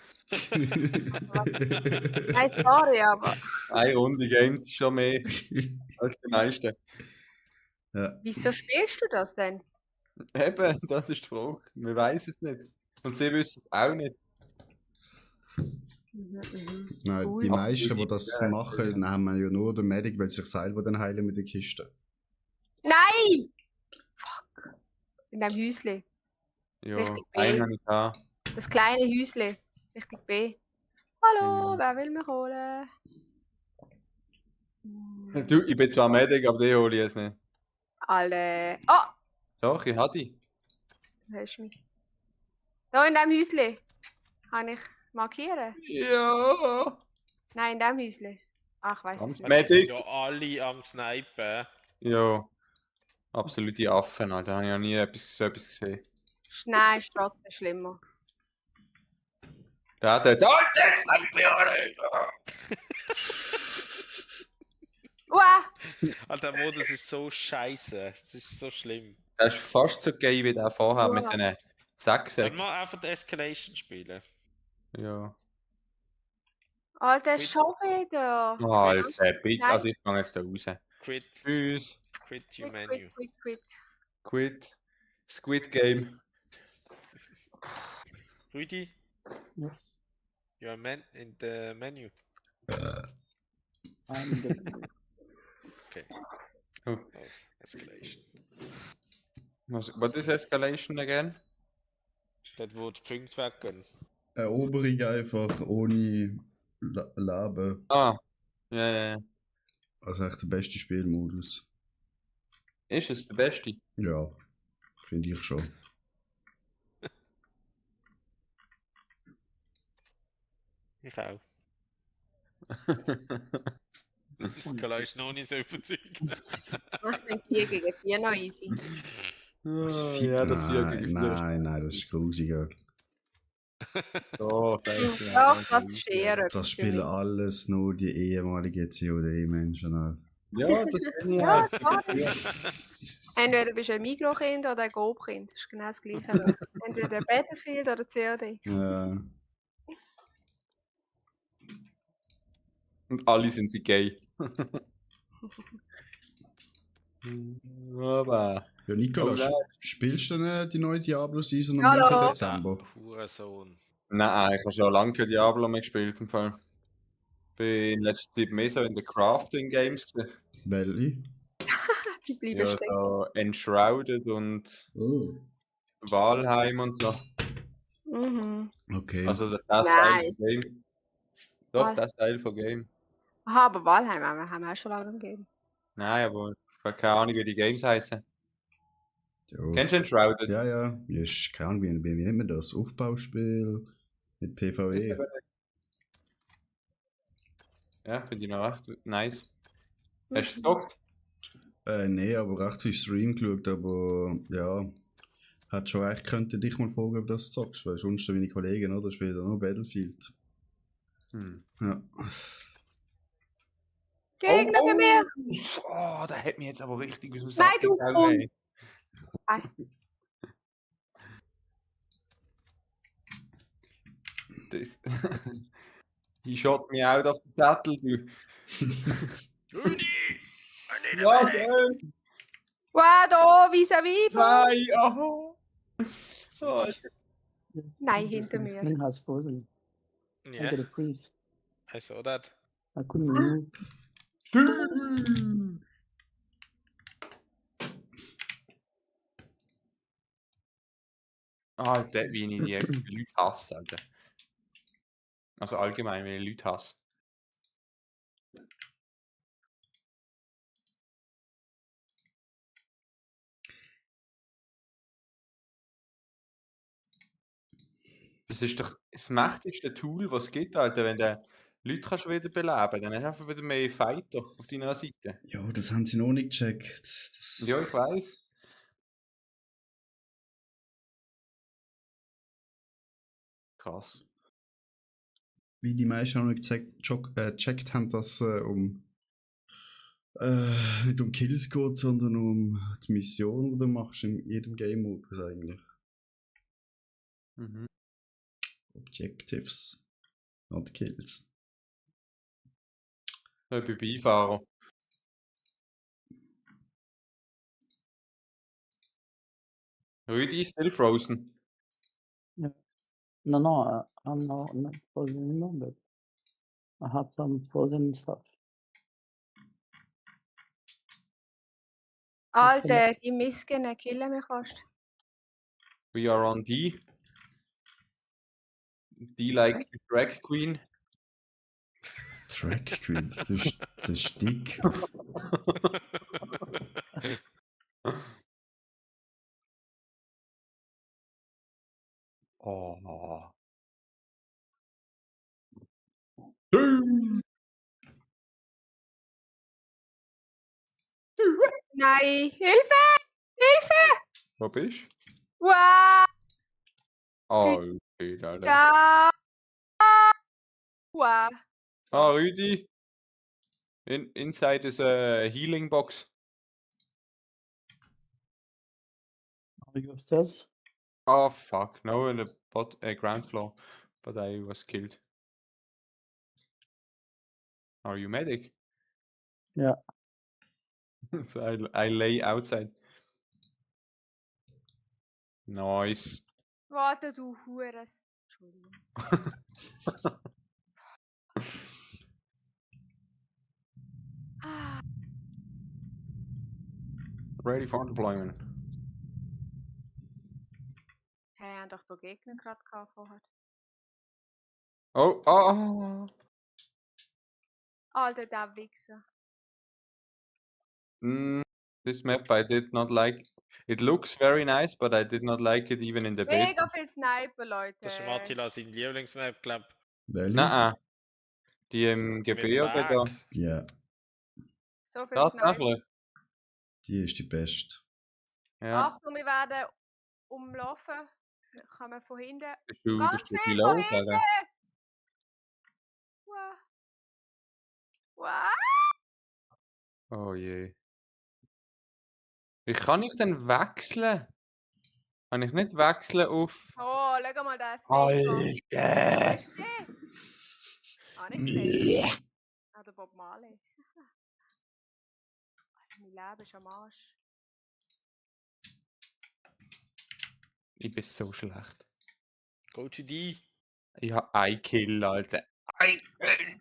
Nein, sorry, aber Eine Runde gamet schon mehr als die meisten. Ja. wieso spielst du das denn? Eben, das ist die Frage. Wir wissen es nicht. Und sie wissen es auch nicht. Nein, Cool. die meisten, die Ja, das ja. machen, haben ja nur den Medic, weil sie sich selber dann heilen mit der Kiste. Nein! Fuck. In dem Häusle. Ja, Richtig B. einen habe ich gehabt. Das kleine Häusle. Richtig B. Hallo, Genau. wer will mich holen? Du, ich bin zwar Medic, aber den hole ich jetzt nicht. Alle. Oh! Doch, ich habe die. Du hast mich. Da in dem Häuschen. Kann ich markieren? Ja. Nein, in dem Häuschen. Ach, ich weiss es nicht. Wir sind Medic. da alle am Snipen. Ja. Absolute Affen, Alter. Da habe ich noch nie so etwas gesehen. Nein, ist trotzdem schlimmer. Der hat dort. Alter, Sniper! Uah! Alter, der Modus ist so scheiße. Es ist so schlimm. Der ist fast so geil wie der vorher mit Uah. den Sollen Sechser. wir einfach die Escalation spielen? Ja. Alter, schon wieder. Oh, Alter, bitte. Nein. Also ich gehe jetzt da raus. Quit, Tschüss. quit your Quit, menu. quit. Quit. Squid Game. Rüdi, Yes. you are in the menu. I'm the Okay. Oh. Nice. Escalation. What is escalation again? Dort wo die Punkte weggehen. Eroberung einfach ohne Leben. Ah. Ja. Also echt der beste Spielmodus. Ist es der beste? Ja, finde ich schon. Ich auch. Nicola ist noch nicht so überzeugt. Was sind 4 gegen 4 noch easy? Ja, das wird Nein, das ist grusiger. Oh, Doch, das ist eher etwas Das für spielen mich. alles nur die ehemaligen COD-Menschen. Halt. Ja, das bin ich Ja, halt. klar. Entweder bist du ein Migro-Kind oder ein Go-Kind. Das ist genau das Gleiche. Entweder Battlefield oder COD. Ja. Und alle sind sie gay. Aber. Ja, Nicola, Oh nein. spielst du denn die neue Diablo-Season am Hallo. 9. Dezember? Hurensohn. Nein, ich habe schon lange kein Diablo mehr gespielt im Fall. Bin in letzter Zeit mehr so in den Crafting Games. Welche? Die bleiben Ja, stecken. so Enshrouded und Oh. Valheim und so. Mhm. Okay. Also das Teil Nein. von Game. Doch, Val- das Teil von Game. Aha, aber Valheim haben wir auch schon lange gegeben. Nein, aber ich habe keine Ahnung, wie die Games heißen. Ja. Kennst du Enshrouded? Ja, ja. Ist keine Ahnung, wie nennt man das? Aufbauspiel mit Ist PvE. aber nicht. Ja, finde ich noch echt nice. Hast du es gezockt? Nee, aber recht viel Stream geschaut, aber ja. Hat schon echt könnte dich mal fragen, ob du das zockst, weil sonst meine Kollegen, oder? Spielen nur Battlefield. Ja. Gegner bei mir! Oh, der hat mich jetzt aber richtig aus dem Nein, Sack du gehauen, Hund. ey. Ei. Das. He shot me out of the battle, du. Rüdi! I need a Ja, medic! geil! Wow, da, vis-à-vis von Nein, aha! Oh, Nein, Just hinter my mir. screen has frozen. I Yeah, got a freeze. I saw that. I couldn't move. Alter, wie ich die Leute hasse, Alter. Also allgemein, wenn ich Leute hasse. Das ist doch das mächtigste Tool, was es gibt, Alter. Wenn du Leute kannst wiederbeleben, dann hast du einfach wieder mehr Fighter auf deiner Seite. Ja, das haben sie noch nicht gecheckt. Das... Ja, ich weiß. Krass. Wie die meisten noch nicht gecheckt haben, dass nicht um Kills geht, sondern um die Mission, die du machst in jedem Game-Modus eigentlich. Mhm. Objectives, not Kills. Ich bin Beifahrer. Rüdi ist still frozen. No, I'm not frozen anymore, but I have some frozen stuff. Alter, die Missgene killen mich fast. We are on D. D like Drag Queen. Track Queen, das ist dick. Nein, Hilfe! Hilfe! Wo bist du? Wow! Oh, okay, Alter. Ja! Wow! Ah, Rüdi. Inside is a healing box. Are you upstairs? Oh, fuck. No, in the ground floor. But I was killed. Are you medic? Yeah. So I lay outside. Nice. Warte, du Hures. Entschuldigung. Ah, Ready for deployment. hey, haben doch da Gegner gerade gehabt vorher. Oh, oh. Alter, der Wichser. This map I did not like. It looks very nice, but I did not like it even in the beta. Mega viel Sniper, Leute. Das ist Mattila sein Lieblingsmap, glaub. Welche? Nein, die im Mit dem Gebirge da. Berg. Ja, So viel Sniper. Tatsächlich. die ist die beste. Ja. Achtung, wir werden umlaufen. Kommen von hinten. Bist du Ganz viel viel low, von hinten! Alter? Wow. Wow. Oh je. Wie kann ich denn wechseln? Kann ich nicht wechseln auf... Oh, schau mal, da ist Alter! Hast du gesehen? Ah, nicht gesehen. Ah, der Bob Marley. Also, mein Leben ist am Arsch. Ich bin so schlecht. Go to D. Ich hab ein Kill, Alter. Ein Kill!